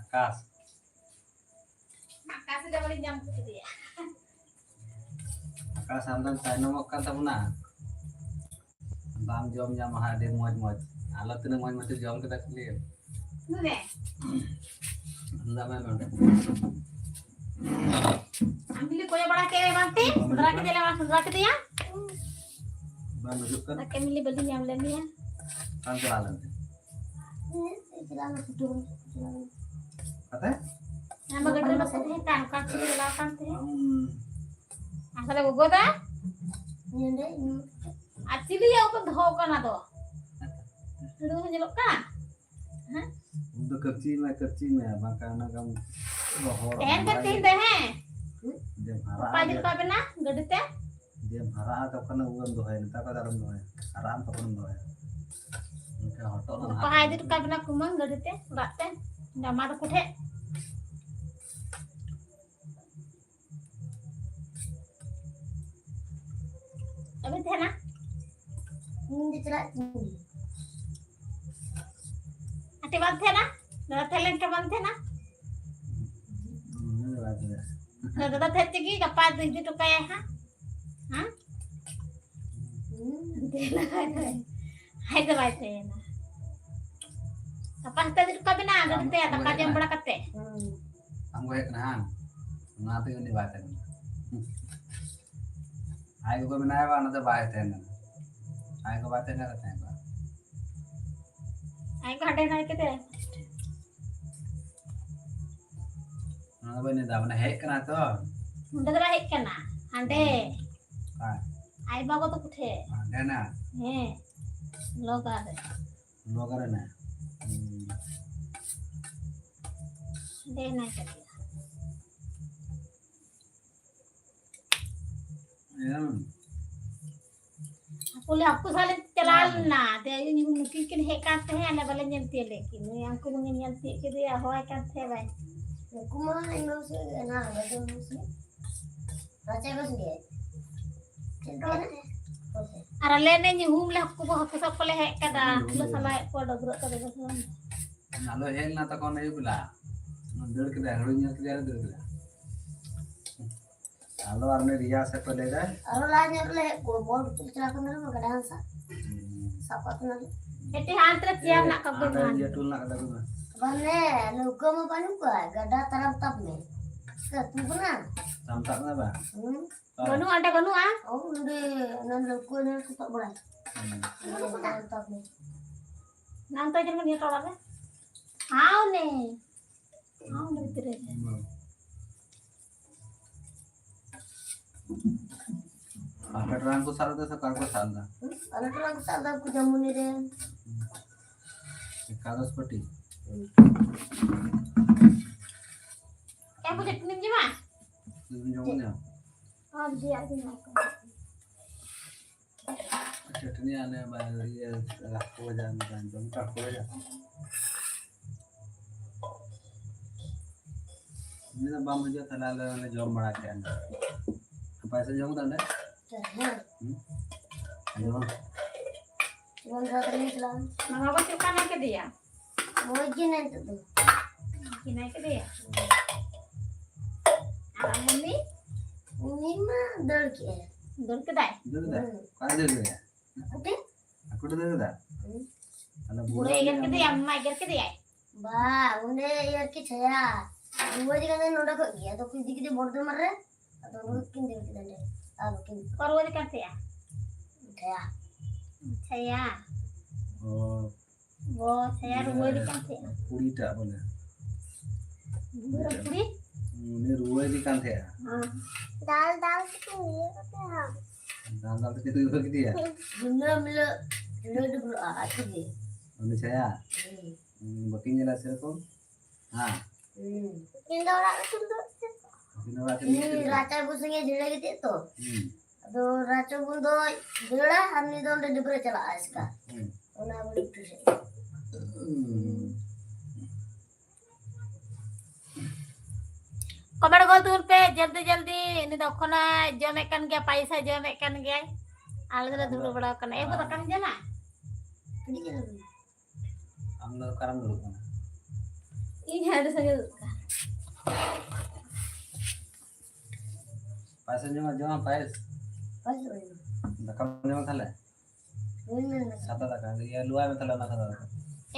ᱟᱠᱟᱥ᱾ ᱟᱠᱟᱥ ᱫᱚ ᱵᱟᱹᱞᱤᱧ ᱧᱟᱢ ᱠᱮᱫᱮᱭᱟ᱾ ᱟᱠᱟᱥ, ᱟᱢᱫᱚᱢ ᱛᱟᱭᱱᱚᱢᱚᱜ ᱠᱟᱱ ᱛᱟᱵᱚᱱᱟ᱾ ᱵᱟᱢ ᱡᱚᱢ ᱧᱟᱢᱟ ᱦᱟᱸᱜ ᱟᱹᱰᱤ ᱢᱚᱡᱽ ᱢᱚᱡᱽ᱾ ᱟᱞᱚ ᱛᱤᱱᱟᱹᱜ ᱢᱚᱡᱽ ᱢᱚᱡᱽ ᱡᱚᱢ ᱠᱮᱫᱟ ᱠᱷᱟᱹᱞᱤ᱾ ᱱᱩᱱᱮ᱾ ᱟᱢᱫᱟ ᱢᱮ ᱱᱚᱰᱮ᱾ ᱟᱢ ᱜᱮᱞᱮ ᱠᱚᱭᱚᱜ ᱵᱟᱲᱟ ᱠᱮᱫ ᱢᱮ ᱵᱟᱝ ᱛᱮ? ᱥᱮᱸᱫᱽᱨᱟ ᱠᱮᱫᱮᱭᱟ ᱞᱮ, ᱵᱟᱝ ᱥᱮᱸᱫᱽᱨᱟ ᱠᱮᱫᱮᱭᱟ? ᱵᱟᱝ ᱦᱤᱡᱩᱜ ᱠᱟᱱᱟ᱾ ᱫᱟᱠᱟ ᱢᱤᱞᱤ ᱵᱟᱹᱞᱤᱧ ᱧᱟᱢ ᱞᱮᱫ ᱢᱮᱭᱟ᱾ ᱵᱟᱝ ᱪᱟᱞᱟᱣ ᱞᱮᱱ ᱛᱮ᱾ ᱠᱟᱛᱮ? ᱟᱢ ᱜᱟᱹᱰᱤ ᱨᱮ ᱵᱟᱠᱚ ᱛᱟᱦᱮᱸ ᱠᱟᱱ, ᱚᱠᱟ ᱛᱮ ᱪᱟᱞᱟᱣ ᱠᱟᱱ ᱛᱟᱦᱮᱸ? ᱦᱩᱸ᱾ ᱟᱨ ᱛᱟᱦᱞᱮ ᱜᱚᱜᱚ ᱫᱟ? ᱧᱮᱞᱮ ᱤᱧ᱾ ᱟᱨ ᱪᱤᱞᱤᱭᱟ ᱩᱱᱠᱩ ᱫᱚᱦᱚ ᱠᱟᱱᱟ ᱫᱚ? ᱦᱤᱲᱩ ᱧᱮᱞᱚᱜ ᱠᱟᱱᱟ? ᱦᱮᱸ? ᱩᱱ ᱫᱚ ᱠᱟᱹᱯᱪᱤ ᱢᱮ, ᱠᱟᱹᱯᱪᱤ ᱢᱮ, ᱵᱟᱝᱠᱷᱟᱱ ᱚᱱᱟ ᱜᱟᱢ ᱨᱚᱦᱚᱲ ᱛᱮᱦᱮᱧ ᱫᱚ, ᱵᱟᱭ ᱛᱮᱦᱮᱧ ᱫᱚ, ᱦᱮᱸ? ᱡᱮᱢ ᱦᱟᱨᱟᱜᱼᱟ, ᱯᱟᱯᱟ ᱤᱫᱤ ᱡᱮ ᱦᱚᱴᱚ ᱠᱟᱜ ᱵᱮᱱᱟ ᱜᱟᱹᱰᱤ ᱛᱮ? ᱡᱮᱢ ᱦᱟᱨᱟᱜᱼᱟ, ᱛᱚᱠᱷᱚᱱ ᱩᱵᱮᱢ ᱫᱚᱦᱚᱭᱟ, ᱱᱮᱛᱟᱨ ᱠᱷᱚᱱ ᱫᱚ ᱟᱞᱚᱢ ᱫᱚᱦᱚᱭᱟ, ᱦᱟᱨᱟᱜ ᱟᱢ ᱛᱚᱠᱷᱚᱱᱮᱢ ᱫᱚᱦᱚᱭᱟ᱾ ᱤᱱᱠᱟᱹ ᱦᱚᱴᱚᱜ ᱫᱚ ᱯᱟᱯᱟ ᱱᱟᱦᱟᱜ ᱤᱫᱤ ᱦᱚᱴᱚ ᱠᱟᱜ ᱵᱮᱱᱟ ᱠᱩᱢᱟᱹᱝ ᱜᱟᱹᱰᱤ ᱛᱮ ᱚᱲᱟᱜ ᱛᱮ, ᱡᱟᱢᱟ ᱛᱟᱠᱚ ᱴᱷᱮᱡ᱾ ᱟᱹᱵᱤᱱ ᱛᱟᱦᱮᱱᱟ? ᱤᱧ ᱫᱚ ᱪᱟᱞᱟᱜ ᱠᱟᱹᱱᱟᱹᱧ᱾ ᱟᱴᱮ ᱵᱟᱝ ᱛᱟᱦᱮᱱᱟ? ᱫᱟᱫᱟ ᱛᱟᱦᱮᱸ ᱞᱮᱱ ᱠᱷᱟᱱ ᱵᱟᱝ ᱛᱟᱦᱮᱱᱟ? ᱦᱩᱸ, ᱵᱟᱭ ᱛᱟᱦᱮᱱᱟ᱾ ᱫᱟᱫᱟ ᱛᱟᱦᱮᱸ ᱛᱮᱜᱮ ᱜᱟᱯᱟ ᱤᱫᱤ ᱦᱚᱴᱚ ᱠᱟᱭᱟᱭ ᱦᱟᱸᱜ᱾ ᱦᱮᱸ? ᱦᱩᱸ᱾ ᱟᱡ ᱫᱚ ᱵᱟᱭ ᱛᱟᱦᱮᱱᱟ᱾ ᱜᱟᱯᱟ ᱥᱮᱛᱟᱜ ᱤᱫᱤ ᱦᱚᱴᱚ ᱠᱟᱵᱮᱱᱟ ᱜᱟᱹᱰᱤ ᱛᱮ, ᱫᱟᱠᱟ ᱡᱚᱢ ᱵᱟᱲᱟ ᱠᱟᱛᱮ᱾ ᱦᱩᱸ᱾ ᱟᱢ ᱜᱚᱡ ᱠᱟᱱᱟ, ᱦᱟᱝ? ᱚᱱᱟᱛᱮ ᱩᱱᱤ ᱵᱟᱭ ᱛᱟᱦᱮᱱᱟ᱾ ᱟᱡ ᱜᱚᱜᱚ ᱢᱮᱱᱟᱭᱟ ᱵᱟ, ᱚᱱᱟᱛᱮ ᱵᱟᱭ ᱛᱟᱦᱮᱱᱟ᱾ ᱟᱡ ᱜᱚᱜᱚ ᱵᱟᱭ ᱛᱟᱦᱮᱱᱟ, ᱛᱟᱦᱮᱱ ᱠᱚᱜᱼᱟ᱾ ᱟᱡ ᱜᱚ ᱦᱟᱸᱰᱮ ᱦᱮᱱᱟᱭ ᱠᱮᱫᱮ᱾ ᱚᱱᱟ ᱫᱚ ᱵᱟᱹᱧ ᱞᱟᱹᱭᱫᱟ, ᱢᱟᱱᱮ ᱦᱮᱡ ᱠᱟᱱᱟ ᱛᱚ᱾ ᱱᱚᱸᱰᱮ ᱫᱚ ᱵᱟᱭ ᱦᱮᱡ ᱠᱟᱱᱟ, ᱦᱟᱸᱰᱮ᱾ ᱦᱮᱸ᱾ ᱟᱡ ᱵᱟᱵᱟ ᱛᱟᱠᱚ ᱴᱷᱮᱡ᱾ ᱦᱟᱸᱰᱮ ᱱᱟ? ᱦᱮᱸ, ᱞᱚᱜᱟ ᱨᱮ᱾ ᱞᱚᱜᱟ ᱨᱮ ᱱᱟ? ᱦᱩᱸ᱾ ᱦᱟᱸᱰᱮ ᱦᱮᱱᱟᱭ ᱠᱟᱫᱮᱭᱟ᱾ ᱦᱮᱸ᱾ ᱦᱟᱹᱠᱩ ᱞᱮ, ᱦᱟᱹᱠᱩ ᱥᱟᱵ ᱞᱮ ᱪᱟᱞᱟᱣ ᱦᱮᱸ᱾ ᱞᱮᱱᱟ᱾ ᱫᱮ, ᱤᱧ ᱱᱩᱠᱤᱱ ᱠᱤᱱ ᱦᱮᱡ ᱠᱟᱱ ᱛᱟᱦᱮᱸᱫ, ᱟᱞᱮ ᱵᱟᱞᱮ ᱧᱮᱞ ᱛᱤᱭᱳᱜ ᱞᱮᱫ ᱠᱤᱱ᱾ ᱱᱩᱭ ᱩᱱᱠᱩ ᱵᱚᱱ ᱧᱮᱞ ᱛᱤᱭᱳᱜ ᱠᱮᱫᱮᱭᱟ, ᱦᱚᱦᱚᱣᱟᱭ ᱠᱟᱱ ᱛᱟᱦᱮᱸᱫ ᱵᱟᱭ᱾ ᱩᱱᱠᱩ ᱢᱟ ᱤᱧ ᱵᱟᱹᱵᱩ ᱥᱮᱫ ᱮᱱᱟ, ᱟᱞᱮ ᱫᱚ ᱵᱟᱹᱵᱩ ᱥᱮᱫ᱾ ᱨᱟᱪᱟ ᱵᱟᱹᱵᱩ ᱥᱮᱫ᱾ ᱪᱮᱫ ᱞᱮᱠᱟ ᱢᱮᱱᱟᱜ ᱛᱟᱭᱟ? ᱟᱨ ᱟᱞᱮ ᱱᱮ ᱧᱩᱦᱩᱢ ᱞᱮ ᱦᱟᱹᱠᱩ ᱠᱚ, ᱦᱟᱹᱠᱩ ᱥᱟᱵ ᱠᱚᱞᱮ ᱦᱮᱡ ᱠᱟᱫᱟ᱾ ᱦᱩᱸ, ᱦᱩᱸ᱾ ᱞᱮ ᱥᱟᱞᱟᱭᱮᱫ ᱠᱚᱣᱟ ᱰᱟᱹᱵᱽᱨᱟᱹᱜ ᱠᱟᱛᱮ ᱠᱚ᱾ ᱟᱞᱚ ᱦᱮᱡ ᱞᱮᱱᱟ ᱛᱚᱠᱷᱚᱱ ᱟᱹᱭᱩᱵ ᱵᱮᱞᱟ᱾ ᱫᱟᱹᱲ ᱠᱮᱫᱟᱭ, ᱦᱟᱹᱲᱩ ᱧᱮᱞ ᱠᱮᱫᱟᱭ ᱟᱨ ᱫᱟᱹᱲ ᱠᱮᱫᱟᱭ᱾ ᱟᱞᱚ ᱟᱨ ᱩᱱᱤ ᱨᱤᱭᱟ ᱥᱮ ᱠᱚ ᱞᱟᱹᱭ ᱫᱟᱭ᱾ ᱟᱨᱚ ᱞᱟᱦᱟ ᱧᱚᱜ ᱨᱮᱞᱮ ᱦᱮᱡ ᱠᱚᱜᱼᱟ, ᱵᱚᱞ ᱠᱷᱮᱞ ᱪᱟᱞᱟᱣ ᱠᱟᱱᱟ ᱞᱮ ᱜᱟᱰᱟ ᱦᱟᱱᱟ ᱥᱟ᱾ ᱦᱩᱸ᱾ ᱥᱟᱵ ᱠᱟᱜ ᱠᱟᱱᱟ ᱞᱮ᱾ ᱮᱴᱤ ᱦᱟᱱᱛᱮ ᱨᱮ ᱪᱮᱭᱟᱨ ᱨᱮᱱᱟᱜ ᱠᱟᱹᱯᱩᱨ ᱦᱟᱸᱰᱮ ᱢᱮᱱᱟᱜᱼᱟ᱾ ᱤᱭᱟᱹ ᱴᱩᱞ ᱨᱮᱱᱟᱜ ᱠᱟᱹᱯᱩᱨ ᱢᱮᱱᱟᱜᱼᱟ᱾ ᱵᱟᱝ ᱞᱮ, ᱱᱟᱹᱣᱠᱟᱹ ᱢᱟ ᱵᱟᱹᱱᱩᱜ ᱠᱚᱣᱟ, ᱜᱟᱰᱟ ᱛᱟᱲᱟᱢ ᱛᱟᱵ ᱢᱮ᱾ ᱪᱤᱠᱟᱹ ᱟᱹᱛᱩ ᱠᱟᱱᱟ? ᱛᱟᱲᱟᱢ ᱛᱟᱵ ᱢᱮ ᱵᱟᱝ? ᱦᱩᱸ᱾ ᱵᱟᱹᱱᱩᱜᱼᱟ, ᱚᱸᱰᱮ ᱵᱟᱹᱱᱩᱜᱼᱟ᱾ ᱚ, ᱚᱸᱰᱮ ᱚᱱᱟ ᱞᱟᱹᱣᱠᱟᱹ ᱧᱮᱞ ᱠᱚ ᱥᱟᱵ ᱵᱟᱲᱟᱭ᱾ ᱦᱩᱸ᱾ ᱚᱱᱟ ᱛᱟᱵ ᱢᱮ᱾ ᱱᱟᱱᱛᱮ ᱡᱮᱢᱚᱱ ᱱᱤᱭᱟᱹ ᱴᱚᱞᱟ ᱨᱮ᱾ ᱦᱟᱣ ᱱᱮ᱾ ᱦᱟᱣ ᱱᱮ ᱛᱮᱨᱮ᱾ ᱦᱩᱸ᱾ ᱟᱯᱮ ᱴᱚᱞᱟ ᱨᱮᱱ ᱠᱚ ᱥᱟᱵ ᱞᱮᱫᱟ ᱥᱮ ᱚᱠᱟ ᱨᱮᱠᱚ ᱥᱟᱵ ᱞᱮᱫᱟ? ᱦᱩᱸ? ᱟᱞᱮ ᱴᱚᱞᱟ ᱠᱚ ᱥᱟᱵ ᱞᱮᱫᱟ, ᱩᱱᱠᱩ ᱡᱟᱢᱩᱱᱤ ᱨᱮ᱾ ᱦᱩᱸ᱾ ᱮᱠᱟᱫᱚᱥ ᱯᱟᱹᱴᱤ? ᱦᱩᱸ᱾ ᱮ, ᱵᱩᱡᱷᱟᱹᱣ ᱛᱤᱱᱟᱹᱜ ᱮᱢ ᱡᱚᱢᱟ? ᱛᱤᱱᱟᱹᱜ ᱮᱢ ᱡᱚᱢ ᱠᱮᱫᱟ? ᱟᱨ ᱡᱮ ᱟᱨ ᱡᱮ ᱱᱚᱝᱠᱟ᱾ ᱪᱟᱹᱴᱱᱤ ᱟᱞᱮ ᱵᱟ-, ᱤᱭᱟᱹ, ᱦᱟᱹᱠᱩ ᱵᱷᱟᱡᱟ, ᱡᱚᱢ ᱛᱚ ᱦᱟᱹᱠᱩ ᱵᱷᱟᱡᱟ᱾ ᱡᱩᱫᱤ ᱵᱟᱢ ᱵᱩᱡᱷᱟᱹᱣ, ᱛᱟᱦᱞᱮ ᱟᱞᱮ ᱞᱮ ᱡᱚᱢ ᱵᱟᱲᱟ ᱠᱮᱜᱼᱟ᱾ ᱯᱟᱭᱥᱟ ᱡᱚᱢ ᱠᱟᱫᱟ ᱚᱸᱰᱮ? ᱦᱮᱸ᱾ ᱦᱩᱸ? ᱟᱸᱡᱚᱢ? ᱡᱚᱢ ᱫᱚ ᱛᱟᱦᱞᱮ ᱪᱟᱞᱟᱣ᱾ ᱢᱟᱢᱟ ᱵᱟ ᱪᱮᱫ ᱞᱮᱠᱟ ᱢᱮᱱᱟᱭ ᱠᱮᱫᱮᱭᱟ? ᱢᱚᱡᱽ ᱜᱮ ᱢᱮᱱᱟᱭ ᱱᱤᱛᱚᱜ ᱫᱚ᱾ ᱢᱚᱡᱽ ᱜᱮ ᱢᱮᱱᱟᱭ ᱠᱮᱫᱮᱭᱟ? ᱟᱨ ᱟᱢ ᱢᱟᱹᱢᱤ? ᱩᱱᱤ ᱢᱟ ᱫᱟᱹᱲ ᱠᱮᱜᱼᱟᱭ᱾ ᱫᱟᱹᱲ ᱠᱮᱫᱟᱭ? ᱫᱟᱹᱲ ᱠᱮᱫᱟᱭ? ᱦᱩᱸ᱾ ᱚᱠᱟᱭ ᱫᱟᱹᱲ ᱠᱮᱫᱟᱭᱟ? ᱟᱠᱚ ᱴᱷᱮᱱ? ᱟᱠᱚ ᱴᱷᱮᱱ ᱫᱟᱹᱲ ᱠᱮᱫᱟ? ᱦᱩᱸ᱾ ᱛᱟᱦᱞᱮ ᱵᱩᱲᱦᱟᱹ ᱵᱩᱲᱦᱟᱹ ᱮᱜᱮᱨ ᱠᱮᱫᱮᱭᱟ, ᱟᱢ ᱢᱟ ᱮᱜᱮᱨ ᱠᱮᱫᱮᱭᱟᱭ᱾ ᱵᱟ, ᱚᱸᱰᱮ ᱤᱭᱟᱹ ᱟᱨᱠᱤ ᱪᱷᱟᱭᱟ᱾ ᱨᱩᱣᱟᱹᱲ ᱤᱫᱤ ᱠᱟᱛᱮ ᱱᱚᱰᱮ ᱠᱷᱚᱡ ᱜᱮ᱾ ᱟᱫᱚ ᱠᱚ ᱤᱫᱤ ᱠᱮᱫᱮ ᱵᱚᱨᱫᱷᱚᱢᱟᱱ ᱨᱮ᱾ ᱟᱫᱚ ᱚᱸᱰᱮ ᱠᱷᱚᱡ ᱠᱤᱱ ᱫᱟᱹᱲ ᱠᱮᱫᱟ ᱚᱸᱰᱮ᱾ ᱟᱨ ᱵᱟᱹᱠᱤᱱ ᱚᱠᱟ ᱨᱩᱣᱟᱹᱲ ᱠᱟᱱ ᱛᱟᱦᱮᱸᱜᱼᱟ? ᱪᱷᱟᱭᱟ᱾ ᱪᱷᱟᱭᱟ᱾ ᱚ᱾ ᱚ, ᱪᱷᱟᱭᱟ ᱨᱩᱣᱟᱹᱲ ᱠᱟᱱ ᱛᱟᱦᱮᱸᱜᱼᱟ᱾ ᱠᱩᱲᱤᱴᱟᱜ ᱵᱚᱞᱮ᱾ ᱵᱩᱲᱦᱟᱹ ᱠᱩᱲᱤ? ᱩᱱᱤ ᱨᱩᱣᱟᱹᱭ ᱤᱫᱤ ᱠᱟᱱ ᱛᱟᱦᱮᱸᱜᱼᱟ᱾ ᱦᱮᱸ᱾ ᱫᱟᱞ ᱫᱟᱞ ᱛᱮᱠᱚ ᱤᱭᱟᱹ ᱠᱟᱛᱮ ᱦᱟᱸᱜ᱾ ᱫᱟᱞ ᱫᱟᱞ ᱛᱮᱠᱚ ᱤᱭᱟᱹ ᱠᱮᱫᱮᱭᱟ? ᱫᱤᱱᱟᱹᱢ ᱦᱤᱞᱳᱜ ᱫᱟᱹᱲ ᱰᱩᱵᱩᱨᱚᱜᱼᱟ ᱟᱡ ᱛᱮᱜᱮ᱾ ᱩᱱᱤ ᱪᱷᱟᱭᱟ? ᱦᱮᱸ᱾ ᱩᱱᱤ ᱵᱟᱹᱠᱤᱱ ᱧᱮᱞᱟ ᱥᱮᱨᱚᱠᱚᱢ? ᱦᱮᱸ᱾ ᱦᱩᱸ᱾ ᱩᱱᱠᱤᱱ ᱫᱚ ᱚᱲᱟᱜ ᱨᱮᱠᱤᱱ ᱫᱩᱲᱩᱵ ᱠᱚᱜᱼᱟ᱾ ᱩᱱᱠᱤᱱ ᱫᱚ ᱚᱲᱟᱜ ᱨᱮᱠᱤᱱ ᱩᱱᱤ ᱫᱩᱲᱩᱵ ᱠᱚᱜᱼᱟ᱾ ᱨᱟᱪᱟ ᱵᱩᱥᱩᱵ ᱮ ᱡᱷᱟᱹᱲᱟᱹ ᱠᱮᱫ ᱛᱚ᱾ ᱦᱩᱸ᱾ ᱟᱫᱚ ᱨᱟᱪᱟ ᱵᱩᱱ ᱫᱚᱭ ᱫᱟᱹᱲᱟ ᱟᱨ ᱱᱩᱭ ᱫᱚ ᱚᱸᱰᱮ ᱰᱟᱹᱵᱽᱨᱟᱹ ᱪᱟᱞᱟᱜᱼᱟ ᱟᱪᱠᱟ᱾ ᱦᱩᱸ᱾ ᱚᱱᱟ ᱵᱚᱞᱮ ᱩᱛᱩ ᱥᱮᱫ᱾ ᱦᱩᱸ᱾ ᱠᱚᱢᱮᱱᱴ ᱜᱚᱞ ᱛᱟᱵᱚᱱ ᱯᱮ ᱡᱚᱞᱫᱤ ᱡᱚᱞᱫᱤ᱾ ᱩᱱᱤ ᱫᱚ ᱮᱠᱷᱚᱱᱚᱭ ᱡᱚᱢᱮᱫ ᱠᱟᱱ ᱜᱮᱭᱟ, ᱯᱟᱭᱥᱟ ᱡᱚᱢᱮᱫ ᱠᱟᱱ ᱜᱮᱭᱟᱭ᱾ ᱟᱞᱮ ᱫᱚᱞᱮ ᱫᱩᱲᱩᱵ ᱵᱟᱲᱟ ᱟᱠᱟᱱᱟ᱾ ᱮ ᱵᱟᱵᱟ, ᱫᱟᱠᱟᱢ ᱡᱚᱢᱟ? ᱠᱟᱹᱴᱤᱡ ᱪᱟᱞᱟᱝ᱾ ᱟᱢ ᱫᱚ ᱚᱠᱟᱨᱮᱢ ᱫᱩᱲᱩᱵ ᱠᱟᱱᱟ? ᱤᱧ ᱦᱟᱸᱰᱮ ᱥᱟᱸᱜᱮ ᱫᱩᱲᱩᱵ ᱠᱟᱱᱟ᱾ ᱯᱟᱭᱮᱥ ᱡᱚᱢᱟ, ᱡᱚᱢᱟ ᱯᱟᱭᱮᱥ᱾ ᱯᱟᱭᱮᱥ ᱫᱚ ᱵᱟᱹᱧ ᱡᱚᱢᱟ᱾ ᱫᱟᱠᱟᱢ ᱡᱚᱢᱟ ᱛᱟᱦᱞᱮ? ᱵᱟᱹᱧ ᱢᱮᱱ ᱫᱟ᱾ ᱥᱟᱫᱟ ᱫᱟᱠᱟ, ᱤᱭᱟᱹ, ᱞᱩᱣᱟᱭ ᱢᱮ ᱛᱟᱦᱞᱮ ᱚᱱᱟ ᱥᱟᱫᱟ ᱫᱟᱠᱟ᱾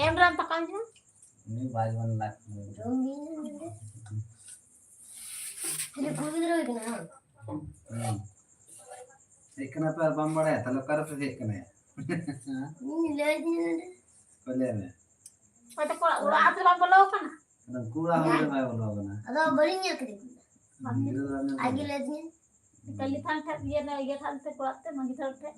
ᱮᱢ ᱨᱮᱱ ᱫᱟᱠᱟᱧ ᱡᱚᱢ᱾ ᱩᱱᱤ ᱵᱟᱭ ᱡᱚᱢ ᱞᱟᱜ᱾ ᱡᱚᱢ ᱜᱤᱧ ᱢᱮᱱ ᱫᱟ᱾ ᱪᱤᱞᱤ ᱠᱩᱲᱤ ᱜᱤᱫᱽᱨᱟᱹ ᱦᱩᱭ ᱠᱟᱱᱟ, ᱦᱮᱸ? ᱦᱩᱸ᱾ ᱦᱮᱡ ᱠᱟᱱᱟ ᱯᱮ ᱟᱨ ᱵᱟᱢ ᱵᱟᱲᱟᱭᱟ, ᱛᱟᱦᱞᱮ ᱚᱠᱟ ᱨᱮᱯᱮ ᱦᱮᱡ ᱠᱟᱱᱟ? ᱤᱧ ᱞᱟᱹᱭ ᱫᱤᱧ ᱱᱚᱰᱮ᱾ ᱚᱠᱚᱭ ᱞᱟᱹᱭ ᱢᱮ? ᱦᱚᱭᱛᱚ ᱠᱚᱲᱟ ᱚᱲᱟᱜ ᱛᱮ ᱵᱟᱢ ᱵᱚᱞᱚ ᱟᱠᱟᱱᱟ᱾ ᱟᱫᱚ ᱠᱚᱲᱟ ᱦᱚᱲ ᱫᱚ ᱵᱟᱭ ᱵᱚᱞᱚ ᱟᱠᱟᱱᱟ᱾ ᱟᱫᱚ ᱵᱟᱹᱞᱤᱧ ᱧᱮᱞ ᱠᱮᱫᱮ᱾ ᱜᱤᱫᱽᱨᱟᱹ ᱫᱚ ᱵᱟᱢ ᱧᱮᱞ ᱟᱡ ᱜᱮ ᱠᱟᱫᱮᱭᱟ? ᱞᱟᱹᱭ ᱫᱤᱧᱟ᱾ ᱠᱟᱹᱞᱤ ᱛᱷᱟᱱ ᱴᱷᱮᱡ ᱤᱭᱟᱹ ᱱᱟ ᱤᱭᱟᱹ ᱛᱷᱟᱱ ᱛᱮ ᱠᱚᱲᱟ ᱛᱮ ᱢᱟᱹᱡᱷᱤ ᱛᱷᱟᱱ ᱴᱷᱮᱡ᱾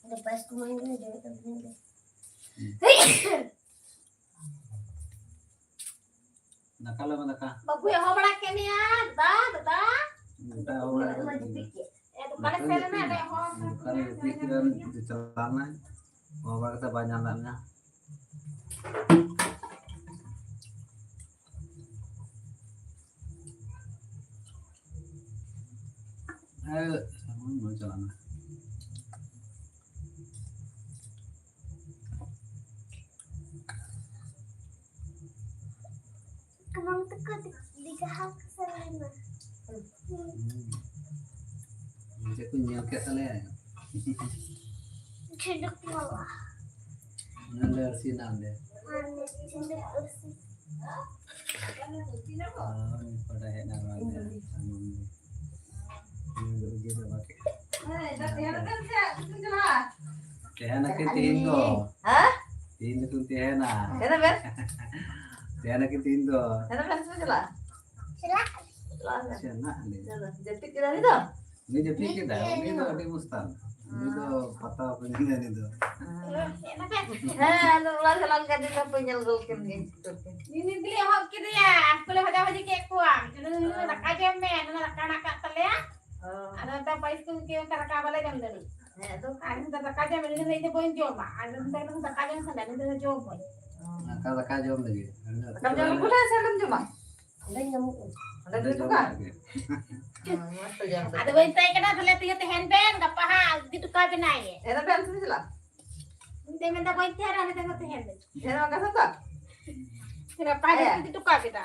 ᱟᱫᱚ ᱯᱟᱭᱮᱥ ᱠᱚ ᱮᱢᱟᱹᱧ ᱠᱟᱱᱟ, ᱡᱚᱢᱮᱫ ᱠᱟᱱ ᱛᱟᱦᱮᱸᱧ ᱜᱮ᱾ ᱫᱟᱠᱟ ᱞᱮ ᱢᱮ, ᱫᱟᱠᱟ᱾ ᱵᱟᱹᱵᱩᱭ ᱦᱚᱦᱚ ᱵᱟᱲᱟ ᱠᱮᱫ ᱢᱮᱭᱟ, ᱫᱟᱫᱟ, ᱫᱟᱫᱟ᱾ ᱜᱚᱴᱟ ᱦᱚᱦᱚ ᱵᱟᱲᱟ ᱠᱮᱫ ᱢᱮᱭᱟ᱾ ᱮ, ᱫᱚᱠᱟᱱᱮ ᱥᱮᱱ ᱮᱱᱟ, ᱚᱸᱰᱮ ᱦᱚᱦᱚ ᱫᱚᱠᱟᱱᱮ ᱡᱟᱹᱯᱤᱫ ᱠᱮᱫᱟ, ᱱᱤᱛᱚᱜ ᱫᱚ ᱪᱟᱞᱟᱣ ᱮᱱᱟᱭ᱾ ᱦᱚᱦᱚ ᱵᱟᱲᱟ ᱠᱟᱛᱮ ᱵᱟᱭ ᱧᱟᱢ ᱞᱮᱫ ᱢᱮᱭᱟ᱾ ᱦᱮᱸ, ᱥᱟᱢᱟᱱ ᱵᱟᱝ ᱪᱟᱞᱟᱜ ᱠᱟᱱᱟ᱾ ᱠᱩᱢᱟᱹᱝ ᱛᱟᱠᱚ ᱫᱤ-, ᱫᱤᱜᱷᱟ ᱠᱚ ᱥᱮᱱ ᱞᱮᱱᱟ᱾ ᱦᱩᱸ᱾ ᱚᱱᱛᱮ ᱠᱚ ᱧᱮᱞ ᱠᱮᱫ ᱛᱟᱞᱮᱭᱟ᱾ ᱡᱷᱤᱱᱩᱠ ᱢᱟᱞᱟ᱾ ᱚᱱᱟ ᱞᱮ ᱟᱹᱨᱥᱤ ᱮᱱᱟ ᱚᱸᱰᱮ᱾ ᱦᱮᱸ, ᱡᱷᱤᱱᱩᱠ ᱟᱹᱨᱥᱤ᱾ ᱦᱳᱭ, ᱚᱠᱟᱴᱟᱜ ᱦᱮᱡ ᱮᱱᱟ ᱱᱚᱣᱟ ᱜᱮ᱾ ᱦᱮᱸ, ᱤᱭᱟᱹ ᱫᱚ ᱵᱟᱝ᱾ ᱛᱟᱦᱮᱱᱟ ᱠᱤᱱ ᱛᱤᱦᱤᱧ ᱫᱚ? ᱦᱮᱸ? ᱛᱤᱦᱤᱧ ᱫᱚᱠᱤᱱ ᱛᱟᱦᱮᱱᱟ᱾ ᱪᱮᱫᱟᱜ ᱵᱮᱱ? ᱛᱟᱦᱮᱱᱟ ᱠᱤᱱ ᱛᱤᱦᱤᱧ ᱫᱚ? ᱪᱮᱫᱟᱜ ᱵᱮᱱ ᱪᱟᱞᱟᱜᱼᱟ? ᱪᱟᱞᱟᱜ ᱟᱹᱞᱤᱧ᱾ ᱪᱟᱞᱟᱜ ᱟᱹᱞᱤᱧ᱾ ᱡᱟᱹᱯᱤᱫ ᱠᱮᱫᱟ ᱩᱱᱤ ᱫᱚ? ᱩᱱᱤ ᱡᱟᱹᱯᱤᱫ ᱠᱮᱫᱟ᱾ ᱩᱱᱤ ᱫᱚ ᱟᱹᱰᱤ ᱢᱩᱥᱛᱟᱱ᱾ ᱩᱱᱤ ᱫᱚ ᱯᱟᱛᱟ ᱠᱚ ᱧᱮᱞᱟ ᱩᱱᱤ ᱫᱚ᱾ ᱦᱮᱸ, ᱟᱫᱚ ᱚᱲᱟᱜ ᱪᱟᱞᱟᱣ ᱞᱮᱱᱠᱷᱟᱱ ᱫᱚ ᱧᱮᱞ ᱜᱚᱫ ᱠᱤᱱ ᱜᱮ᱾ ᱱᱤᱛ ᱜᱮᱞᱮ ᱮᱦᱚᱵ ᱠᱮᱫᱮᱭᱟ, ᱟᱡ ᱠᱚᱞᱮ ᱵᱷᱟᱡᱟ ᱵᱷᱟᱡᱤ ᱠᱮᱫ ᱠᱚᱣᱟ᱾ ᱫᱟᱠᱟ ᱡᱚᱢ ᱢᱮ, ᱱᱚᱣᱟ ᱫᱟᱠᱟ ᱦᱮᱱᱟᱜ ᱟᱠᱟᱫ ᱛᱟᱞᱮᱭᱟ᱾ ᱚ᱾ ᱟᱫᱚ ᱱᱮᱛᱟᱨ ᱯᱟᱹᱭᱤᱥ ᱠᱚ ᱩᱱᱠᱤᱱ ᱚᱱᱠᱟ ᱫᱟᱠᱟ ᱵᱟᱞᱮ ᱡᱚᱢ ᱫᱟᱲᱮᱭᱟᱜᱼᱟ᱾ ᱦᱮᱸ, ᱟᱫᱚ ᱟᱨ ᱱᱤᱛᱚᱜ ᱫᱟᱠᱟ ᱡᱚᱢ, ᱤᱧ ᱫᱚ ᱞᱟᱹᱭ ᱫᱚ ᱵᱟᱹᱧ ᱡᱚᱢᱟ᱾ ᱟᱨ ᱱᱤᱛᱚᱜ ᱫᱟᱠᱟ ᱡᱚᱢ ᱥᱟᱱᱟ, ᱱᱤᱛᱚᱜ ᱫᱚ ᱡᱚᱢ ᱵᱟᱹᱧ᱾ ᱚ᱾ ᱫᱟᱠᱟ, ᱫᱟᱠᱟ ᱡᱚᱢ ᱞᱟᱹᱜᱤᱫ᱾ ᱫᱟᱠᱟ ᱡᱚᱢ ᱞᱟᱹᱜᱤᱫ ᱠᱚ ᱞᱟᱹᱭᱟ ᱥᱮ ᱚᱸᱰᱮᱢ ᱡᱚᱢᱟ? ᱚᱸᱰᱮ ᱧᱟᱢᱚᱜᱼᱟ᱾ ᱚᱸᱰᱮ ᱚᱸᱰᱮ ᱡᱚᱢ ᱡᱚᱢ ᱠᱟᱜ? ᱠᱟᱜ ᱜᱮ᱾ ᱦᱮᱸ, ᱢᱚᱡᱽ ᱛᱮ ᱡᱚᱢ ᱯᱮ᱾ ᱟᱫᱚ ᱵᱟᱹᱧ ᱛᱟᱦᱮᱸ ᱠᱟᱱᱟ, ᱛᱟᱦᱞᱮ ᱛᱤᱭᱟᱹ ᱛᱟᱦᱮᱱ ᱵᱮᱱ, ᱜᱟᱯᱟ ᱦᱟᱸᱜ ᱤᱫᱤ ᱦᱚᱴᱚ ᱠᱟᱭ ᱵᱮᱱᱟᱭ᱾ ᱮᱱᱟ ᱯᱮ ᱟᱞᱮ ᱥᱮᱫ ᱪᱟᱞᱟᱜ? ᱢᱮᱱᱫᱟ ᱵᱟᱹᱧ ᱛᱟᱦᱮᱱᱟ, ᱢᱮᱱᱫᱟ ᱠᱚ ᱛᱟᱦᱮᱱ ᱫᱚ᱾ ᱦᱮᱸ, ᱚᱱᱠᱟ ᱥᱮ ᱛᱚ? ᱜᱟᱯᱟ ᱜᱮ ᱦᱮᱸ᱾ ᱪᱷᱩᱴᱤ ᱦᱚᱴᱚ ᱠᱟᱜ ᱠᱮᱫᱟ᱾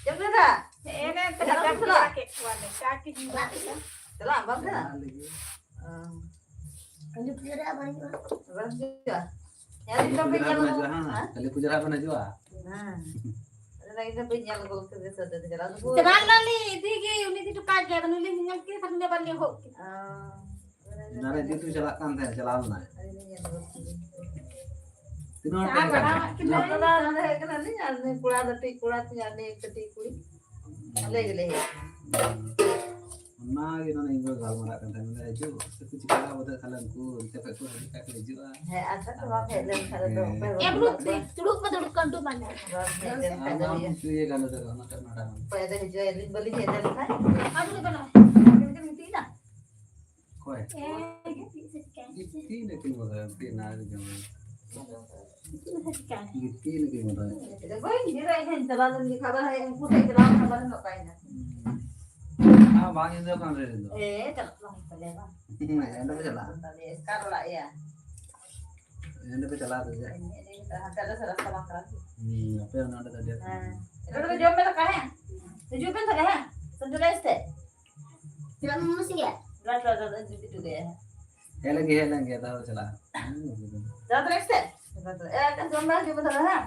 ᱪᱮᱫ ᱯᱮ ᱢᱮᱱᱫᱟ? ᱦᱮᱸ, ᱮᱱᱮ ᱛᱮ ᱪᱟᱞᱟᱜ ᱪᱟ ᱮᱢ ᱠᱚ ᱪᱟᱞᱟᱜ? ᱪᱚᱸᱫᱟ ᱠᱮᱫ ᱠᱚᱣᱟᱞᱮ, ᱪᱟ ᱠᱤ ᱧᱩ ᱵᱟᱲᱟ ᱠᱮᱫᱟ᱾ ᱪᱟᱞᱟᱜ ᱟᱢ ᱵᱟᱢ ᱪᱟᱞᱟᱜᱼᱟ? ᱚ᱾ ᱠᱟᱹᱞᱤ ᱯᱩᱡᱟᱹ ᱨᱮ ᱟᱵᱟᱨ ᱦᱩᱭᱩᱜᱼᱟ᱾ ᱵᱟᱢ ᱦᱤᱡᱩᱜᱼᱟ? ᱧᱮᱞ ᱠᱟᱹᱞᱤ ᱫᱚ ᱯᱮ ᱯᱩᱡᱟᱹ ᱨᱮ ᱧᱮᱞ ᱵᱚᱱ ᱟᱠᱟᱫᱟ? ᱦᱤᱡᱩᱜᱼᱟ, ᱦᱮᱸ᱾ ᱦᱮᱸ᱾ ᱠᱟᱹᱞᱤ ᱯᱩᱡᱟᱹ ᱨᱮ ᱵᱚᱱ ᱦᱤᱡᱩᱜᱼᱟ᱾ ᱦᱮᱸ᱾ ᱟᱫᱚ ᱤᱧ ᱫᱚ ᱵᱟᱹᱧ ᱧᱮᱞ ᱜᱚᱫ ᱠᱮᱫᱮ ᱥᱟᱹᱛ ᱨᱮ ᱪᱟᱞᱟᱣ ᱫᱚ᱾ ᱪᱟᱞᱟᱣ ᱞᱮᱱᱟᱞᱤᱧ, ᱤᱫᱤ ᱜᱮ, ᱩᱱᱤ ᱤᱫᱤ ᱦᱚᱴᱚ ᱠᱟᱜ ᱜᱮ, ᱟᱫᱚ ᱱᱩᱭ ᱞᱤᱧ ᱧᱮᱞ ᱠᱮᱫᱮ ᱠᱷᱟᱱ ᱫᱚ ᱵᱟᱞᱮ ᱦᱚᱜ ᱠᱮᱫᱟ᱾ ᱚ᱾ ᱚᱱᱟ ᱨᱮ ᱤᱫᱤ ᱦᱚᱴᱚ ᱪᱟᱞᱟᱜ ᱠᱟᱱ ᱛᱟᱦᱮᱸᱫ, ᱪᱟᱞᱟᱣ ᱞᱮᱱᱟᱭ᱾ ᱟᱹᱞᱤᱧ ᱞᱤᱧ ᱧᱮᱞ ᱜᱚᱫ ᱠᱮᱫᱮ᱾ ᱛᱤᱱᱟᱹᱜ ᱦᱚᱲ ᱪᱟ ᱛᱟᱦᱮᱸ ᱠᱟᱱᱟ? ᱵᱟᱲᱟᱣᱟᱜ ᱠᱤᱱᱟᱹ᱾ ᱪᱟᱞᱟᱣ ᱞᱮᱱᱟ ᱦᱮᱡ ᱠᱟᱱᱟᱞᱤᱧ, ᱟᱨ ᱱᱩᱭ ᱠᱚᱲᱟ ᱫᱚ ᱴᱤᱡ ᱠᱚᱲᱟ ᱛᱤᱧ, ᱟᱨ ᱱᱩᱭ ᱠᱟᱹᱴᱤᱡ ᱠᱩᱲᱤ᱾ ᱟᱞᱮ ᱜᱮᱞᱮ ᱦᱮᱡ ᱠᱟᱱᱟ᱾ ᱚᱱᱟ ᱜᱮ ᱱᱚᱰᱮ ᱤᱧ ᱜᱚ ᱜᱟᱞᱢᱟᱨᱟᱜ ᱠᱟᱱ ᱛᱟᱦᱮᱸ, ᱢᱮᱱᱫᱟ, "ᱦᱤᱡᱩᱜ, ᱥᱮ ᱠᱚ ᱪᱤᱠᱟᱹᱜᱼᱟ ᱵᱚᱞᱮ, ᱛᱟᱦᱞᱮ ᱩᱱᱠᱩ ᱚᱱᱛᱮ ᱠᱷᱚᱡ ᱠᱚ ᱦᱤᱡᱩᱜ ᱠᱷᱟᱡ ᱠᱚ ᱦᱤᱡᱩᱜᱼᱟ." ᱦᱮᱸ, ᱟᱪᱪᱷᱟ, ᱛᱚ ᱵᱟᱢ ᱦᱮᱡ ᱞᱮᱱ ᱠᱷᱟᱱ ᱫᱚ ᱦᱮᱸ᱾ ᱚᱠᱚᱭ ᱦᱚᱸ ᱮ, ᱵᱟᱹᱱᱩᱜ ᱫᱩᱲᱩᱵ ᱠᱚᱣᱟ᱾ ᱯᱮ, ᱫᱩᱲᱩᱵ ᱠᱚ ᱫᱩᱲᱩᱵ ᱠᱟᱱ ᱫᱚ ᱵᱟᱝ ᱧᱟᱢᱚᱜ ᱠᱟᱱᱟ᱾ ᱵᱟᱢ ᱦᱮᱡ ᱞᱮᱱ ᱠᱷᱟᱱ ᱟᱢ ᱫᱚ ᱵᱟᱢ ᱤᱭᱟᱹ᱾ ᱪᱩᱭᱮ ᱜᱟᱱ ᱫᱚ ᱱᱚᱰᱮ ᱱᱚᱰᱮ ᱦᱚᱸ᱾ ᱚᱠᱚᱭ ᱫᱚ ᱦᱤᱡᱩᱜᱼᱟ, ᱟᱹᱞᱤᱧ ᱵᱟᱹᱞᱤᱧ ᱦᱮᱡ ᱞᱮᱱ ᱠᱷᱟᱡ? ᱟᱫᱚ ᱫᱚ ᱵᱟᱹᱱᱩᱜᱼᱟ᱾ ᱟᱹᱵᱤᱱ ᱫᱚ ᱜᱤᱛᱤᱡ ᱮᱱᱟ? ᱚᱠᱚᱭ? ᱮ, ᱜᱤᱛᱤᱡ ᱥᱮ ᱪᱤᱠᱟᱹ? ᱜᱤᱛᱤᱡ ᱱᱟᱹᱠᱤᱱ ᱵᱚᱞᱮ, ᱜᱤᱛᱤᱡ ᱱᱟ ᱜᱮ ᱡᱚᱢ᱾ ᱜᱤᱛᱤᱡ ᱱᱟᱹᱠᱤᱱ ᱵᱚᱞᱮ᱾ ᱵᱟᱹᱧ ᱧᱤᱨᱟ, ᱤᱧ ᱦᱚᱸᱧ ᱪᱟᱞᱟᱣ ᱞᱮᱱ ᱜᱮ, ᱠᱷᱟᱵᱟᱨ ᱦᱮᱡ, ᱩᱱᱠᱩ ᱴᱷᱮᱡ ᱪᱟᱞᱟᱣ ᱠᱟᱱᱟ, ᱵᱟᱞᱮ ᱱᱚᱠᱟᱭᱮᱱᱟ᱾ ᱦᱩᱸ᱾ ᱟᱨ ᱵᱟᱝ ᱧᱤᱫᱟᱹ ᱠᱟᱱ ᱨᱮ ᱫᱚ᱾ ᱮ, ᱪᱟᱞᱟᱜ ᱛᱟᱞᱟᱝ ᱛᱟᱞᱮᱭᱟ ᱵᱟᱝ? ᱦᱩᱸ, ᱮᱱᱰᱮ ᱯᱮ ᱪᱟᱞᱟᱜᱼᱟ᱾ ᱮᱥᱠᱟᱨ ᱚᱲᱟᱜ ᱭᱟ᱾ ᱮᱱᱰᱮ ᱯᱮ ᱪᱟᱞᱟᱜᱼᱟ ᱥᱮ ᱪᱮᱫ? ᱦᱟᱱᱛᱮ ᱟᱞᱮ ᱥᱮᱫ ᱨᱟᱥᱛᱟ ᱵᱟᱝ ᱠᱟᱱᱟ ᱠᱤ? ᱦᱩᱸ, ᱟᱯᱮ ᱚᱱᱟ ᱚᱸᱰᱮ ᱫᱚ ᱟᱹᱰᱤ ᱦᱮᱸ᱾ ᱮᱱᱰᱮ ᱫᱚ ᱡᱚᱢ ᱯᱮ ᱫᱟᱠᱟ, ᱦᱮᱸ? ᱦᱤᱡᱩᱜ ᱯᱮ ᱛᱟᱦᱞᱮ, ᱦᱮᱸ? ᱥᱟᱱᱛᱟᱲ ᱨᱟᱭᱤᱥ ᱛᱮ᱾ ᱪᱮᱫᱟᱜ ᱢᱳᱢᱳᱥ ᱜᱮᱭᱟ? ᱵᱞᱟᱰ, ᱵᱞᱟᱰ, ᱵᱞᱟᱰ, ᱡᱩᱫᱤ ᱴᱩᱰᱮ᱾ ᱦᱮᱡ ᱞᱮᱱ ᱜᱮ, ᱦᱮᱡ ᱞᱮᱱ ᱜᱮ, ᱛᱟᱦᱚᱞᱮ ᱪᱟᱞᱟᱜᱼᱟ᱾ ᱦᱮᱸ, ᱵᱩᱡᱷᱟᱹᱣ ᱠᱮᱫᱟᱹᱧ᱾ ᱪᱟᱞᱟᱜ ᱛᱟᱞᱮ ᱥᱮ? ᱮ, ᱮᱠᱷᱟᱱ ᱡᱚᱢ ᱵᱟᱝ ᱦᱤᱡᱩᱜ ᱢᱮ ᱛᱟᱦᱚᱞᱮ, ᱦᱮᱸ?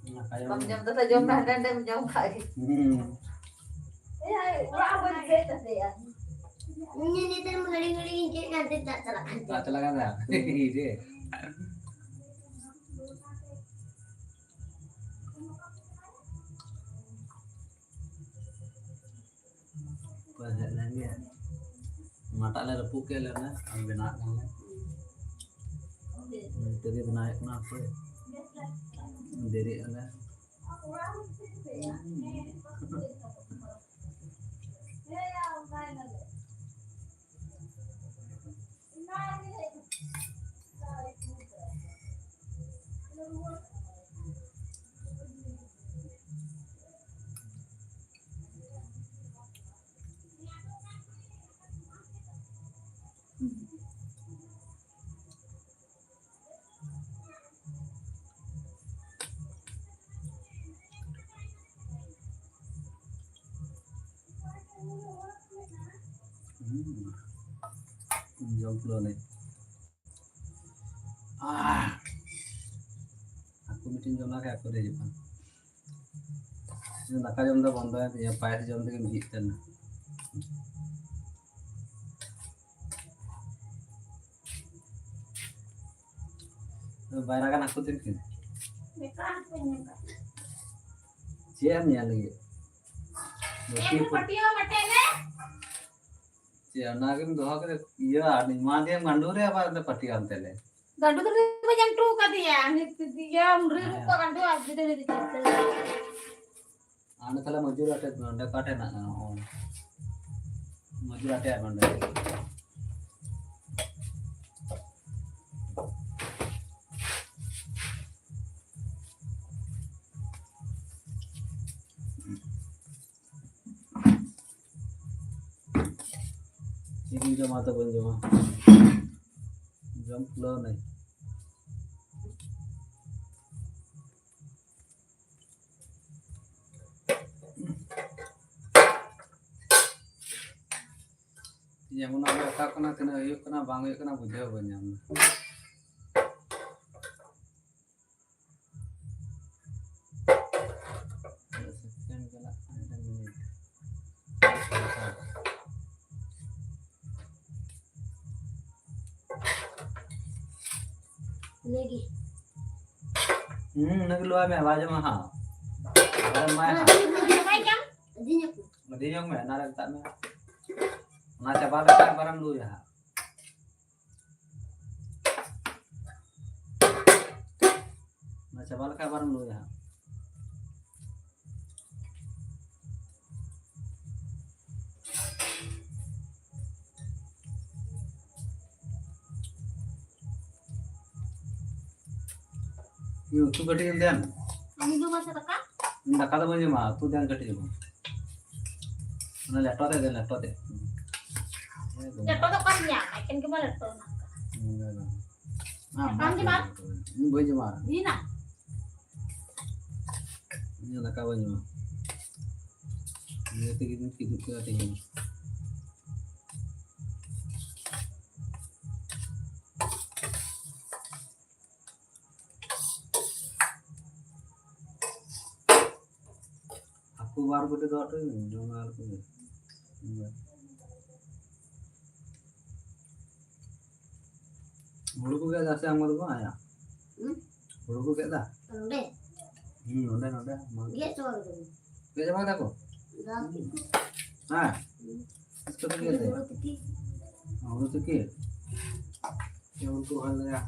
ᱚᱱᱟ ᱠᱟᱭᱚᱢ ᱵᱟᱢ ᱡᱚᱢ ᱛᱟᱦᱚᱞᱮ ᱡᱚᱢ ᱢᱮ, ᱦᱟᱸᱰᱮ ᱱᱟᱰᱮᱢ ᱡᱚᱢ ᱠᱷᱟᱡ ᱜᱮ᱾ ᱦᱩᱸ᱾ ᱮ, ᱚᱲᱟᱜ ᱦᱚᱸ ᱵᱟᱹᱧ ᱫᱮᱡ ᱫᱟᱲᱮᱭᱟᱜᱼᱟ᱾ ᱤᱧ ᱱᱤᱛᱚᱜ ᱦᱟᱺᱰᱤ ᱦᱟᱺᱰᱤ ᱤᱧ ᱪᱮᱫ ᱠᱟᱱ ᱛᱮ ᱫᱟᱜ ᱪᱟᱞᱟᱜ ᱠᱟᱱ ᱛᱤᱧᱟ᱾ ᱫᱟᱜ ᱪᱟᱞᱟᱜ ᱠᱟᱱ ᱛᱟᱭᱟ? ᱦᱩᱸ᱾ ᱤᱭᱟᱹ᱾ ᱚᱠᱚᱭ ᱦᱮᱡ ᱞᱮᱱ ᱜᱮ? ᱚᱱᱟᱴᱟᱜ ᱞᱮ ᱨᱟᱹᱯᱩᱫ ᱠᱮᱫ ᱞᱮ, ᱚᱱᱮ ᱟᱨ ᱵᱮᱱᱟᱣᱟᱜ ᱠᱟᱱ ᱞᱮ᱾ ᱱᱤᱛᱚᱜ ᱜᱮ ᱵᱮᱱᱟᱣ ᱦᱩᱭᱩᱜ ᱠᱟᱱᱟ, ᱦᱟᱯᱳᱭ᱾ ᱫᱮᱨᱤᱜ ᱟᱞᱮ᱾ ᱡᱚᱢ ᱯᱩᱨᱟᱹᱣ ᱱᱟᱹᱧ᱾ ᱟᱦ᱾ ᱦᱟᱹᱠᱩ ᱢᱤᱫᱴᱮᱱ ᱡᱚᱢ ᱞᱮᱠᱷᱟᱱ ᱦᱟᱹᱠᱩ ᱫᱚ ᱦᱤᱡᱩᱜ ᱠᱟᱱᱟ᱾ ᱫᱟᱠᱟ ᱡᱚᱢ ᱫᱚ ᱵᱚᱱᱫᱚᱭᱮᱱ ᱛᱤᱧᱟ, ᱯᱟᱭᱮᱥ ᱡᱚᱢ ᱛᱮᱜᱮᱢ ᱡᱤᱜ ᱠᱟᱱᱟ᱾ ᱵᱟᱭᱨᱟ ᱜᱟᱱ ᱦᱟᱹᱠᱩ ᱛᱤᱱ ᱠᱤᱱ? ᱪᱮᱫ ᱮᱢ ᱧᱮᱞ ᱞᱟᱹᱜᱤᱫ? ᱵᱟᱹᱴᱤ ᱯᱟᱹᱴᱤᱭᱟᱹ ᱢᱟᱴᱮ ᱨᱮ᱾ ᱪᱮᱫ ᱚᱱᱟᱜᱮᱢ ᱫᱚᱦᱚ ᱠᱮᱫᱟ? ᱤᱭᱟᱹ, ᱟᱨ ᱮᱢᱟ ᱫᱮᱭᱟᱢ ᱜᱟᱸᱰᱳ ᱨᱮ, ᱟᱵᱟᱨ ᱚᱸᱰᱮ ᱯᱟᱹᱴᱤ ᱟᱱᱛᱮ ᱞᱮ᱾ ᱜᱟᱸᱰᱳ ᱫᱚ ᱱᱤᱛ ᱫᱚ ᱵᱟᱹᱧ ᱮᱢ ᱦᱚᱴᱚ ᱟᱠᱟᱫᱮᱭᱟ᱾ ᱱᱤᱛ ᱤᱭᱟᱹ ᱨᱤᱞ ᱠᱚ ᱜᱟᱸᱰᱳ ᱟᱨ ᱡᱩᱫᱟᱹ ᱨᱤᱞ ᱠᱚ᱾ ᱟᱨ ᱚᱸᱰᱮ ᱛᱟᱦᱞᱮ ᱢᱚᱡᱩᱨ ᱟᱴᱮᱫ ᱢᱮ, ᱚᱸᱰᱮ ᱚᱠᱟ ᱴᱷᱮᱱ ᱦᱮᱱᱟᱜ ᱠᱟᱱᱟ? ᱚ᱾ ᱢᱚᱡᱩᱨ ᱟᱴᱮᱫ ᱢᱮ ᱚᱸᱰᱮ᱾ ᱪᱮᱫ ᱤᱧ ᱡᱚᱢᱟ ᱛᱚ ᱵᱟᱹᱧ ᱡᱚᱢᱟ? ᱡᱚᱢ ᱠᱩᱞᱟᱹᱣ ᱱᱟᱹᱧ᱾ ᱤᱧ ᱮᱢᱚᱱ ᱚᱠᱟ ᱠᱷᱚᱱᱟᱜ ᱛᱤᱱᱟᱹᱜ ᱦᱩᱭᱩᱜ ᱠᱟᱱᱟ ᱵᱟᱝ ᱦᱩᱭᱩᱜ ᱠᱟᱱᱟ ᱵᱩᱡᱷᱟᱹᱣ ᱵᱟᱹᱧ ᱧᱟᱢ ᱮᱫᱟ᱾ ᱛᱤᱱᱟᱹᱜ second ᱪᱟᱞᱟᱜ ᱠᱟᱱᱟ, ᱢᱤᱫᱴᱮᱱ minute᱾ ᱤᱱᱟᱹᱜᱮ᱾ ᱦᱩᱸ, ᱤᱱᱟᱹᱜᱮ ᱞᱩᱣᱟᱭ ᱢᱮ, ᱵᱟᱭ ᱡᱚᱢᱟ ᱦᱟᱸᱜ᱾ ᱟᱵᱟᱨᱮᱢ ᱮᱢᱟᱭᱟ ᱦᱟᱸᱜ᱾ ᱵᱟᱭ ᱡᱚᱢ᱾ ᱟᱹᱫᱤᱧ ᱧᱚᱜ ᱢᱮ, ᱚᱱᱟ ᱨᱮ ᱢᱮᱛᱟᱜ ᱢᱮ᱾ ᱚᱱᱟ ᱪᱟᱵᱟ ᱞᱮᱠᱷᱟᱱ ᱟᱵᱟᱨᱮᱢ ᱞᱩᱭᱟ ᱦᱟᱸᱜ᱾ ᱚᱱᱟ ᱪᱟᱵᱟ ᱞᱮᱠᱷᱟᱱ ᱟᱵᱟᱨᱮᱢ ᱞᱩᱭᱟ ᱦᱟᱸᱜ᱾ ᱤᱧ ᱩᱛᱩ ᱠᱟᱹᱴᱤᱡ ᱤᱧ ᱫᱮᱱ᱾ ᱟᱢ ᱡᱚᱢᱟ ᱥᱮ ᱫᱟᱠᱟ? ᱤᱧ ᱫᱟᱠᱟ ᱫᱚ ᱵᱟᱹᱧ ᱡᱚᱢᱟ, ᱩᱛᱩ ᱫᱮᱱ ᱠᱟᱹᱴᱤᱡ ᱡᱚᱢᱟ᱾ ᱚᱱᱟ ᱞᱮᱴᱚ ᱛᱮ ᱫᱮᱱ, ᱞᱮᱴᱚ ᱛᱮ᱾ ᱞᱮᱴᱚ ᱫᱚ ᱚᱠᱟᱨᱮᱢ ᱧᱟᱢᱟ? ᱮᱠᱮᱱ ᱜᱮᱢᱟ ᱞᱮᱴᱚ ᱢᱮᱱᱟᱜ ᱟᱠᱟᱫᱟ᱾ ᱦᱩᱸ, ᱵᱟᱝ, ᱵᱟᱝ᱾ ᱟᱢ ᱵᱟᱢ ᱡᱚᱢᱟ? ᱤᱧ ᱵᱟᱹᱧ ᱡᱚᱢᱟ᱾ ᱦᱩᱭᱱᱟ? ᱤᱧ ᱫᱟᱠᱟ ᱵᱟᱹᱧ ᱡᱚᱢᱟ᱾ ᱱᱤᱭᱟᱹ ᱛᱮᱜᱮ ᱤᱧ ᱠᱤᱫᱩᱵ ᱠᱮᱫᱟ ᱛᱮᱦᱮᱧ᱾ ᱵᱟᱨ ᱠᱚᱴᱤ ᱫᱚ ᱟᱹᱰᱤ ᱡᱚᱢ ᱟᱨ ᱠᱚ ᱦᱩᱲᱩ ᱠᱚ ᱜᱮᱫ ᱫᱟ ᱥᱮ ᱟᱢ ᱫᱚ ᱵᱟᱝ ᱟᱭᱟ? ᱦᱩᱸ? ᱦᱩᱲᱩ ᱠᱚ ᱜᱮᱫ ᱫᱟ? ᱱᱚᱰᱮ? ᱦᱩᱸ, ᱱᱚᱰᱮ, ᱱᱚᱰᱮ᱾ ᱜᱮᱫ ᱪᱟᱵᱟ ᱠᱮᱫᱟ ᱠᱚ᱾ ᱜᱮᱫ ᱪᱟᱵᱟ ᱠᱮᱫᱟ ᱠᱚ? ᱫᱟᱜ ᱠᱮᱫ ᱠᱚ᱾ ᱦᱮᱸ? ᱦᱩᱸ᱾ ᱪᱮᱫ ᱠᱚ ᱜᱮᱫ ᱫᱟ? ᱦᱩᱲᱩ ᱛᱤᱠᱤ᱾ ᱦᱩᱲᱩ ᱛᱤᱠᱤ? ᱦᱩᱲᱩ ᱠᱚ ᱨᱚᱦᱚᱭ ᱞᱮᱭᱟ᱾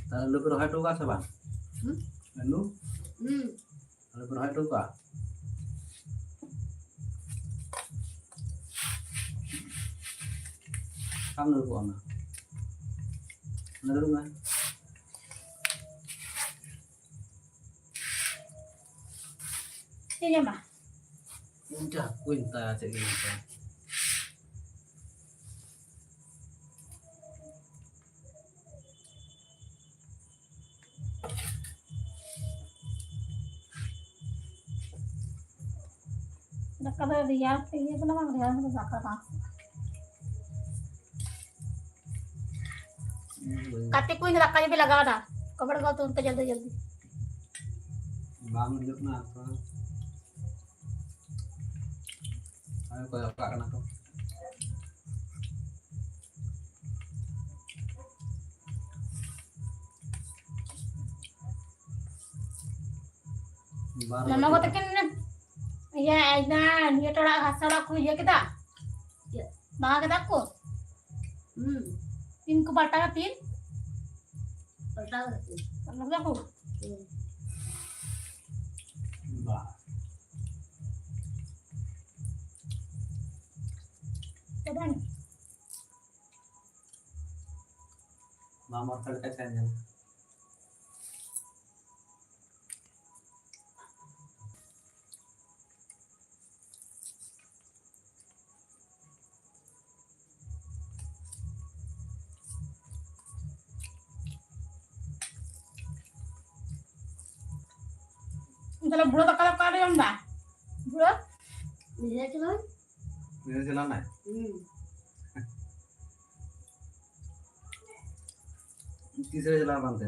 ᱛᱟᱦᱞᱮ ᱟᱹᱞᱩ ᱯᱮ ᱨᱚᱦᱚᱭ ᱦᱚᱴᱚ ᱠᱟᱜᱼᱟ ᱥᱮ ᱵᱟᱝ? ᱦᱩᱸ? ᱟᱹᱞᱩ? ᱦᱩᱸ᱾ ᱟᱹᱞᱩ ᱯᱮ ᱨᱚᱦᱚᱭ ᱦᱚᱴᱚ ᱠᱟᱜᱼᱟ? ᱟᱢ ᱫᱩᱲᱩᱵ ᱠᱚᱜ ᱢᱮ᱾ ᱚᱸᱰᱮ ᱫᱩᱲᱩᱵ ᱢᱮ᱾ ᱪᱮᱫ ᱡᱚᱢᱟ? ᱤᱧ ᱪᱟ ᱦᱟᱹᱠᱩᱧ ᱦᱟᱛᱟᱣᱟ, ᱪᱮᱫ ᱜᱮ ᱵᱟᱹᱧ ᱦᱟᱛᱟᱣᱟ᱾ ᱫᱟᱠᱟ ᱫᱚ ᱨᱮᱭᱟᱲ ᱛᱮ ᱤᱭᱟᱹ ᱠᱟᱱᱟ ᱵᱟᱝ, ᱨᱮᱭᱟᱲ ᱛᱮ ᱫᱟᱠᱟ ᱵᱟᱝ᱾ ᱠᱟᱛᱮ ᱠᱚᱧ ᱫᱟᱠᱟ ᱡᱚᱢ ᱞᱟᱜᱟᱣ ᱮᱱᱟ, ᱠᱚᱵᱚᱲ ᱜᱚ ᱛᱩᱱ ᱛᱮ ᱡᱚᱞᱫᱤ ᱡᱚᱞᱫᱤ᱾ ᱵᱟᱝ ᱦᱤᱡᱩᱜ ᱠᱟᱱᱟ ᱛᱚ᱾ ᱟᱨ ᱠᱚᱭᱚᱜ ᱠᱟᱜ ᱠᱟᱱᱟ ᱠᱚ᱾ ᱵᱟᱨ ᱢᱟᱢᱟ ᱵᱟᱡᱮ ᱠᱚ ᱛᱟᱹᱠᱤᱱ ᱤᱭᱟᱹ ᱟᱭᱢᱟ ᱱᱤᱭᱟᱹ ᱴᱚᱲᱟ ᱜᱷᱟᱥ ᱚᱲᱟᱜ ᱠᱚ ᱤᱭᱟᱹ ᱠᱮᱫᱟ, ᱵᱟᱦᱟ ᱠᱮᱫᱟ ᱠᱚ᱾ ᱦᱩᱸ᱾ ᱛᱤᱱ ᱠᱚ ᱯᱟᱞᱴᱟᱣᱟ ᱛᱤᱱ? ᱯᱟᱞᱴᱟᱣ ᱠᱟᱛᱮ᱾ ᱯᱟᱞᱴᱟᱣ ᱠᱮᱫᱟ ᱠᱚ? ᱦᱩᱸ᱾ ᱵᱟ᱾ ᱪᱟᱵᱟᱭᱮᱱᱟ? ᱵᱟᱢ ᱚᱨ ᱞᱮᱠᱟ ᱪᱟ ᱧᱮᱞ᱾ ᱛᱟᱦᱞᱮ ᱵᱩᱲᱟᱹ ᱫᱟᱠᱟ ᱫᱚ ᱚᱠᱟᱨᱮ ᱡᱚᱢ ᱫᱟ? ᱵᱩᱲᱟᱹ? ᱱᱤᱭᱟᱹ ᱪᱟᱞᱟᱣ? ᱱᱤᱭᱟᱹ ᱪᱟᱞᱟᱣ ᱱᱟᱭ? ᱦᱩᱸ᱾ ᱛᱤᱥ ᱨᱮ ᱪᱟᱞᱟᱣ ᱠᱟᱱ ᱛᱮ?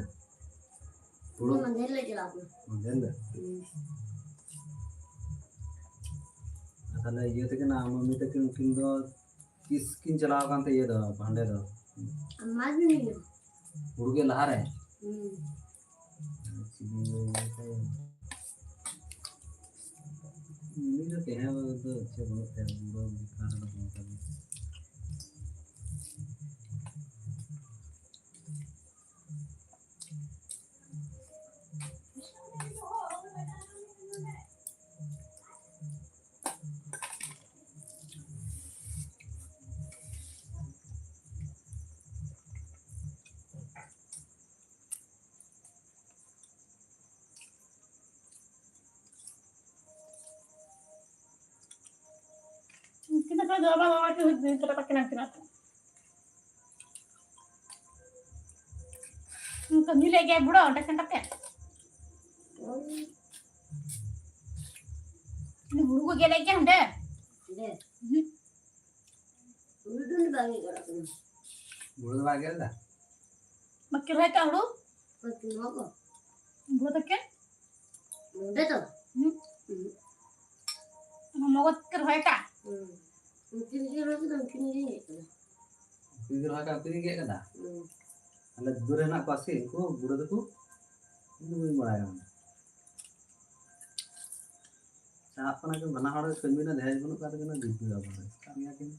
ᱦᱩᱲᱩ ᱢᱟᱫᱷᱮᱨ ᱞᱮ ᱪᱟᱞᱟᱣ ᱠᱟᱱᱟ᱾ ᱢᱟᱫᱷᱮᱨ ᱞᱮ? ᱦᱩᱸ᱾ ᱛᱟᱦᱞᱮ ᱤᱭᱟᱹ ᱛᱟᱹᱠᱤᱱ, ᱟᱢ ᱢᱟᱹᱢᱤ ᱛᱟᱹᱠᱤᱱ, ᱩᱱᱠᱤᱱ ᱫᱚ ᱛᱤᱥ ᱠᱤᱱ ᱪᱟᱞᱟᱣ ᱠᱟᱱ ᱛᱮ ᱤᱭᱟᱹ ᱫᱚ, ᱵᱷᱟᱸᱰᱮ ᱫᱚ? ᱟᱢ ᱢᱟ ᱫᱤᱱ ᱦᱤᱞᱳᱜ᱾ ᱦᱩᱲᱩ ᱜᱮᱫ ᱞᱟᱦᱟᱨᱮ? ᱦᱩᱸ᱾ ᱩᱱᱤ ᱫᱚ ᱛᱟᱦᱮᱸ ᱫᱚ ᱤᱪᱪᱷᱟᱹ ᱵᱟᱹᱱᱩᱜ ᱛᱟᱭᱟ, ᱩᱱᱤ ᱫᱚ ᱵᱮᱠᱟᱨ ᱨᱮ ᱫᱚᱦᱚ ᱠᱟᱫᱮᱭᱟ᱾ ᱩᱱᱠᱤᱱ ᱫᱚ ᱠᱚ ᱡᱚᱢᱟ, ᱵᱟᱵᱟ ᱠᱤᱱ ᱦᱩᱭ ᱠᱟᱛᱮ ᱵᱟᱹᱠᱤᱱ ᱦᱟᱹᱴᱤᱧ ᱠᱟᱜ᱾ ᱩᱱᱠᱩ ᱧᱮᱞᱮᱫ ᱜᱮᱭᱟ ᱵᱩᱲᱟᱹ ᱚᱸᱰᱮ ᱥᱮᱱ ᱠᱟᱛᱮ᱾ ᱩᱱᱤ ᱦᱩᱲᱩ ᱠᱚ ᱜᱮᱫ ᱮᱫ ᱜᱮᱭᱟ ᱚᱸᱰᱮ᱾ ᱚᱸᱰᱮ? ᱦᱩᱸ᱾ ᱦᱩᱲᱩ ᱫᱚ ᱵᱟᱝ ᱜᱮᱫ ᱜᱟᱱᱚᱜ ᱠᱟᱱᱟ᱾ ᱦᱩᱲᱩ ᱫᱚ ᱵᱟᱭ ᱜᱮᱫ ᱮᱫᱟ? ᱵᱟᱹᱠᱤ ᱨᱚᱦᱚᱭ ᱠᱟᱜ ᱦᱩᱲᱩ? ᱵᱟᱹᱠᱤ ᱱᱚᱣᱟ ᱠᱚ? ᱵᱩᱲᱟᱹ ᱛᱟᱹᱠᱤᱱ? ᱱᱚᱰᱮ ᱫᱚ? ᱦᱩᱸ᱾ ᱦᱩᱸ᱾ ᱚᱱᱟ ᱢᱚᱜᱚᱡ ᱛᱟᱹᱠᱤᱱ ᱨᱚᱦᱚᱭ ᱠᱟᱜ? ᱦᱩᱸ᱾ ᱩᱱᱠᱤᱱ ᱜᱮ ᱨᱚᱦᱚᱭ ᱠᱟᱫᱟ, ᱩᱱᱠᱤᱱ ᱜᱮ ᱜᱮᱫ ᱠᱟᱫᱟ᱾ ᱩᱱᱠᱤᱱ ᱜᱮ ᱨᱚᱦᱚᱭ ᱠᱟᱫᱟ, ᱩᱱᱠᱤᱱ ᱜᱮ ᱜᱮᱫ ᱠᱟᱫᱟ? ᱦᱩᱸ᱾ ᱟᱞᱮ ᱫᱩᱣᱟᱹᱨ ᱨᱮ ᱦᱮᱱᱟᱜ ᱠᱚᱣᱟ ᱥᱮ ᱩᱱᱠᱩ ᱵᱩᱲᱟᱹ ᱛᱟᱠᱚ? ᱤᱧ ᱫᱚ ᱵᱟᱹᱧ ᱵᱟᱲᱟᱭᱟ ᱚᱱᱟ᱾ ᱪᱟᱞᱟᱜ ᱠᱟᱱᱟ ᱠᱤᱱ ᱵᱟᱱᱟ ᱦᱚᱲ ᱜᱮ ᱠᱟᱹᱢᱤ ᱨᱮ ᱫᱷᱮᱭᱟᱱ ᱵᱟᱹᱱᱩᱜ ᱠᱟᱜ ᱛᱟᱹᱠᱤᱱᱟ, ᱜᱤᱫᱽᱨᱟᱹ ᱟᱵᱟᱨ ᱠᱟᱹᱢᱤᱭᱟ ᱠᱤᱱ᱾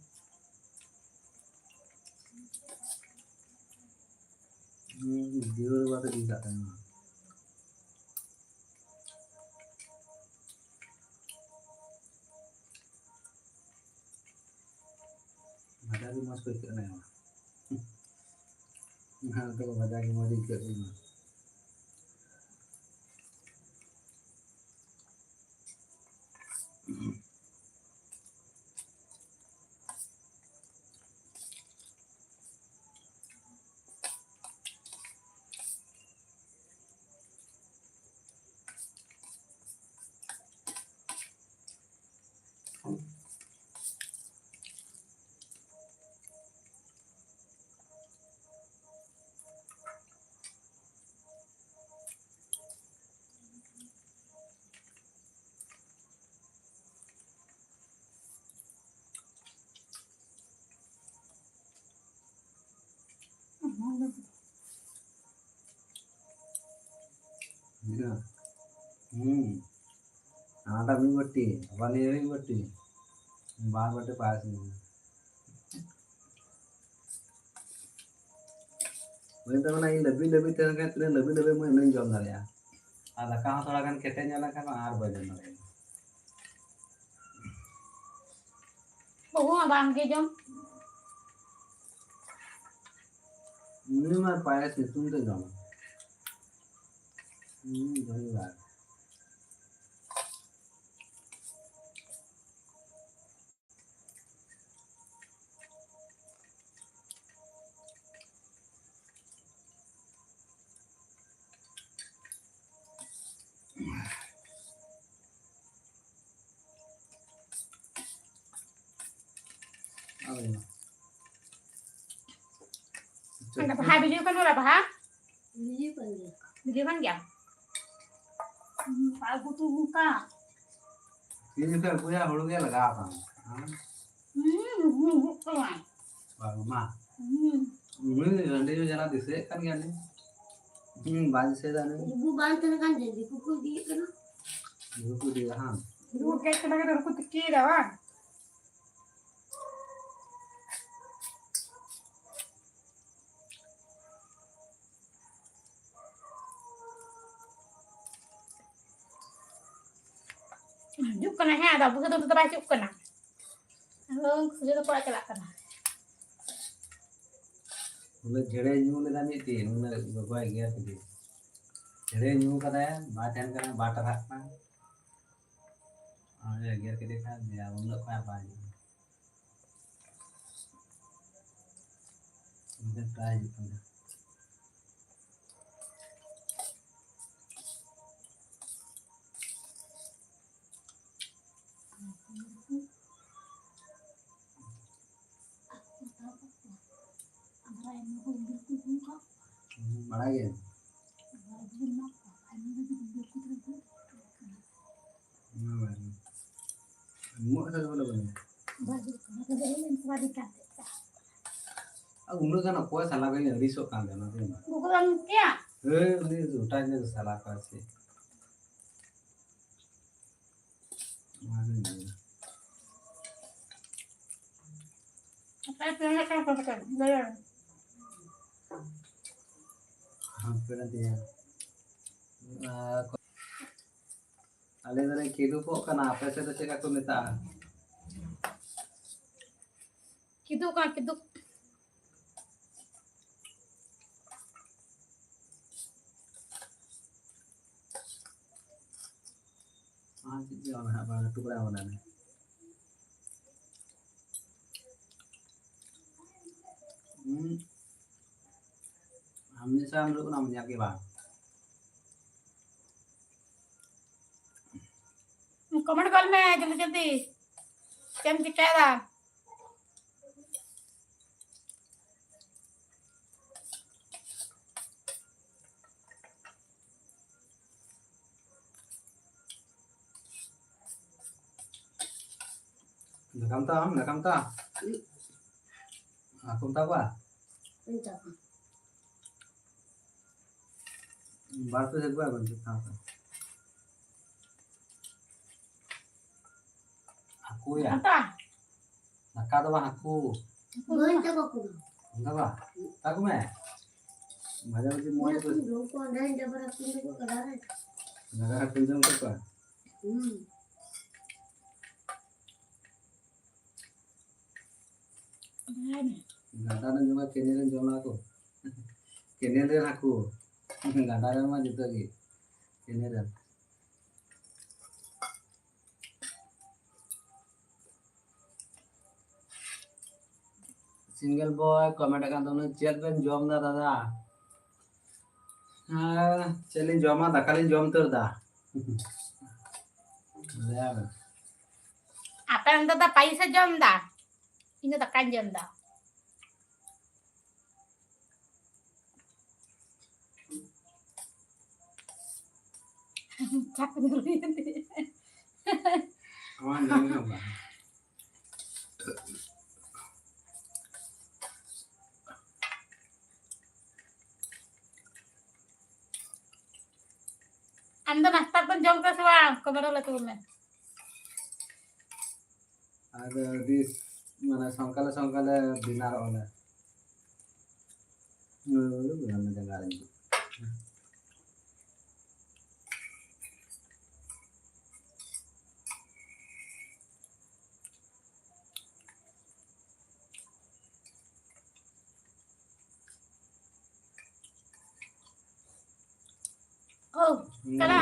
ᱦᱩᱸ, ᱜᱤᱫᱽᱨᱟᱹ ᱵᱟᱫᱮ ᱤᱧ ᱪᱟᱞᱟᱜ ᱠᱟᱱᱟ᱾ ᱵᱷᱟᱡᱟ ᱜᱮ ᱢᱚᱡᱽ ᱠᱚ ᱟᱹᱭᱠᱟᱹᱜ ᱠᱟᱱᱟ᱾ ᱚᱱᱟ ᱫᱚ ᱵᱷᱟᱡᱟ ᱜᱮ ᱢᱚᱡᱽ ᱟᱹᱭᱠᱟᱹᱜ ᱠᱟᱱᱟ᱾ ᱦᱩᱸ᱾ ᱦᱟᱱᱟᱴᱟᱜ ᱢᱤᱫ ᱵᱟᱹᱴᱤ, ᱟᱵᱟᱨ ᱱᱤᱭᱟᱹ ᱢᱤᱫ ᱵᱟᱹᱴᱤ᱾ ᱵᱟᱨ ᱵᱟᱹᱴᱤ ᱯᱟᱭᱮᱥ ᱧᱩ᱾ ᱦᱩᱭᱮᱱ ᱛᱟᱵᱚᱱᱟ, ᱤᱧ ᱞᱟᱹᱵᱤᱫ ᱞᱟᱹᱵᱤᱫ ᱛᱟᱦᱮᱸ ᱞᱮᱱᱠᱷᱟᱱ ᱛᱤᱱᱟᱹᱜ ᱞᱟᱹᱵᱤᱫ ᱞᱟᱹᱵᱤᱫ ᱢᱟᱹᱭ ᱩᱱᱟᱹᱜ ᱤᱧ ᱡᱚᱢ ᱫᱟᱲᱮᱭᱟᱜᱼᱟ᱾ ᱟᱨ ᱫᱟᱠᱟ ᱦᱚᱸ ᱛᱷᱚᱲᱟ ᱜᱟᱱ ᱠᱮᱴᱮᱡ ᱧᱚᱜ ᱞᱮᱱᱠᱷᱟᱱ ᱢᱟ ᱟᱨ ᱵᱟᱹᱧ ᱡᱚᱢ ᱫᱟᱲᱮᱭᱟᱜᱼᱟ᱾ ᱵᱟᱹᱦᱩ ᱦᱚᱸ ᱵᱟᱝ ᱜᱮ ᱡᱚᱢ᱾ ᱩᱱᱤ ᱢᱟ ᱯᱟᱭᱮᱥ ᱧᱩᱛᱩᱢ ᱛᱮ ᱡᱚᱢᱟ᱾ ᱩᱱᱤ ᱡᱚᱢ ᱵᱟᱭ᱾ ᱟᱫᱚ ᱚᱸᱰᱮ ᱵᱟᱦᱟ video ᱠᱟᱱᱟ, ᱚᱱᱟ ᱵᱟᱦᱟ? ᱵᱷᱤᱰᱤᱭᱳ ᱠᱟᱱ ᱜᱮᱭᱟ᱾ ᱵᱷᱤᱰᱤᱭᱳ ᱠᱟᱱ ᱜᱮᱭᱟ? ᱦᱩᱸ, ᱟᱨ ᱜᱷᱩᱴᱩ ᱜᱷᱩᱴᱟ᱾ ᱛᱤᱱ ᱡᱚᱠᱷᱮᱡ ᱟᱹᱜᱩᱭᱟ, ᱦᱩᱲᱩ ᱜᱮ ᱞᱟᱜᱟᱣ ᱟᱠᱟᱱᱟ᱾ ᱦᱮᱸ? ᱦᱩᱸ, ᱦᱩᱸ, ᱦᱩᱸ, ᱦᱩᱸ᱾ ᱵᱟᱝ ᱢᱟ᱾ ᱦᱩᱸ᱾ ᱩᱱᱤ ᱨᱟᱺᱰᱤ ᱡᱟᱞᱟ ᱫᱤᱥᱟᱹᱭᱮᱫ ᱠᱟᱱ ᱜᱮᱭᱟ ᱱᱤ᱾ ᱦᱩᱸ, ᱵᱟᱭ ᱫᱤᱥᱟᱹᱭᱮᱫᱟ ᱱᱤ᱾ ᱨᱩᱵᱩ ᱵᱟᱝ ᱛᱟᱦᱮᱸ ᱠᱟᱱ ᱡᱮ, ᱫᱤᱠᱩ ᱠᱚ ᱤᱫᱤᱭᱮᱫ ᱠᱟᱱᱟ᱾ ᱫᱤᱠᱩ ᱠᱚ ᱤᱫᱤᱭᱮᱫᱟ, ᱦᱟᱝ? ᱨᱩᱵᱩ ᱜᱮᱫ ᱠᱟᱱᱟ ᱠᱚ, ᱨᱩᱵᱩ ᱠᱚ ᱛᱤᱠᱤᱭᱮᱫᱟ, ᱵᱟᱝ? ᱦᱤᱡᱩᱜ ᱠᱟᱱᱟ, ᱦᱮᱸ, ᱟᱫᱚ ᱟᱵᱚ ᱥᱮᱫ ᱫᱚ ᱵᱟᱭ ᱦᱤᱡᱩᱜ ᱠᱟᱱᱟ᱾ ᱟᱫᱚ ᱥᱩᱡᱚᱭ ᱛᱟᱠᱚ ᱚᱲᱟᱜ ᱪᱟᱞᱟᱜ ᱠᱟᱱᱟ᱾ ᱩᱱᱟᱹᱜ ᱡᱷᱮᱲᱮ ᱧᱩ ᱞᱮᱫᱟ ᱢᱤᱫᱴᱤᱱ, ᱩᱱᱟᱹᱜ ᱜᱚᱜᱚᱭ ᱮᱜᱮᱨ ᱠᱮᱫᱮᱭᱟ᱾ ᱡᱷᱮᱲᱮ ᱧᱩ ᱠᱟᱫᱟᱭ, ᱵᱟᱭ ᱛᱟᱦᱮᱱ ᱠᱟᱱᱟ, ᱵᱟᱭ ᱴᱟᱨᱦᱟᱜ ᱠᱟᱱᱟ᱾ ᱟᱨ ᱮᱜᱮᱨ ᱠᱮᱫᱮ ᱠᱷᱟᱱ ᱫᱚ ᱩᱱᱟᱹᱜ ᱠᱷᱚᱱ ᱟᱨ ᱵᱟᱭ ᱧᱩ᱾ ᱩᱱᱤ ᱫᱚ ᱯᱨᱟᱭ ᱦᱤᱡᱩᱜ ᱠᱟᱱᱟ᱾ ᱵᱟᱲᱟᱭ ᱜᱮᱭᱟᱢ? ᱚᱱᱟ ᱵᱟᱲᱟᱭ ᱜᱮᱭᱟᱢ᱾ ᱩᱱᱟᱹᱜ ᱜᱟᱱ ᱚᱠᱚᱭ ᱥᱟᱞᱟ ᱜᱮᱧ ᱟᱹᱲᱤᱥᱚᱜ ᱠᱟᱱ ᱛᱟᱦᱮᱱᱟ, ᱛᱮᱦᱮᱧ ᱫᱚ᱾ ᱜᱩᱜᱩᱞ ᱟᱢ ᱠᱮᱭᱟ? ᱦᱮᱸ, ᱩᱱᱤ ᱜᱚᱴᱟ ᱧᱮᱞ ᱥᱟᱞᱟ ᱠᱚ ᱟᱨ ᱪᱮᱫ᱾ ᱚᱱᱟᱜᱤᱧ ᱞᱟᱹᱭᱟ᱾ ᱟᱯᱮ ᱯᱮ ᱮᱱᱮᱡ ᱠᱟᱱᱟ ᱠᱚ ᱥᱮ ᱪᱮᱫ? ᱞᱟᱹᱭ ᱢᱮ᱾ ᱦᱟᱯᱮ ᱫᱤᱭᱟ᱾ ᱟᱨ ᱟᱞᱮ ᱫᱚᱞᱮ ᱠᱤᱫᱩᱵᱚᱜ ᱠᱟᱱᱟ, ᱟᱯᱮ ᱥᱮᱫ ᱫᱚ ᱪᱮᱫ ᱞᱮᱠᱟ ᱠᱚ ᱢᱮᱛᱟᱜᱼᱟ? ᱠᱤᱫᱩᱵ ᱠᱟᱱᱟ, ᱠᱤᱫᱩᱵ᱾ ᱟᱨ ᱪᱮᱫ ᱪᱚ ᱚᱱᱟ ᱦᱟᱸᱜ ᱵᱟᱝ ᱞᱟᱹᱴᱩ ᱵᱟᱲᱟ ᱟᱠᱟᱱᱟ᱾ ᱦᱩᱸ᱾ ᱦᱟᱢᱮᱥᱟ ᱦᱟᱢ ᱞᱩᱜ ᱱᱟ ᱢᱩᱡᱷᱮ ᱟᱜᱮ ᱵᱟᱝ᱾ ᱠᱚᱢᱮᱱᱴ ᱜᱚᱞ ᱢᱮ ᱡᱚᱞᱫᱤ ᱡᱚᱞᱫᱤ᱾ ᱪᱮᱫ ᱮᱢ ᱪᱤᱠᱟᱹᱭᱮᱫᱟ? ᱫᱟᱠᱟᱢ ᱛᱟ ᱟᱢ, ᱫᱟᱠᱟᱢ ᱛᱟ? ᱦᱟᱹᱠᱩᱢ ᱛᱟ ᱠᱚᱣᱟ? ᱤᱧ ᱛᱟ ᱠᱚᱣᱟ᱾ ᱵᱟᱨ ᱯᱮ ᱦᱟᱹᱠᱩ ᱟᱹᱜᱩ ᱢᱮ, ᱛᱟ ᱠᱚᱣᱟ᱾ ᱦᱟᱹᱠᱩᱭᱟ᱾ ᱫᱟᱠᱟ? ᱫᱟᱠᱟ ᱫᱚ ᱵᱟᱝ, ᱦᱟᱹᱠᱩ᱾ ᱵᱟᱹᱧ ᱛᱟ ᱠᱚᱣᱟ᱾ ᱚᱱᱠᱟ ᱵᱟᱝ? ᱛᱟ ᱠᱚ ᱢᱮ᱾ ᱵᱷᱟᱡᱟ ᱵᱷᱟᱡᱤ ᱢᱚᱡᱽ ᱠᱚ᱾ ᱡᱚᱢ ᱠᱚᱣᱟ, ᱚᱸᱰᱮ ᱰᱟᱵᱨᱟ ᱠᱚ ᱡᱚᱢ ᱠᱚᱣᱟ, ᱜᱟᱰᱟ ᱨᱮ᱾ ᱜᱟᱰᱟ ᱨᱮ ᱠᱚ ᱡᱚᱢ ᱠᱚᱣᱟ? ᱦᱩᱸ᱾ ᱜᱟᱰᱟ ᱨᱮᱱ ᱡᱚᱢᱟ, ᱠᱮᱱᱮᱞ ᱨᱮᱱ ᱡᱚᱢᱟ ᱠᱚ᱾ ᱠᱮᱱᱮᱞ ᱨᱮᱱ ᱦᱟᱹᱠᱩ᱾ ᱜᱟᱰᱟ ᱨᱮᱱ ᱢᱟ ᱡᱩᱫᱟᱹ ᱜᱮ᱾ ᱠᱮᱱᱮᱞ ᱨᱮᱱ᱾ ᱥᱤᱝᱜᱮᱞ ᱵᱚᱭ ᱠᱚᱢᱮᱱᱴ ᱠᱟᱱ ᱛᱟᱵᱚᱱᱟ, ᱪᱮᱫ ᱵᱮᱱ ᱡᱚᱢ ᱫᱟ ᱫᱟᱫᱟ? ᱦᱮᱸ, ᱪᱮᱫ ᱞᱤᱧ ᱡᱚᱢᱟ? ᱫᱟᱠᱟ ᱞᱤᱧ ᱡᱚᱢ ᱩᱛᱟᱹᱨ ᱫᱟ᱾ ᱞᱟᱹᱭᱟ ᱵᱮᱱ᱾ ᱟᱯᱮ ᱚᱱᱛᱮ ᱫᱚ ᱯᱟᱭᱤᱥ ᱮ ᱡᱚᱢ ᱫᱟ? ᱤᱧ ᱫᱚ ᱫᱟᱠᱟᱧ ᱡᱚᱢ ᱫᱟ᱾ ᱪᱟᱠ ᱧᱩᱨᱩᱭᱮᱱ ᱛᱤᱧᱟ᱾ ᱟᱢᱟᱜ ᱧᱮᱞ ᱧᱟᱢ ᱵᱟᱝ? ᱟᱢ ᱫᱚ ᱱᱟᱥᱛᱟ ᱠᱚᱢ ᱡᱚᱢ ᱠᱮᱫᱟ ᱥᱮ ᱵᱟᱝ? ᱠᱚᱢᱮᱱᱴ ᱨᱮ ᱞᱟᱹᱭ ᱛᱟᱵᱚᱱ ᱢᱮ᱾ ᱟᱫᱚ ᱟᱹᱰᱤ ᱢᱟᱱᱮ ᱥᱚᱝᱠᱟᱞᱮ ᱥᱚᱝᱠᱟᱞᱮ ᱰᱤᱱᱟᱨᱚᱜᱼᱟ ᱞᱮ᱾ ᱱᱩᱭ ᱵᱟᱹᱵᱩ ᱫᱚ ᱵᱮᱱᱟᱣ ᱞᱮᱫᱟ ᱜᱟᱨ ᱤᱧ᱾ ᱳ, ᱠᱟᱱᱟ᱾